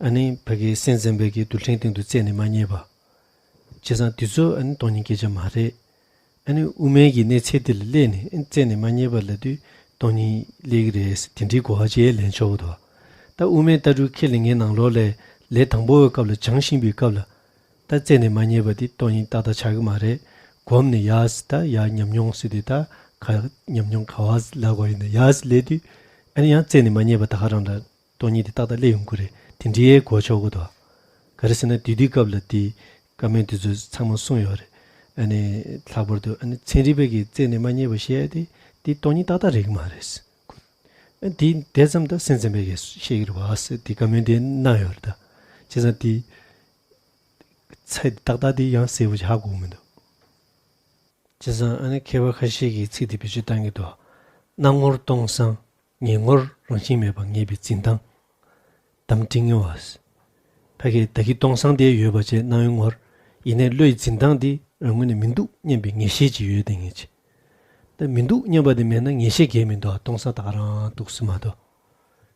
ཨ་ནི་ཕ་གི་སེམས་ཙམ་པས་ཀྱིས་རྡུལ་ཕྲན་སྟེང་དུ་རྩད་ནས་མ་རྙེད་པ། བྱས་ཙང་དེ་ཚོ་ཨ་ནི་སྟོང་ཉིད་སྐད་ཆ་མ་རེད། ཨ་ནི་དབུ་མའི་གི་གནས་ཚད་དེ་ལ་སླེབས་ནས་ཨ་ནི་རྩད་ནས་མ་རྙེད་པ་ལབ་དུས་སྟོང་ཉིད་སླེབས་ཀྱི་རེད་ཟེར་དེ་འདྲའི་གོ་བ་ཅིག་ལེན་ཆོག་གི་འདུག་ད་དབུ་མའི་ལྟ་གྲུབ་ཁས་ལེན་མཁན་ནང་ལོགས་ལ་ལས་དང་པོའི་སྐབས་ལ་སྦྱངས་བཞིན་པའི་སྐབས་ལ། ད་རྩད་ནས་མ་རྙེད་པ་དེ་སྟོང་ཉིད་ཏག་ཏག་ཆགས་ཀྱི་མ་རེད། གོམས་ནས་ཡར་ད་ཡར་ཉམས་མྱོང་ཟེར་དུས་ད་ག་ཉམས་མྱོང་ག་བ་ལབ་དགོས་ཡིན་ན་ཡར་སླེབས་དུས་ཨ་ནི་ཡང་རྩད་ནས་མ་རྙེད་པ་ད་ག་རང་ལ་སྟོང་ཉིད་དེ་ཏག་ཏག་སླེབས་ཡོང་གི་རེད། དེ་འདྲའི་གོ་ཆོག་གི་འདུག་ག་རེ་ཟེར་ན་དེ་དུས་སྐབས་ལ་དེ་བཀའ་མོལ་དེ་ཚོ་ཚང་མ་གསུངས་ཡོད་རེད། ཨ་ནི་ལྷག་པར་དུ་ཨ་ནི་ཚན་རིག་པས་ཀྱིས་རྩད་ནས་མ་རྙེད་པ་བཤད་ཡ་དེ་དེ་སྟོང་ཉིད་ཏག་ཏག་རེད་ཀྱི་མ་རེད། ཨ་དེ་དེ་ཙམ་ད་སེམས་ཙམ་པས་ཀྱིས་བཤད་ཀྱི་རེད་བ་ཟེར་དེ་བཀའ་མོལ་དེ་གནང་ཡོད་རེད་ད། བྱས་ཙང་དེ། ཚད་ཏག་ཏག་དེ་ཡང་གསལ་པོ་ཅིག་ཧ་གོ་གི་མི་འདུག་བྱས་ཙང་ཨ་ནི་མཁས་པ་ཁ་ཤས་ཀྱིས་ཚིག་དེ་བེད་སྤྱོད་བཏང་གི་འདུག་སྣང་ངོར་སྟོང་སང་ངེས་ངོར་རང་བཞིན་མེད་པ་ངེས་པའི་འཛིན་སྟངས། དམ་ཏིང་ངེ་བ། ཕ་གི་ད་གི་སྟོང་སང་དེ་ཡོད་པ་བྱས་སྣང་བའི་ངོར། ཡིན་ནའི་བློའི་འཛིན་སྟངས་དེ་རང་ངོས་ནས་མི་འདུག་སྙམ་པའི་ངེས་ཤེས་ཅིག་ཡོད་དེ་ངེས་ཅི། ད་མི་འདུག་སྙམ་པ་དེ་མེད་ན་ངེས་ཤེས་གང་ཡང་མི་འདུག་སྟོང་སང་ད་ག་རང་འདུག་སེ་མ་གཏོགས།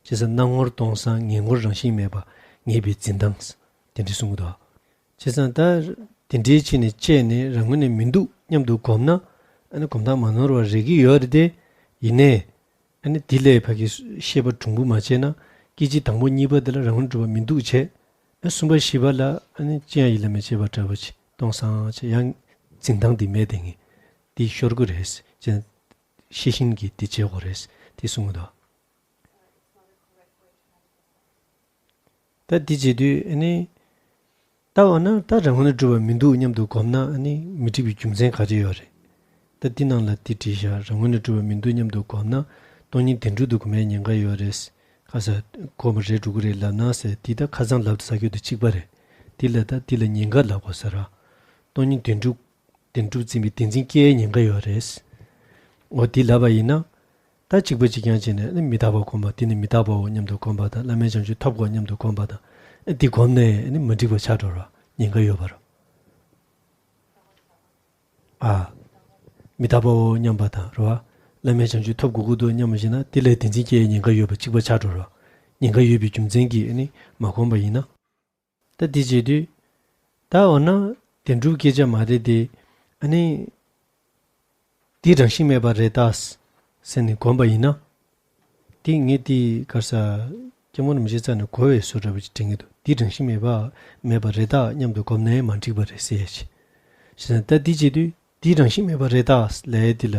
བྱས་ཙང་སྣང་ངོར་སྟོང་སང་ངེས་ངོར་རང་བཞིན་མེད་པ་ངེས་པའི་འཛིན་སྟངས། དེ་འདྲ་གསུང་གི་འདུག་བྱས་ཙང་ད་དེ་འདྲའི་ཆ་ནས་དཔྱད་ནས་རང་ངོས་ནས་མི་འདུག་སྙམ་དུ་གོམས་ན་ཨ་ནི་གོམས་སྟངས་མ་ནོར་བ་རེག་གི་ཡོད་རེད་དེ། ཡིན་ནའི་ཨ་ནི་དེ་ལས་ཕ་གི་ཤེས་པ་གྲུང་པོ་མ་བྱས་ན་སྐད་ཅིག་དང་པོ་གཉིས་པ་དེ་ལ་རང་ངོས་གྲུབ་པ་མི་འདུག་བྱས། ཨ་གསུམ་པ་བཞི་པ་ལ་ཨ་ནི་ཅི་ཡང་ཡིད་ལ་མི་བྱེད་པ་འདྲ་པོ་ཅིག་སྟོང་སང་ཅིག་ཡང་འཛིན་སྟངས་དེ་མེད་དེ་ངེས། དེ་ཤོར་གི་རེད། ཅེས་ཤེས་བཞིན་གྱིས་དེ་བྱེད་དགོས་རེད། དེ་གསུང་གི་འདུག་ད་དེ་བྱེད་དུས་ཨ་ནི། ད་འོ་ན་ད་རང་ངོས་ནས་གྲུབ་པ་མི་འདུག་སྙམ་དུ་གོམས་ན་ཨ་ནི་མི་འགྲིག་པའི་རྒྱུ་མཚན་ག་རེ་ཡོད་རེད། ད་འདི་ནང་ལ་འདི་བྲིས་བཞག་རང་ངོས་ནས་གྲུབ་པ་མི་འདུག་སྙམ་དུ་གོམས་ན་སྟོང་ཉིད་བདེན་གྲུབ་ཏུ་གོམས་པའི་ཉེན་ཁ་ཡོད་རེད། ཁ་ས་གོམས་པ་རེད་འགྲོ་གི་རེད་ལབ་ན་ཟེར་འདི་ད་ཁ་སང་ལབ་ས་རྒྱུ་དང་གཅིག་པ་རེད། འདི་ལ་ད་འདི་ལ་ཉེན་ཁ་ལབ་དགོས་ས་ར། སྟོང་ཉིད་བདེན་གྲུབ་བདེན་གྲུབ་འཛིན་པའི་བདེན་འཛིན་སྐྱེ་ཡའི་ཉེན་ཁ་ཡོད་རེད། འོ་འདི་ལབ་པ་ཡིན་ན། ད་གཅིག་པ་གཅིག་རྐྱང་བྱས་ནས་ནི་མི་རྟག་པ་གོམས་པ་དེ་ནི་མི་རྟག་པའོ་སྙམ་དུ་གོམས་པ་དང་བླ་མེད་བྱང་ཆུབ་ཐོབ་དགོས་སྙམ་དུ་གོམས་པ་དང་། འདི་གོམས་ནས་ནི་མ་འགྲིག་པ་ཆགས་འགྲོ་ར་ཉེན་ཁ་ཡོད་པ་ར། ཨ། མི་རྟག་པའོ་སྙམ་པ་དང་ར། བླ་མེད་བྱང་ཆུབ་ཐོབ་དགོས་ཀྱི་འདུག་སྙམ་པ་ཞིག་ན་དེ་ལས་བདེན་འཛིན་སྐྱེ་ཡའི་ཉེན་ཁ་ཡོད་པ་གཅིག་པ་ཆགས་འགྲོ་ར། ཉེན་ཁ་ཡོད་པའི་རྒྱུ་མཚན་གྱིས་ནི་མ་གོམས་པ་ཡིན་ན། ད་འདི་བྱེད་དུས། ད་འོ་ན་བདེན་གྲུབ་སྐྱེ་ཆ་མ་རེད་དེ། ཨ་ནི། འདི་རང་བཞིན་མེད་པ་རེད་ད། ཟེར་ནས་གོམས་པ་ཡིན་ན། འདི་ངས་འདི་གར་ས། སྐྱེ་བོ་རིན་པོ་ཆེ་རྩ་ནས་གོ་བའི་བཟོ་འདྲ་པོ་ཅིག་དྲན་གྱི་འདུག་འདི་རང་བཞིན་མེད་པ་མེད་པ་རེད་ད་སྙམ་དུ་གོམས་ནས་མ་འགྲིག་པ་རེད་ཟེར་ཡ་ཅིག་བྱས་ཙང་ད་འདི་བྱེད་དུས་འདི་རང་བཞིན་མེད་པ་རེད་ད་ལབ་ཡ་འདི་ལ་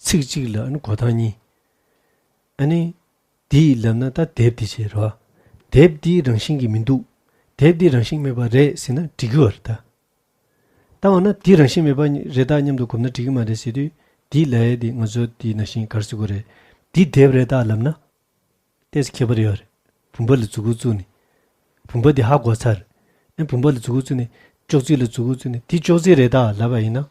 ཚིག་གཅིག་ལ་ཨ་ནི་གོ་སྟངས་གཉིས། ཨ་ནི། འདི་ལབ་ན་ད་དེབ་འདི་བྱེད་རོ། དེབ་འདི་རང་བཞིན་གྱིས་མི་འདུག་དེབ་འདི་རང་བཞིན་མེད་པ་རེད་ཟེར་ན་འགྲིག་གི་བར་ད། ད་འོ་ན་འདི་རང་བཞིན་མེད་པ་རེད་ད་སྙམ་དུ་གོམས་ན་འགྲིག་གི་མ་རེད་ཟེར་དུས། འདི་ལབ་ཡས་འདི་ང་ཚོ་འདི་ནང་བཞིན་ག་རེ་ཟེར་དགོས་རེད། འདི་དེབ་རེད་ད་ལབ་ན། ཏོག་ཙམ་ཁྱད་པར་ཡོད་རེད། བུམ་པ་ལ་མཛུབ་གུ་བཙུགས་ནས། བུམ་པ་འདི་ཧ་གོ་ཚར། ཨེ་བུམ་པ་ལ་མཛུབ་གུ་བཙུགས་ནས་ཅོག་ཙེ་ལ་མཛུབ་གུ་བཙུགས་ནས་འདི་ཅོག་ཙེ་རེད་ད་ལབ་པ་ཡིན་ན།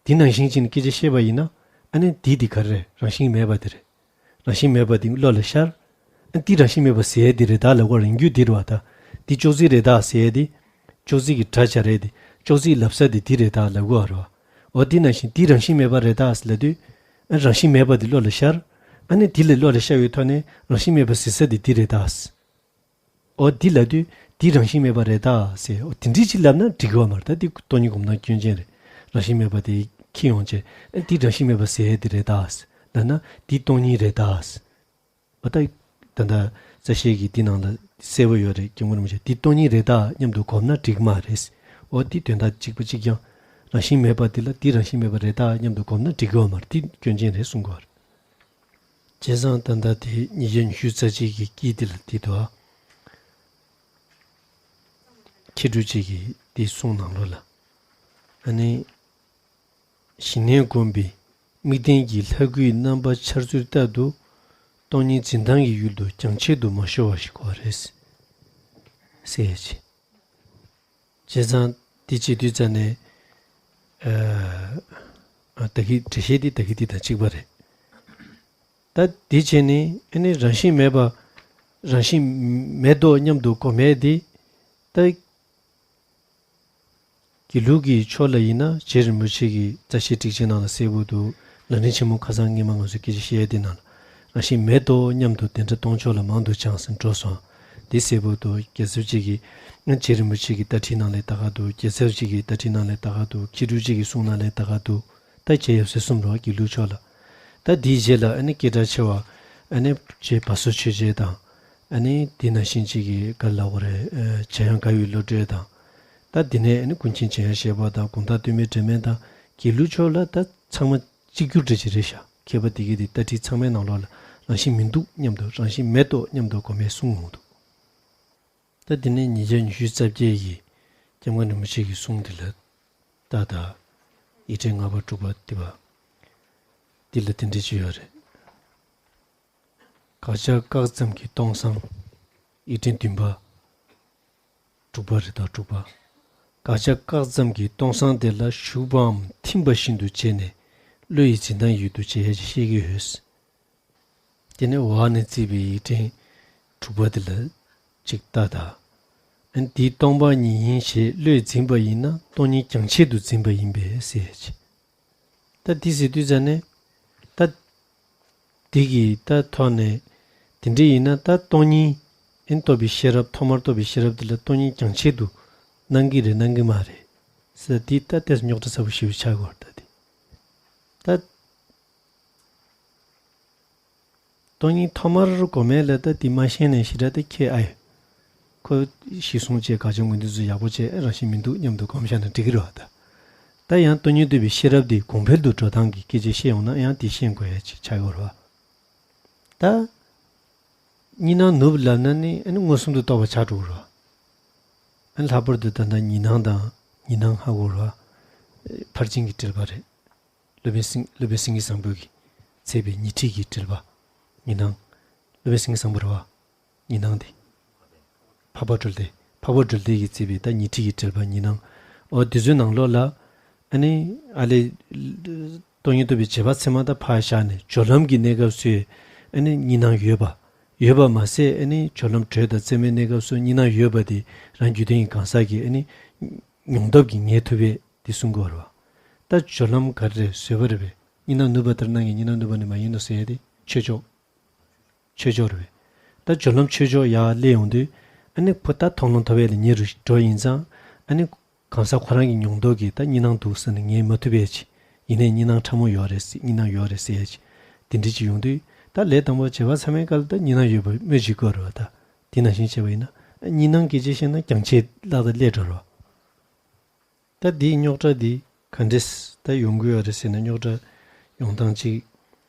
འདི་ནང་བཞིན་བྱས་ནས་སྐད་ཆ་བཤད་པ་ཡིན་ན། ཨ་ནི་འདི་འདི་ག་རེ་རེད། རང་བཞིན་མེད་པ་འདི་རེད། རང་བཞིན་མེད་པ་འདི་བློ་ལ་ཤར། ཨ་འདི་རང་བཞིན་མེད་པ་ཟེར་ཡས་འདི་རེད་ད་ལབ་དགོས་རེད། རྒྱུ་འདི་རེད་བ་ད། འདི་ཅོག་ཙེ་རེད་ད་ཟེར་ཡས་འདི། ཅོག་ཙེ་གི་སྒྲ་སྦྱར་ཡས་འདི། ཅོག་ཙེ་ལབ་ས་འདི་འདི་རེད་ད་ལབ་དགོས་རེད་བ། འོ་འདི་ནང་བཞིན་འདི་རང་བཞིན་མེད་པ་རེད་ད་ཟེར་ལབ་དུས། ཨ་རང་བཞིན་མེད་པ་འདི་བློ་ལ་ཤར། ཨ་ནི་འདི་ལ་བློ་ལ་ཤར་བའི་ཐོག་ནས་རང་བཞིན་མེད་པ་ཟེར་ས་འདི་འདི་རེད་ད། འོ་འདི་ལབ་དུས་འདི་རང་བཞིན་མེད་པ་རེད་ད་ཟེར། འོ་དེ་འདྲ་ཅིག་ལབ་ན་འགྲིག་གི་ཡོད་མ་རེད། ད་འདི་སྟོང་ཉིད་སྒོམ་སྟངས་སྐྱོན་ཅན་རེད། རང་བཞིན་མེད་པ་དེ་ཁྱེར་ཡོང་བྱས་ཨ་འདི་རང་བཞིན་མེད་པ་ཟེར་ཡས་འདི་རེད་ད་ཟེར་ལབ་ན་འདི་སྟོང་ཉིད་རེད་ད་ཟེར། འོ་ད་ད་ལྟ་རྩ་ཤེ་གི་འདི་ནང་ལ་གསལ་པོ་ཡོད་རེད། སྐྱེ་བོ་རིན་པོ་ཆེ་འདི་སྟོང་ཉིད་རེད་ད་སྙམ་དུ་གོམས་ན་འགྲིག་གི་མ་རེད། འོ་འདི་དོན་དག་གཅིག་པ་གཅིག་རྐྱང་། རང་བཞིན་མེད་པ་འདི་ལ་འདི་རང་བཞིན་མེད་པ་རེད་ད་སྙམ་དུ་གོམས་ན་འགྲིག་གི་ཡོད་མ་རེད། འདི་སྐྱོན་ཅན་རེད་གསུང་གི་ཡོད་རེད། བྱས་ཙང་ད་ལྟ་དེ་ཉིས་བརྒྱ་ཉི་ཤུ་རྩ་གཅིག་གི་དཀྱིལ་དེ་ལ་དེ་དོ། མཁས་གྲུབ་ཅིག་གིས་དེ་གསུངས་ནང་ལོགས་ལ། ཨ་ནི། ཞི་གནས་བསྒོམས་པའི་དམིགས་ལྡན་གྱི་ལྷ་སྐུའི་རྣམ་པ་འཆར་ཚུལ་ལྟར་དུ། སྟོང་ཉིད་འཛིན་སྟངས་ཀྱི་ཡུལ་དུ་རྒྱང་ཆད་དུ་མ་ཤོར་བ་ཞིག་དགོས་རེད། ཟེར་ཡ་ཅིག་བྱས་ཙང་འདི་བྱེད་དུས་ཙ་ནས། ཨ། ད་གི་འགྲེལ་བཤད་འདི་ད་གི་འདི་དང་གཅིག་པ་རེད། ད་འདི་བྱས་ནས་ཨ་ནི་རང་བཞིན་མེད་པ། རང་བཞིན་མེད་དོ་སྙམ་དུ་གོམས་ཡས་འདི། ད་དགེ་ལུགས་ཀྱི་ཕྱོགས་ལ་ཡིན་ན་རྗེ་རིན་པོ་ཆེ་གི་རྩ་ཤེ་ཊིཀ་ཆེན་ནང་ལ་གསལ་པོ་འདུག་ལམ་རིམ་ཆེན་མོ་ཁ་སང་སྔས་མ་ང་ཚོས་སྐད་ཆ་བཤད་ཡས་འདི་ནང་ལ། རང་བཞིན་མེད་དོ་སྙམ་དུ་དེ་འདྲ་སྟོང་ཕྱོགས་ལ་མང་དུ་སྦྱངས་ཟིན་འགྲོ་སོང་། འདི་གསལ་པོ་འདུག་རྒྱལ་ཚབ་ཅིག་གིས་རྗེ་རིན་པོ་ཆེ་གི་ལྟ་ཁྲིད་ནང་ལ་ད་ག་འདུག་རྒྱལ་ཚབ་ཅིག་གི་ལྟ་ཁྲིད་ནང་ལ་ད་ག་འདུག་མཁས་གྲུབ་ཅིག་གིས་གསུངས་ནང་ལ་ད་ག་འདུག་ད་རྗེ་ཡབ་སྲས་གསུམ་རོ་དགེ་ལུགས་ཕྱོགས་ལ། ད་འདིའི་རྗེས་ལ་ཨ་ནི་སྐད་གྲགས་ཆེ་བ། ཨ་ནི་རྗེ་བ་སོ་ཆོས་རྗེ་དང་། ཨ་ནི་འདི་ནང་བཞིན་ཅིག་གི་ག་ལ་བ་རེད། ཨ། འཇམ་དབྱངས་དགའ་བའི་བློ་གྲོས་དང་། ད་འདི་ནས་ཨ་ནི་ཀུན་མཁྱེན་འཇམ་དབྱངས་བཞད་པ་དང་དགོངས་དག་སྟོད་སྨད་འབྲལ་མེད་དང་དགེ་ལུགས་ཕྱོགས་ལ་ད་ཚང་མ་གཅིག་གྱུར་འདྲ་ཅིག་རེད་ཤག་མཁས་པ་དེ་གའི་དེ་ལྟ་ཁྲིད་ཚང་མའི་ནང་ལོགས་ལ་རང་བཞིན་མི་འདུག་སྙམ་དུ་རང་བཞིན་མེད་དོ་སྙམ་དུ་གོམས་པའི་གསུང་འོང་འདུག་ད་འདི་ནས་ཉིས་བརྒྱ་ཉི་ཤུ་རྩ་བརྒྱད་ཀྱི་སྐྱབས་མགོན་རིན་པོ་ཆེ་གི་གསུང་འདི་ལ་ལྟ་ད། ཡིག་ཕྲེང་ལྔ་པ་དྲུག་པ་འདི་པ། འདི་ལ་དེ་འདྲ་ཅིག་ཡོད་རེད། དགག་བྱ་བཀག་ཙམ་གྱི་སྟོང་སང་། ཡིག་ཕྲེང་བདུན་པ། དྲུག་པ་རེད་ད་དྲུག་པ། དགག་བྱ་བཀག་ཙམ་གྱི་སྟོང་སང་དེ་ལ་ཞུགས་པའམ་ཐིམ་པ་བཞིན་དུ་བྱས་ནས་བློ་ཡི་འཛིན་སྟངས་ཡུལ་དུ་བྱེད་ཡས་ཅིག་བཤད་ཀྱི་ཡོད། དེ་ནས་འོག་ནས་བརྩིས་པའི་ཡིག་ཕྲེང་དྲུག་པ་དེ་ལ་ཅིག་ལྟ་ད། ཨ་ནི་འདི་སྟོང་པ་ཉིད་ཡིན་ཞེས་བློས་འཛིན་པ་ཡིན་ན་སྟོང་ཉིད་རྒྱང་ཆད་དུ་འཛིན་པ་ཡིན་པས་ཟེར་ཡས་ཅིག་ད་འདི་ཟེར་དུས་ཙ་ནས། ད། འདི་གི་ད་ཐོག་ནས། དེ་འདྲ་ཡིན་ན་ད་སྟོང་ཉིད། ཨེ་རྟོགས་པའི་ཤེས་རབ་ཐོག་མར་རྟོགས་པའི་ཤེས་རབ་འདི་ལ་སྟོང་ཉིད་རྒྱང་ཆད་དུ། སྣང་གི་རེད་སྣང་གི་མ་རེད། ཟེར་འདི་ད་ཏོག་ཙམ་རྙོག་དྲ་ཚ་པོ་ཞེ་པོ་ཆགས་ཀྱི་ཡོད་རེད་ད་འདི། ད། སྟོང་ཉིད་ཐོག་མར་གོམས་མེད་ལ་ད་འདི་མ་ཤེས་ནས་ཞེ་དྲག་ད་ཁྱེད་ཨ་ཡོད། ཁོ་གཞི་བཟུང་བྱས་དགག་བྱ་ངོས་འཛིན་ཚོ་ཡག་པོ་བྱས་རང་བཞིན་མི་འདུག་སྙམ་དུ་གོམས་བཞག་ན་འགྲིག་གི་རེད་བ་ད། ད་ཡང་སྟོང་ཉིད་རྟོགས་པའི་ཤེས་རབ་དེ་གོང་འཕེལ་དུ་འགྲོ་སྟངས་ཀྱི་སྐད་ཆ་བཤད་ཡོང་ན་ཡང་དེ་ཤེས་དགོས་ཡ་ཅིག་ཆགས་ཡོད་རེད་བ། ད་གཉིས་སྣང་ནུབ་ལབ་ན་ནི་ཨ་ནི་མངོན་སུམ་དུ་རྟོགས་པ་ཆགས་འགྲོ་གི་རེད་བ། ཨ་ནི་ལྷག་པར་དུ་ད་ལྟ་གཉིས་སྣང་དང་གཉིས་སྣང་ཧ་གོ་རེད་བ། ཕར་ཕྱིན་གྱི་འགྲེལ་པ་རེད། སློབ་དཔོན་སེང་སློབ་དཔོན་སེང་གེ་བཟང་པོ་གིས་མཛད་པའི་ཉི་ཁྲི་གི་འགྲེལ་པ། གཉིས་སྣང་། སློབ་དཔོན་སེང་གེ་བཟང་པོ་རེད་བ། གཉིས་སྣང་དེ། འཕགས་པ་སྒྲུབ་སྡེ། འཕགས་པ་སྒྲུབ་སྡེ་ཡིས་མཛད་པའི་ད་ཉི་ཁྲི་གི་འགྲེལ་པ་གཉིས་སྣང་། འོ་དེ་ཚོའི་ནང་ལོགས་ལ། ཨ་ནི་ཨ་ལས། སྟོང་ཉིད་རྟོགས་པའི་རྗེས་དཔག་ཚད་མ་ད་ཕར་བཞག་ནས་སྦྱོར་ལམ་གྱི་གནས་སྐབས་སུ། ཨ་ནི་གཉིས་སྣང་ཡོད་པ། ཡོད་པ་མ་ཟད་ཨ་ནི་སྦྱོར་ལམ་དྲོད་དང་རྩེ་མོའི་གནས་སྐབས་སུ་གཉིས་སྣང་ཡོད་པ་དེ་རང་རྒྱུད་ལྡན་གྱི་གང་ཟག་གིས་ཨ་ནི། མྱོང་སྟོབས་ཀྱིས་ངེས་ཐུབ་པས་དེ་གསུང་གི་ཡོད་རེད་བ། ད་སྦྱོར་ལམ་ག་རེ་རེད་བཟོས་པ་རེད་པས། གཉིས་སྣང་ནུབ་པ་ལྟར་སྣང་གི་གཉིས་སྣང་ནུབ་པ་ནི་མ་ཡིན་ནོ་ཟེར་ཡ་དེ་ཆོས་ཕྱོགས། ཆོས་ཕྱོགས་རེད་པས། ད་སྦྱོར་ལམ་ཆོས་ཕྱོགས་ཡར་སླེབས་ཡོང་དུས། ཨ་ནི་ཕུ་ད་མཐོང་ལམ་ཐོབ་ཡས་ལ་ཉེ་རུ་འགྲོ་ཡིན་ཙང་། ཨ་ནི་གང་ཟག་ཁོ་རང་གི་མྱོང་སྟོབས་ཀྱིས་ད་གཉིས་སྣང་འདུག་ཟེར་ནས་ངེས་མ་ཐུབ་ཡས་ཅིག་ཡིན་ནའི་གཉིས་སྣང་ཕྲ་མོ་ཡོད་རེད་ཟེར། གཉིས་སྣང་ཡོད་རེད་ཟེར་ཡས་ཅིག་དེ་འདྲ་ཅིག་ཡོང་དུས། ད་ལས་དང་པོ་རྗེས་དཔག་ཚད་མའི་སྐབས་ལ་ད་གཉིས་སྣང་ཡོད་པ་སྨོས་ཅི་དགོས་རེད་བ། ད་དེ་ནང་བཞིན་བྱས་པ་ཡིན་ན། གཉིས་སྣང་སྐད་ཆ་བཤད་ན་རྒྱང་ཆད་ལྷག་ཏུ་སླེབས་འགྲོ་རེད་བ། ད་འདིའི་རྙོག་དྲ་འདི་ག་འདྲས་ད་ཡོང་གི་ཡོད་རེད་ཟེར་ན། རྙོག་དྲ་ཡོང་སྟངས་གཅིག་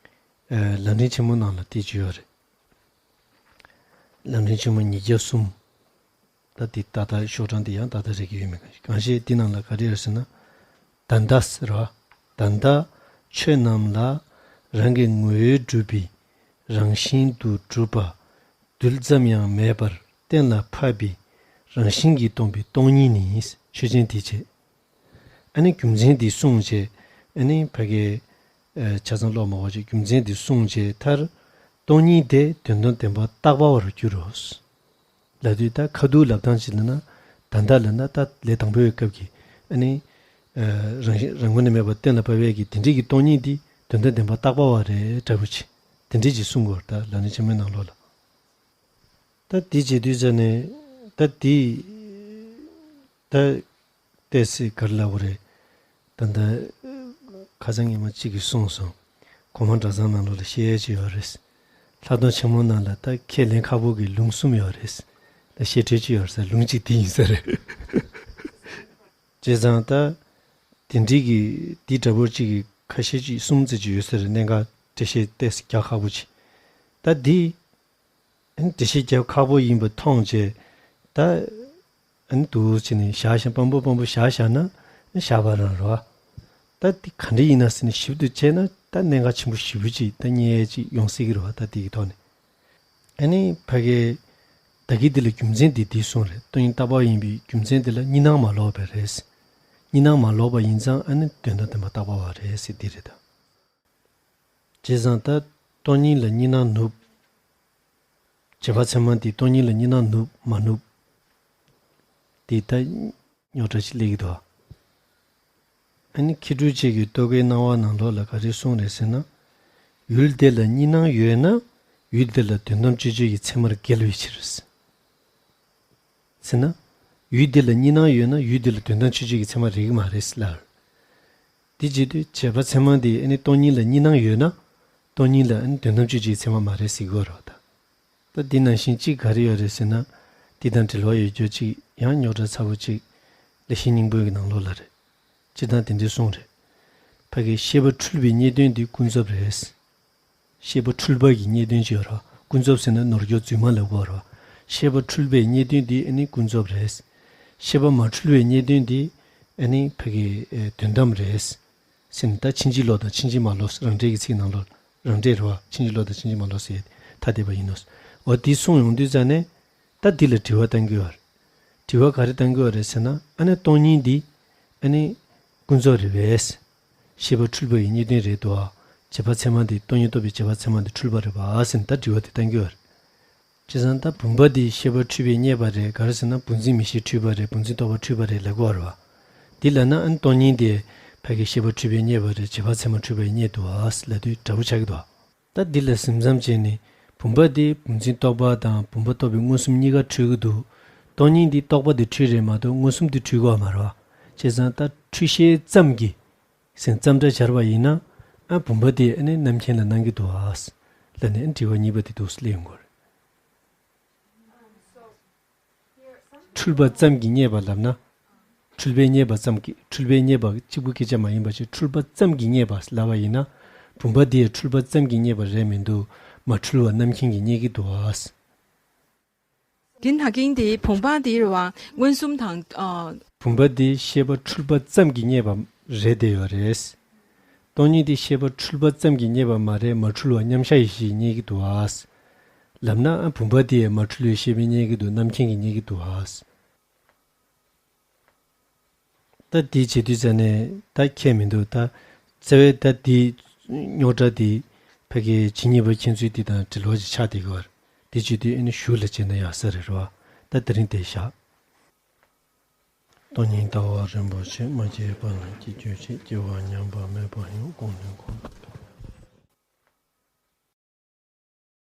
ཨ། ལམ་རིམ་ཆེན་མོ་ནང་ལ་དེ་ཅིག་ཡོད་རེད། ལམ་རིམ་ཆེན་མོ་ཉིས་བརྒྱ་གསུམ། ད་འདི་ཏག་ཏག་ཤོག་གྲངས་འདི་ཡང་ཏག་ཏག་རེད་ཀྱི་ཡོད་མེད་གང་ཤེས། གང་ཤེས་འདི་ནང་ལ་ག་རེ་ཡོད་ཟེར་ན། ད་ལྟ་ཟེར་བ། ད་ལྟ་ཆོས་རྣམས་ལ་རང་གི་ངོ་བོས་གྲུབ་པའི་རང་བཞིན་དུ་གྲུབ་པ། རྡུལ་ཙམ་ཡང་མེད་པར་གཏན་ལ་ཕབ་པའི་རང་བཞིན་གྱིས་སྟོང་པའི་སྟོང་ཉིད་ནི། ཆོས་ཅན། དེ་བྱས། ཨ་ནི་རྒྱུ་མཚན་འདི་གསུངས་བྱས། ཨ་ནི་ཕ་གི། ཨ། ཆ་ཚང་ཀློག་མ་དགོས་ཅིག་རྒྱུ་མཚན་འདི་གསུངས་བྱས་མཐར། སྟོང་ཉིད་དེ་དོན་དམ་བདེན་པ་རྟག་པ་བར་འགྱུར་རོ། ལབ་དུས་ད་ཁ་ཐུག་ལབ་སྟངས་ཅིག་ལབ་ན། ད་ལྟ་ལབ་ན་ད་ལས་དང་པོའི་སྐབས་ཀྱི། ཨ་ནི། ཨ། རང་བཞིན་རང་ངོས་ནས་མེད་པར་གཏན་ལ་ཕབ་པའི་གི་དེ་འདྲའི་གི་སྟོང་ཉིད་འདི་དོན་དམ་བདེན་པ་རྟག་པ་བ་རེད་འདྲ་པོ་ཅིག་དེ་འདྲའི་ཅིག་གསུང་དགོས་རེད། ད་ལམ་རིམ་ཆེན་མོའི་ནང་ལོགས་ལ། ད་འདི་བྱེད་དུས་ཙ་ནས། ད་འདི། ད་ཏོག་ཙམ་ག་རེ་ལབ་དགོས་རེད། ད་ལྟ་ཁ་སང་ཉི་མ་གཅིག་གིས་གསུངས་སོང་། གོང་མ་གྲྭ་ཚང་ནང་ལོགས་ལ་བཤད་ཡས་ཅིག་ཡོད་རེད། ལྷག་མཐོང་ཆེན་མོ་ནང་ལ་ད་ཁས་ལེན་ཁག་པོ་གི་ལུང་གསུམ་ཡོད་རེད། ད་བཤད་སྲོལ་ཅིག་ཡོད་རེད་ཟེར། ལུང་གཅིག་དེ་ཡིན་ས་རེད། བྱས་ཙང་ད། དེ་འདྲའི་གི་འདི་འདྲ་པོ་གཅིག་གི་ཁ་ཤས་ཅིག་གསུམ་ཙམ་ཅིག་ཡོད་ས་རེད། གནད་འགག་འགྲེལ་བཤད་ཏོག་ཙམ་རྒྱག་ཁག་པོ་ཅིག་ད་འདི། འགྲེལ་བཤད་རྒྱག་ཁག་པོ་ཡིན་པ་མཐོང་བྱས། ད། འདུག་བྱས་ནས་བཞག་བཞག་སྤམ་པོ་སྤམ་པོ་བཞག་བཞག་ན་བཞག་པ་རང་རེད་བ། ད་འདི་ག་འདྲ་ཡིན་ན་ཟེར་ནས་ཞིབ་ཏུ་དཔྱད་ན་ད་གནད་འགག་ཆེན་པོ་ཞེ་པོ་ཅིག་ད་རྙེད་ཡས་ཅིག་ཡོང་སྲིད་ཀྱི་རེད་བ། ད་འདི་གི་ཐོག་ནས། ཨ་ནི་ཕ་གིའི་ད་གིན་འདི་ལ་རྒྱུ་མཚན་འདི་འདི་གསུངས་རེད། སྟོང་ཉིད་རྟག་པ་ཡིན་པའི་རྒྱུ་མཚན་འདི་ལ་གཉིས་སྣང་མ་ལོག་པས་རེད། གཉིས་སྣང་མ་ལོག་པ་ཡིན་ཙང་ཨ་ནི་དོན་དམ་བདེན་པ་རྟག་པ་བ་རེད་ཟེར་འདི་རེད་ད། བྱས་ཙང་ད་སྟོང་ཉིད་ལ་གཉིས་སྣང་ནུབ། རྗེས་དཔག་ཚད་མ་འདི་སྟོང་ཉིད་ལ་གཉིས་སྣང་ནུབ་མ་ནུབ། འདི་ད་རྙོག་དྲ་ཞིག་སླེབས་ཀྱི་འདུག་ཨ་ནི་མཁས་གྲུབ་རྗེ་གི་རྟོག་གེའི་སྣང་བ་ནང་ལོགས་ལ་ག་རེ་གསུངས་རེད་ཟེར་ན། ཡུལ་དེ་ལ་གཉིས་སྣང་ཡོད་ན་ཡུལ་དེ་ལ་དོན་དམ་དཔྱོད་བྱེད་ཀྱི་ཚད་མར་འགལ་བའི་ཕྱིར། ཟེར་ན། ཡུལ་དེ་ལ་གཉིས་སྣང་ཡོད་ན་ཡུལ་དེ་ལ་དོན་དམ་དཔྱོད་བྱེད་ཀྱི་ཚད་མ་རེད་ཀྱི་མ་རེད་ཟེར་ལབ། དེ་བྱེད་དུས་རྗེས་དཔག་ཚད་མ་དེ་ཨ་ནི་སྟོང་ཉིད་ལ་གཉིས་སྣང་ཡོད་ན། སྟོང་ཉིད་ལ་ཨ་ནི་དོན་དམ་དཔྱོད་བྱེད་ཀྱི་ཚད་མ་མ་རེད་ཟེར་གྱི་ཡོད་རེད་བ་ད། ད་འདི་ནང་བཞིན་གཅིག་ག་རེ་ཡོད་རེད་ཟེར་ན། འདི་དང་འབྲེལ་བ་ཡོད་རྒྱུ་གཅིག་ཡང་རྙོག་དྲ་ཚ་པོ་གཅིག་ལེགས་བཤད་སྙིང་པོའི་གི་ནང་ལོགས་ལ་རེད། སྤྱིར་བཏང་དེ་འདྲའི་གསུངས་རེད། ཕ་གིའི་ཤེས་པ་འཁྲུལ་པའི་རྙེད་དོན་འདི་ཀུན་རྫོབ་རེད། ཤེས་པ་འཁྲུལ་པ་གི་རྙེད་དོན་ཅིག་ཡོད་རེད། ཀུན་རྫོབ་ཟེར་ན་ནོར་འཁྱོག་རྫུན་མ་ལབ་དགོས་རེད། ཤེས་པ་འཁྲུལ་པའི་རྙེད་དོན་འདི་ཨ་ནི་ཀུན་རྫོབ་རེད། ཤེས་པ་མ་འཁྲུལ་བའི་རྙེད་དོན་འདི་ཨ་ནི་ཕ་གི་ཨེ་དོན་དམ་རེད། ཟེར་ནས་ད་ཕྱིན་ཅི་ལོག་དང་ཕྱིན་ཅི་མ་ལོག་རང་འགྲེལ་གྱི་ཚིག་ནང་ལོགས་རང་འགྲེལ་རེད་བ། ཕྱིན་ཅི་ལོག་དང་ཕྱིན་ཅི་མ་ལོག་ཟེར་ཐ་དད་པ་ཡིན་ནོ། འོ་འདི་གསུངས་ཡོང་དུས་ཙ་ནས། ད་འདི་ལ་དྲི་བ་བཏང་གི་ཡོད་རེད། དྲི་བ་ག་རེ་བཏང་གི་ཡོད་རེད་ཟེར་ན། ཨ་ནི་སྟོང་ཉིད་འདི་ཨ་ནི་ཀུན་རྫོབ་རེད་པས། ཤེས་པ་འཁྲུལ་པ་ཡི་རྙེད་དོན་རེད་འདུག་ཨ། རྗེས་དཔག་ཚད་མ་འདི་སྟོང་ཉིད་རྟོགས་པའི་རྗེས་དཔག་ཚད་མ་འདི་འཁྲུལ་པ་རེད་པ་ཟེར་ནས་ད་དྲི་བ་དེ་བཏང་གི་ཡོད་རེད། བྱས་ཙང་ད་བུམ་པ་འདི་ཤེས་པ་འཁྲུལ་པས་རྙེད་པ་རེད། ག་རེ་ཟེར་ན་བུམ་འཛིན་མིག་ཤེས་འཁྲུལ་པ་རེད། བུམ་འཛིན་རྟོག་པ་འཁྲུལ་པ་རེད་ལབ་ཀྱི་ཡོད་རེད་པ། འདི་ལབ་ན་ཨ་ནི་སྟོང་ཉིད་དེ་ཕ་གི་ཤེས་པ་འཁྲུལ་པས་རྙེད་པ་རེད། རྗེས་དཔག་ཚད་མ་འཁྲུལ་པས་རྙེད་འདུག་ཨ་ལབ་དུས་འདྲ་པོ་ཆགས་ཀྱི་འདུག་ཨ། ད་འདི་ལ་ཟིན་མཚམས་བཅད་ནས་བུམ་པ་དེ་བུམ་འཛིན་རྟོག་པ་དང་བུམ་པ་རྟོགས་པའི་མངོན་སུམ་གཉིས་ཀ་འཁྲུལ་གྱི་འདུག་སྟོང་ཉིད་འདི་རྟོག་པ་དེ་འཁྲུལ་རེད་མ་གཏོགས་མངོན་སུམ་དེ་འཁྲུལ་གྱི་ཡོད་མ་རེད་པ། བྱས་ཙང་ད་འཁྲུལ་ཤེས་ཙམ་གྱིས་ཟིན་མཚམས་འདྲ་སྦྱར་བ་ཡིན་ན། ཨ་བུམ་པ་དེ་ཨ་ནི་རྣམ་མཁྱེན་ལ་སྣང་གི་འདུག་ཨ་ལབ་ནས་དྲི་བ་གཉིས་པ་དེ་འདུག་སླེབས་ཡོང་གི་རེད། འཁྲུལ་པ་ཙམ་གྱིས་རྙེད་པ་ལབ་ན། འཁྲུལ་པས་རྙེད་པ་ཙམ་གྱིས། འཁྲུལ་པས་རྙེད་པ་གཅིག་པུ་སྐད་ཆ་མ་ཡིན་པ་ཞིག་འཁྲུལ་པ་ཙམ་གྱིས་རྙེད་པ་ལབ་པ་ཡིན་ན། བུམ་པ་འདི་ཡང་འཁྲུལ་པ་ཙམ་གྱིས་རྙེད་པ་རེད་མི་འདུག་མ་འཁྲུལ་བ་རྣམ་མཁྱེན་གྱིས་རྙེད་ཀྱི་འདུག་ཨ། དེ་ན་གིན་དེ་བུམ་པ་དེ་རེད་བ། མངོན་སུམ་དང་། ཨ། བུམ་པ་དེ་ཤེས་པ་འཁྲུལ་པ་ཙམ་གྱིས་རྙེད་པ་རེད་བསྡད་ཡོད་རེད། སྟོང་ཉིད་དེ་ཤེས་པ་འཁྲུལ་པ་ཙམ་གྱིས་རྙེད་པ་མ་རེད། མ་འཁྲུལ་བ་མཉམ་གཞག་ཡེ་ཤེས་ཀྱིས་རྙེད་ཀྱི་འདུག་ཨ། ལབ་ན། ཨ། བུམ་པ་དེ་ཡང་མ་འཁྲུལ་བའི་ཤེས་པས་རྙེད་ཀྱི་འདུག་རྣམ་མཁྱེན་གྱིས་རྙེད་ཀྱི་འདུག་ཨ། ད་དེ་བྱེད་དུས་ཙ་ནས་ད་ཁྱད་མི་འདུག་ད་རྩ་བའི་ད་དེ་རྙོག་དྲ་དེ་ཕ་གིའི་ཇི་སྙེད་པ་མཁྱེན་ཚུལ་དེ་དང་འབྲེལ་བ་ཞིག་ཆགས་བསྡད་ཀྱི་ཡོད་རེད། དེ་བྱེད་དུས་ཨ་ནི་གཞུག་ལ་བྱས་ན་ཡག་ས་རེད་རོ། ད་དེ་རིང་དེ་བཞག་སྟོང་ཉིད་ལྟ་བ་རིན་པོ་ཆེ། མ་སྐྱེས་པ་ལ་སྐྱེ་གྱུར་ཅིག་སྐྱེ་བ་ཉམས་པ་མེད་པ་ཡང་། གོང་ནས་གོང་དུ་འཕེལ།